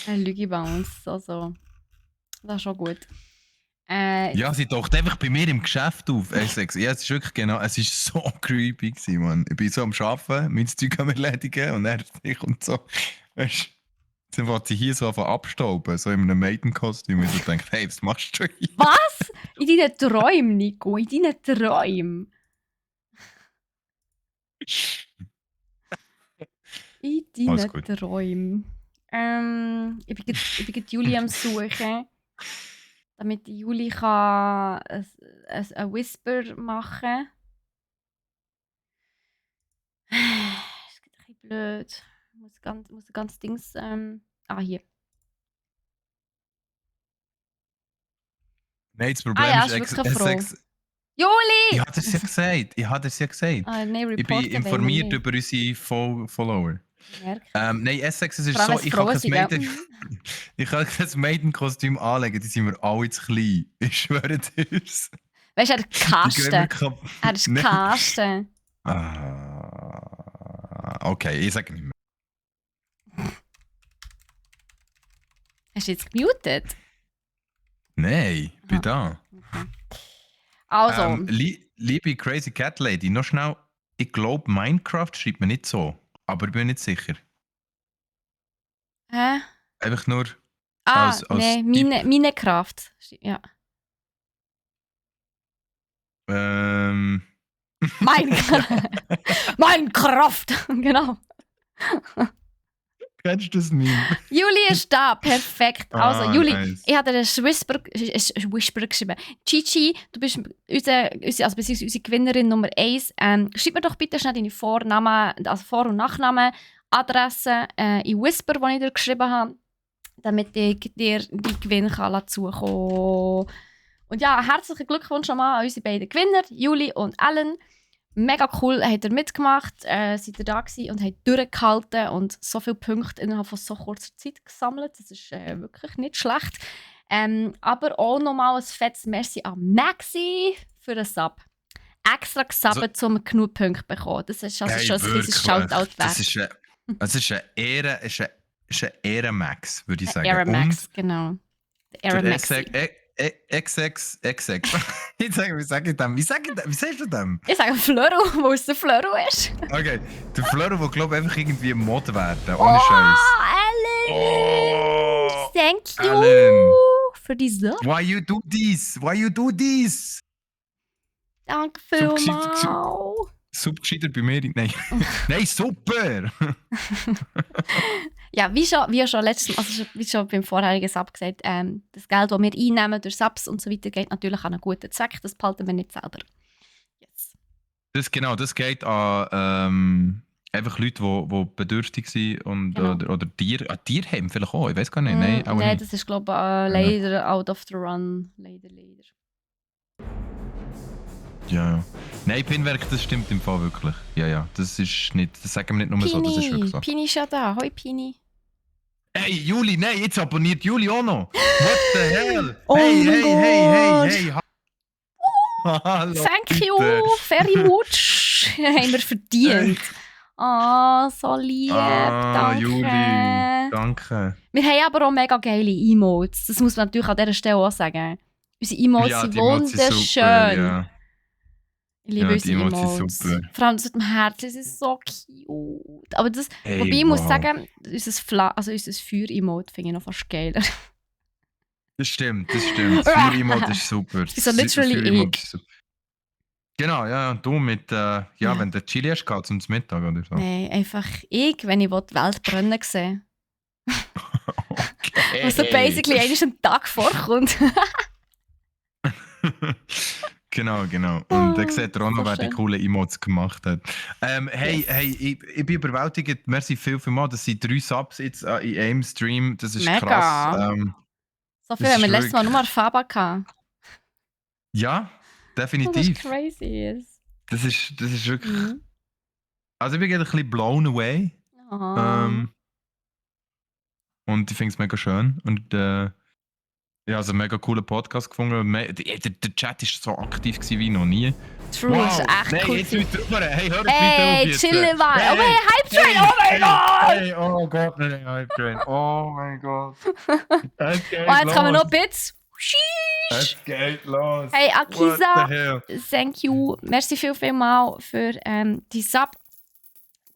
Ein Lüge bei uns. Also, das ist schon gut. Äh, Ja, sie taucht einfach bei mir im Geschäft auf. Ich sag's, ja, es ist wirklich genau, es ist so creepy gewesen, Mann. Ich bin so am Arbeiten, mein Zeug am erledigen und er kommt so, weißt du, dann will sie hier so anfangen abstauben, so in einem Maiden-Kostüm und ich denke, hey, was machst du hier? Was? In deinen Träumen, Nico? In deinen Träumen? In Alles deinen gut. Träumen. Ich bin gerade Juli am Suchen, damit die Juli kann ein Whisper machen. Das ist ein bisschen blöd. Muss ganz Dings. Hier. Nein, das Ah Problem ja, ist, ist wirklich eine Frau. ich Juli! hatte es ja gesagt, Nein, Ich bin reporten wollen wir informiert nicht. über unsere Follower. Merke. Nein, Essex, es ist Vor allem, so, wenn es Frauen sind, gell? ich kann kein Maiden-Kostüm anlegen, die sind mir alle zu klein. Ich schwöre dir's. Weißt du, er ist Die gehen mir Kasten. Er ist Nein. Kasten. Okay, ich sage nicht mehr. Hast du jetzt gemutet? Nein, ich bin da. Okay. Also. Liebe Crazy Cat Lady, noch schnell. Ich glaube, Minecraft schreibt man nicht so. Aber ich bin nicht sicher. Hä? Einfach nur Ah, als nein, Tipp. Minecraft. Ja. Minecraft! Genau. Kennst du das nicht? Juli ist da, perfekt. Also, Juli, nice. ich habe dir ein Whisper geschrieben. Chichi, du bist unsere Gewinnerin Nummer 1. Schreib mir doch bitte schnell deine Vor- und Nachnamen, Adresse in Whisper, die ich dir geschrieben habe, damit ich dir die Gewinn zukommen kann. Und ja, herzlichen Glückwunsch nochmal an unsere beiden Gewinner, Juli und Ellen. Mega cool, habt ihr mitgemacht, seid ihr da gewesen und habt durchgehalten und so viele Punkte innerhalb von so kurzer Zeit gesammelt. Das ist wirklich nicht schlecht. Aber auch nochmal ein fettes Merci an Maxi für den Sub. Extra gesubbt, um genug Punkte zu bekommen. Das ist also schon ein kleines Shoutout wert. Das ist eine Ehre, ist eine Ehrenmax, würde ich sagen. Aeromax, genau. Aeromaxi. XX. Wie sage ich dem? Wie sagst du dem? Ich sage Flöru, wo es der Flöru ist. Okay, der Flöru, der glaube ich einfach irgendwie Mod werden, ohne Scheiß. Ellen! Oh, Thank you Ellen. für die Sub. Why you do this? Danke vielmals. Super gescheiter bei mir. Nein. Nein, super! Ja, wie schon letztes Mal, also wie schon beim vorherigen Sub gesagt, das Geld, das wir einnehmen durch Subs und so weiter, geht natürlich an einen guten Zweck. Das behalten wir nicht selber. Yes. Das geht an einfach Leute, die bedürftig sind und, Genau. oder Tierheim vielleicht auch, ich weiß gar nicht. Nein, aber nein, nicht. das ist glaube ich leider out of the run. Leider. Ja. Nein, Pinwerk, das stimmt im Fall wirklich. Ja, das ist nicht, das sagen wir nicht nur so, das ist wirklich so. Pini ist ja da. Hoi Pini. Hey, Juli, nein, jetzt abonniert Juli auch noch. What the hell? Oh Hey. Hallo, thank you bitte. very much. Haben wir verdient. So lieb. Danke. Juli, danke. Wir haben aber auch mega geile Emotes. Das muss man natürlich an dieser Stelle auch sagen. Unsere Emotes sind wunderschön. Super, ja. Ich liebe unsere die Emotes Emotes. sind super. Vor allem das mit dem Herz, das ist so cute. Aber das, Hey, wobei ich muss sagen, unser Feuer-Emote finde ich noch fast geiler. Das stimmt. Das Feuer-Emote ist super. Das ist so literally ich. Genau, ja, und du mit, wenn du Chili hast zum Mittag oder so. Nein, einfach ich, wenn ich die Welt brennen sehe. Okay. Was so basically einen Tag vorkommt. Genau. Und dann sieht ihr auch noch, so wer die schön. coolen Emotes gemacht hat. Hey, ich bin überwältigt. Merci viel mal. Das sind 3 Subs jetzt in einem Stream. Das ist Mega. krass. So viel haben wir letztes Mal nur mal Faber gehabt. Ja, Das definitiv. ist crazy. Das ist wirklich... Also ich bin gerade ein bisschen blown away. Oh. Und ich finde es mega schön. Und Ja, also einen mega coolen Podcast gefunden. Der Chat war so aktiv gewesen wie noch nie. True, ist echt Nein, cool. jetzt weiter rüber. Hey, hör Hey, jetzt. chill mal. Hey, Oh mein Hype Train, oh mein Gott! Hey, oh Gott, nein, Hype Train. Oh mein Gott. Es geht Oh, jetzt kommen wir los. noch Bits. Es geht los. Hey, What Akisa, the hell? thank you. Merci vielmals für die Sub.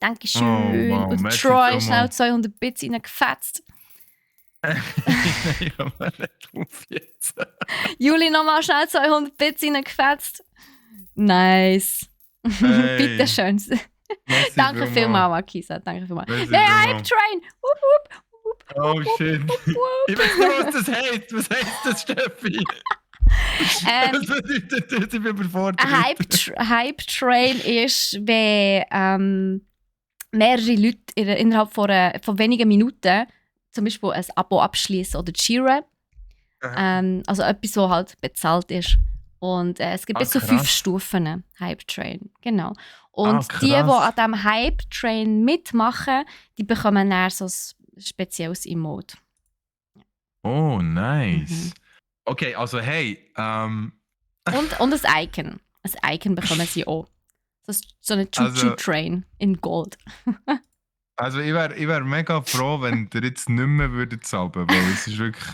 Dankeschön. Oh, wow, Und merci Troy, vielmals. schnell 200 Bits reingefetzt. Nein, ich komme nicht drauf jetzt. Juli nochmal schnell 200 Bits reingefetzt. Nice. Hey. Bitte schön. Merci Danke vielmals, Akisa. Danke vielmals. Merci Der vielmals. Hype Train. Wupp, wupp, wupp, Oh wupp, shit. wupp, wupp. Ich weiß nicht, was das heisst. Was heisst das, Steffi? Was bedeutet das? Ich bin überfordert. Ein Hype Train ist, wenn mehrere Leute innerhalb von wenigen Minuten zum Beispiel ein Abo abschließen oder cheeren. Also etwas, was halt bezahlt ist. Und es gibt bis zu 5 Stufen Hype Train. Genau. Und die an diesem Hype Train mitmachen, die bekommen dann so ein spezielles Emote. Oh, nice. Okay, also hey. Und ein Icon. Ein Icon bekommen sie auch. Das ist so eine Choo-Choo-Train in Gold. Also ich wär mega froh, wenn ihr jetzt nicht mehr würdet salben, weil es ist wirklich...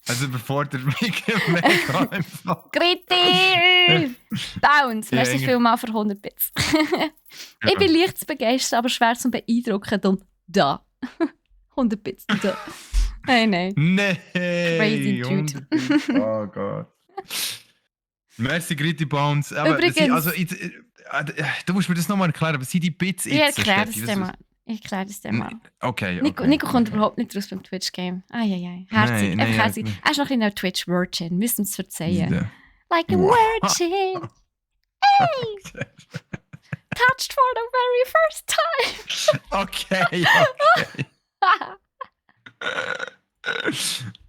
Also überfordert mich mega einfach. Griti! Bounce! Ja, Merci vielmals für 100 Bits. Ich bin leicht zu begeistern, aber schwer zu beeindrucken. Darum da. 100 Bits. Da. Nein. Nee! Crazy Dude. Oh Gott. Merci, Griti Bounce. Aber Übrigens... also, du musst mir das nochmal erklären, was sind die Bits jetzt? Ich erkläre das dir mal. Okay. Nico kommt überhaupt nicht raus beim Twitch-Game. Herzig. Nein, herzig. Er ist noch ein Twitch-Virgin. Müssen wir es verzeihen. Ja. Like a virgin. Hey! Touched for the very first time. Okay.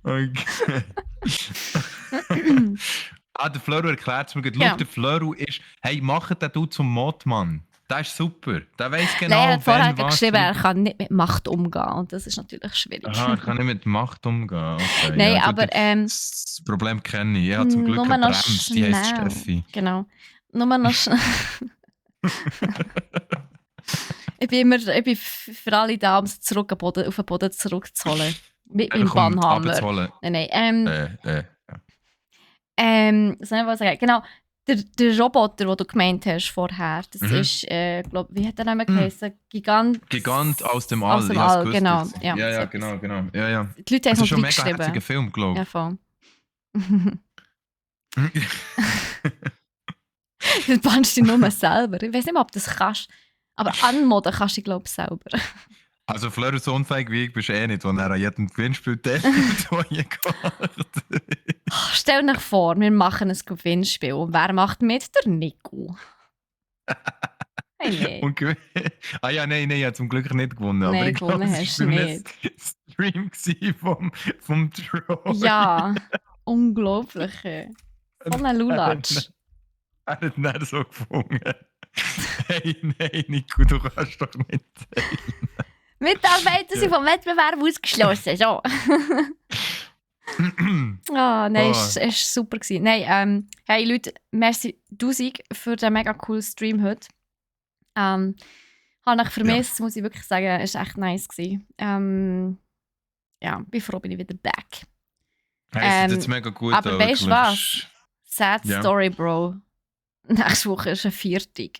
Okay. Der Flöru erklärt es mir gerade. Ja. Schau, der Flöru ist, hey, macht den du zum Modmann. Der ist super. Der weiss genau, Nein, er hat vorher was geschrieben, er kann nicht mit Macht umgehen. Und das ist natürlich schwierig. Aha, er kann nicht mit Macht umgehen. Okay, Nein, ja, aber... das Problem kenne ich. Ich habe zum Glück eine Bremse, die heisst Steffi. Genau. Nur noch schnell. Ich bin für alle da, um sie zurück auf den Boden zurückzuholen. Mit meinem Bannhammer. Nein. Was soll ich sagen? Genau, der Roboter, den du gemeint hast vorher, das ist, glaube wie hat der Name geheißen? Gigant aus dem All. Aus dem All, genau. Ja, genau. Ja. Die Leute haben das ist schon ein es mega herziger Film, glaube ich. Ja, voll. Du bannst dich nur selber. Ich weiß nicht, ob du das kannst. Aber anmoden kannst du, glaube ich, selber. Also Fleur, so unfähig wie ich bist du nicht, wenn er an jedem Gewinnspiel teilnimmt, das ich gemacht. Stell dir vor, wir machen ein Gewinnspiel. Und wer macht mit? Der Nico. Hey, nee. Nein, ich habe zum Glück nicht gewonnen. Nein, aber ich glaube, gewonnen es hast du war nicht. ein Stream vom Troll. Ja, unglaublich. Voll ein Lulatsch. Er hat nicht so gefunden. Hey, nein, Nico, du kannst doch nicht sein. Mitarbeiter sind vom Wettbewerb ausgeschlossen. So. Nein, es war super. Nein, hey Leute, merci 1000 für den mega coolen Stream heute. Habe ich vermisst, muss ich wirklich sagen. Es war echt nice. Bin froh, bin ich wieder back. Hey, es ist jetzt mega gut. Aber weißt du was? Sad Story, Bro. Nächste Woche ist ein Viertag.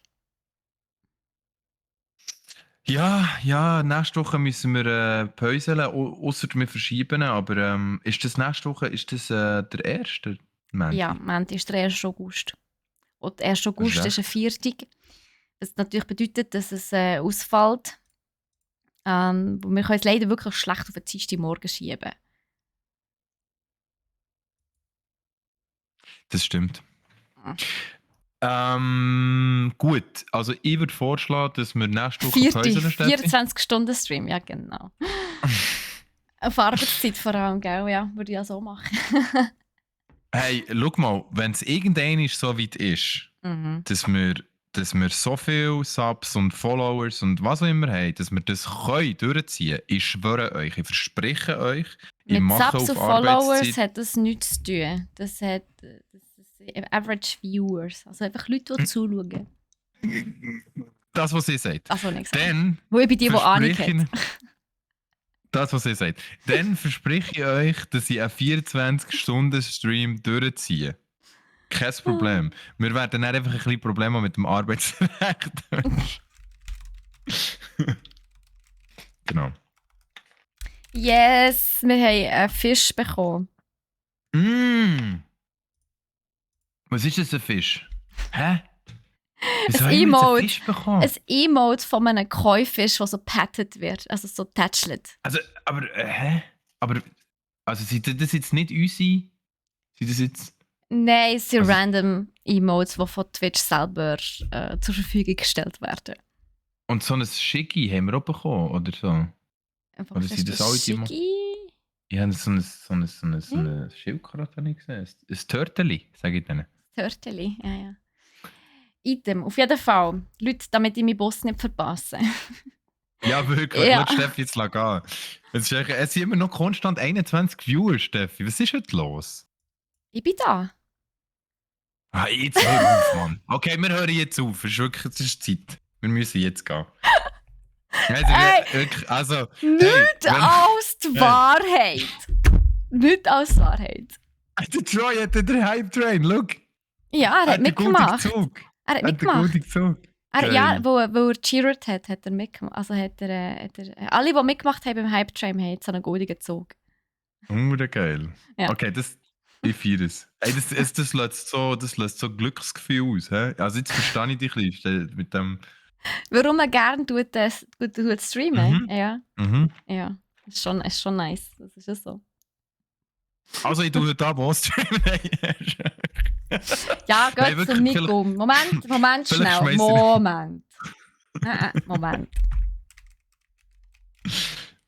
Ja, nächste Woche müssen wir päuseln, ausser wir verschieben. Aber ist das nächste Woche der 1. Montag? Ja, Montag ist der 1. August. Und der 1. August ist ein Viertag. Das natürlich bedeutet, dass es ausfällt. Wir können es leider wirklich schlecht auf den Dienstagmorgen schieben. Das stimmt. Gut, also ich würde vorschlagen, dass wir nächste Woche Pause stellen. 24-Stunden-Stream, ja genau. Auf Arbeitszeit vor allem, gell? Ja, würde ich ja so machen. Hey, schau mal, wenn es irgendwann so weit ist, dass dass wir so viele Subs und Followers und was auch immer haben, dass wir das können durchziehen. Ich schwöre euch, ich verspreche euch, ich Mit mache Subs auf und Followers Arbeitszeit. hat das nichts zu tun. Das ist Average Viewers. Also einfach Leute, die zuschauen. Das, was ihr sagt. Das, was ich gesagt habe. Dann Wo ich bei dir, die Ahnung verspreche hat. ich- Das, was ihr sagt. Dann verspreche ich euch, dass ich einen 24-Stunden-Stream durchziehe. Kein Problem. Wir werden dann einfach ein bisschen Probleme mit dem Arbeitsrecht. Genau. Yes, wir haben einen Fisch bekommen. Was ist das, ein Fisch? Hä? Wieso Ein haben wir jetzt einen Emote. Fisch bekommen? Ein Emote von einem Koi-Fisch, der so patted wird. Also so tätschelt. Also, aber, hä? Aber, also sind das jetzt nicht unsere? Sind das jetzt... Nein, es sind Also- random Emotes, die von Twitch selber zur Verfügung gestellt werden. Und so ein Schicki haben wir auch bekommen, oder so? Einfach Oder sind das alle die Mo- Schicki? Ich habe so ein Schildkröte nicht gesehen. Ein Törteli, sage ich denen. Törteli, ja. Item, auf jeden Fall. Leute, damit ich meinen Boss nicht verpasse. Ja, wirklich. Ja. Lass Steffi jetzt gehen. Es sind immer noch konstant 21 Viewer, Steffi. Was ist heute los? Ich bin da. Ah, jetzt hör auf, Mann. Okay, wir hören jetzt auf. Es ist Zeit. Wir müssen jetzt gehen. Also, Ey! wirklich, also, Nicht wenn- als die Hey. Wahrheit. Nicht als die Wahrheit. der Troy hat den Hype-Train, look. Ja, er hat einen guten mitgemacht. Zug. Er hat Einen mitgemacht. guten Zug. Ja, Geil. wo er cheered hat er mitgemacht. Also alle, die mitgemacht haben beim Hype Train, haben jetzt so einen goldigen Zug. Geil. Ja. Okay, ich feiere es. Ey, das löst so Glücksgefühl aus. He? Also jetzt verstehe ich dich ein bisschen mit dem... Warum er gerne tut streamen. Mhm. Ja, Mhm. ja. Ist schon nice. Das ist ja so. Also ich tue da was streamen. Ja, Nein, geht wirklich, zum Nico. Moment, Vielleicht schnell. schmeiß ich- Moment. Moment.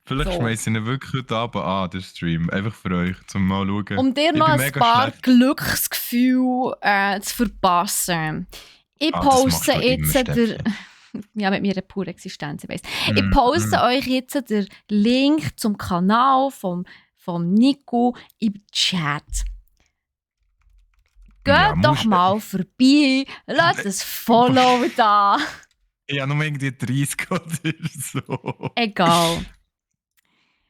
Vielleicht So. schmeiße ich ihn wirklich heute Abend an, den Stream. Einfach für euch, zum mal schauen. Um dir Ich noch bin ein mega paar schlecht. Glücksgefühle zu verpassen. Ich Das machst poste du jetzt immer, Steffi. ja, mit meiner pure Existenz, ich weiss. Ich Mm, poste mm. euch jetzt den Link zum Kanal vom Nico im Chat. Geht Ja, doch musst du. mal vorbei, lasst ein Follow da. Ich habe nur irgendwie 30 oder so. Egal.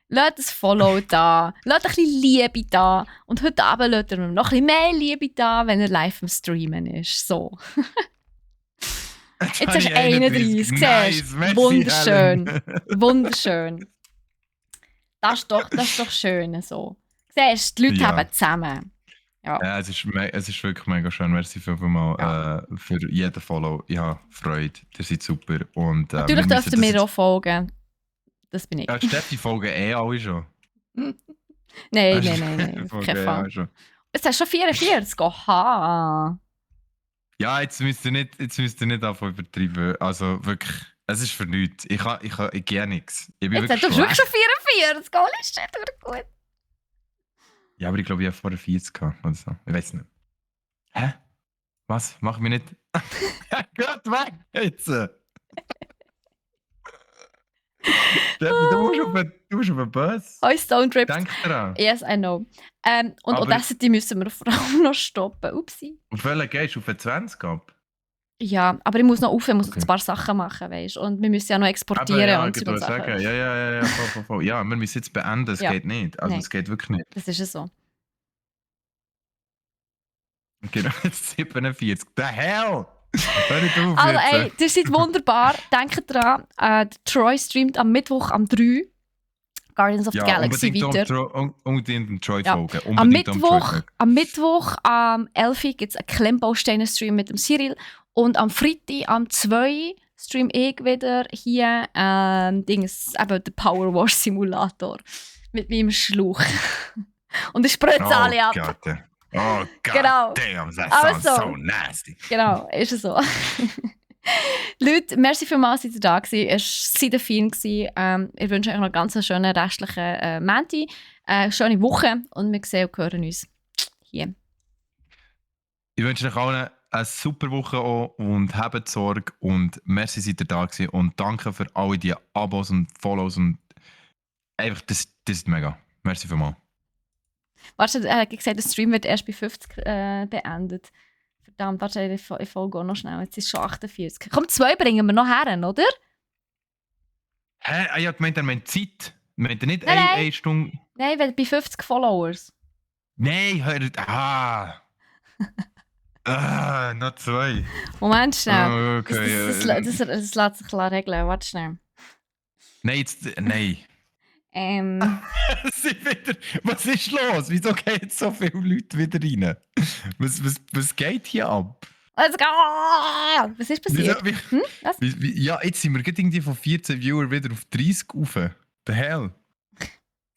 Lasst ein Follow da, lasst ein bisschen Liebe da. Und heute Abend lasst ihr mir noch ein bisschen mehr Liebe da, wenn er live am Streamen ist. So. Jetzt ist 31, siehst Nice, du? merci, Wunderschön. Helen. Wunderschön. Das ist doch schön so. Siehst du, die Leute Ja. haben zusammen. Ja, es ist wirklich mega schön. Merci vielmals für jeden Follow. Ich habe Freude. Ihr seid super. Und, Natürlich wir dürft ihr müssen das mir auch folgen. Das bin ich. jetzt- Ja, Steffi folgen alle schon. Nein, Folgen kein Fall. alle schon. Jetzt hast du schon 44. Oha. Ja, jetzt müsst ihr nicht davon übertreiben. Also wirklich, es ist für nichts. Ich gehe nichts. Ich bin Jetzt hast wirklich du wirklich schlecht. schon 44. Goal ist schon gut. Ja, aber ich glaube, ich habe vorher 40 gehabt oder so. Ich weiß nicht. Hä? Was? Mach mich nicht. Gott weg! Jetzt! Steffi, du musst auf den Bus. Hoi Stone Trips. Denk dran. Yes, I know. Und Aber- Audacity müssen wir vor allem noch stoppen. Upsi. Auf welchen gehst du? Auf den 20 ab? Ja, aber ich muss noch ich muss noch Okay. ein paar Sachen machen, weißt du. Und wir müssen ja noch exportieren ja, und ich so wollte Sachen. sagen. Ja, voll. Ja, wir müssen jetzt beenden. Es Ja. geht nicht. Also, Nein. es geht wirklich nicht. Das ist ja so. Genau, jetzt 47. The hell! Hör nicht auf Also jetzt. ey, ihr seid wunderbar. Denkt dran, der Troy streamt am Mittwoch am 3 Guardians of the Galaxy unbedingt weiter. Unbedingt dem Troy Ja. folgen. Am Unbedingt dem Troy Mittwoch, folgen. am Mittwoch am 11 gibt es einen Klemmbausteine-Stream mit dem Cyril. Und am Freitag am 2 stream ich wieder hier eben der Power Wash Simulator mit meinem Schlauch. Und ich spritze alle ab. Gott. Oh Gott, Genau. damn, that Also. sounds so nasty. Genau, ist es so. Leute, merci vielmals, dass ihr da gewesen. Es war sehr fein. Ich wünsche euch noch einen ganz schönen restlichen Montag, schöne Woche und wir sehen und hören uns hier. Ich wünsche euch allen eine super Woche auch und habt Sorge und merci, seid ihr da gewesen und danke für alle die Abos und Follows und einfach, das ist mega. Merci vielmals. Warte, er hat gesagt, der Stream wird erst bei 50 beendet. Verdammt, warte, ich folge auch noch schnell. Jetzt ist es schon 48. Komm, 2 bringen wir noch her, oder? Hä? Ich habe gemeint, er meint Zeit. Meint er nicht Nein, nein. eine Stunde? Nein, bei 50 Followers. Nein, hört. Noch 2. Moment schnell. Okay. Das lässt sich regeln. Warte schnell. Nein, jetzt. Nein. Was ist los? Wieso gehen jetzt so viele Leute wieder rein? Was geht hier ab? Let's go! Was ist passiert? Was? Ja, jetzt sind wir gerade irgendwie von 14 Viewer wieder auf 30 rauf. The hell?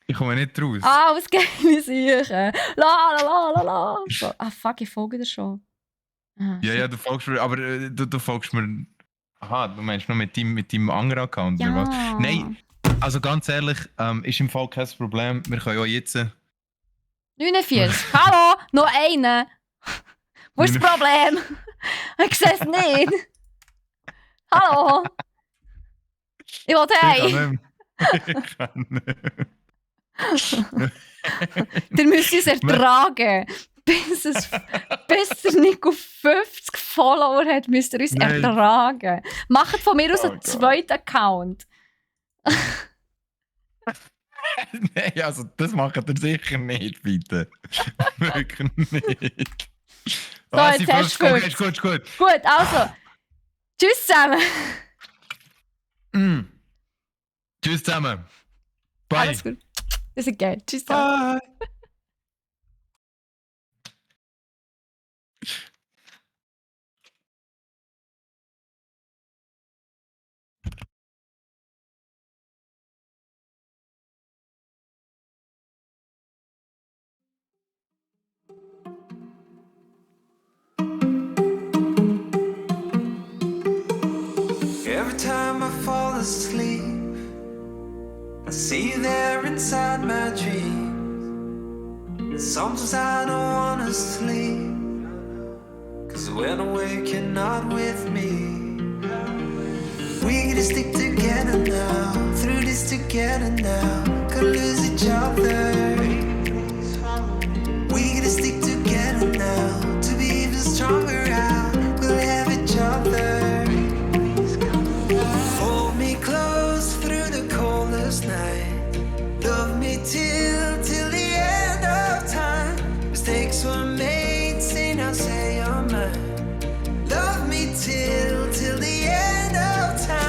Ich komme nicht raus. Was geht mir sicher? La. So, fuck, ich folge dir schon. Ja, du folgst mir, aber du folgst mir. Aha, du meinst noch mit deinem anderen Account ja. oder was? Nein, also ganz ehrlich, ist im Fall kein Problem. Wir können ja jetzt. 49. Hallo, noch einen. Wo ist das Problem? Ich sehe es nicht. Hallo. Ich will heim. Ich kann nicht. Ihr müsst uns ertragen. Bis der Nico 50 Follower hat, müsst ihr uns ertragen. Macht von mir aus einen zweiten Account. Nein, also das macht ihr sicher nicht, bitte. Wirklich nicht. So, jetzt hast du okay, gut. Gut, also. Tschüss zusammen. Tschüss zusammen. Bye. Alles gut. Das ist geil. Tschüss zusammen. Bye. Every time I fall asleep, I see you there inside my dreams. Sometimes I don't wanna sleep, 'cause when I wake you're not with me. We gotta stick together now, through this together now. Could lose each other. We gotta stick together now, to be even stronger out. We'll have each other. Hold me close through the coldest night. Love me till the end of time. Mistakes were made, say now say you're mine. Love me till the end of time.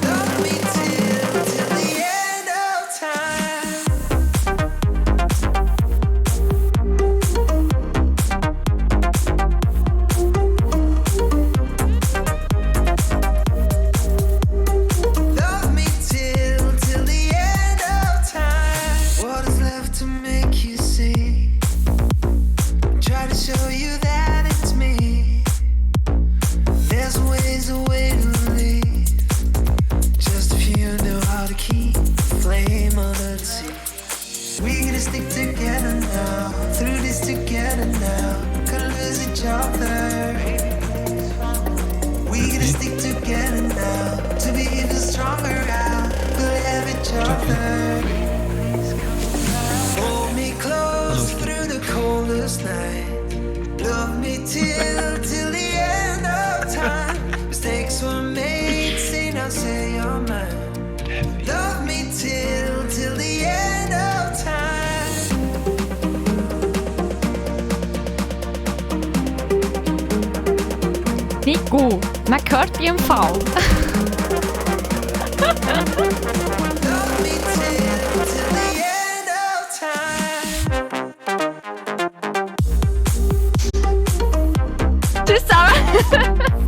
Love me till the end of time. Love me till the end of time. What is left to make you see? Try to show you that it's me. There's ways away to leave. Just if you know how to keep the flame under the sea. We gotta stick together now, through this together now. Could lose each other. We gotta stick together now, to be even stronger out. We'll have each other. Hold me close through the coldest night. Love me till the end of time. Mistakes were made, say now say you're mine. Love me till the end of time. Nico, man hört dich im Fall. Love me till the end of time. Tschüss zusammen.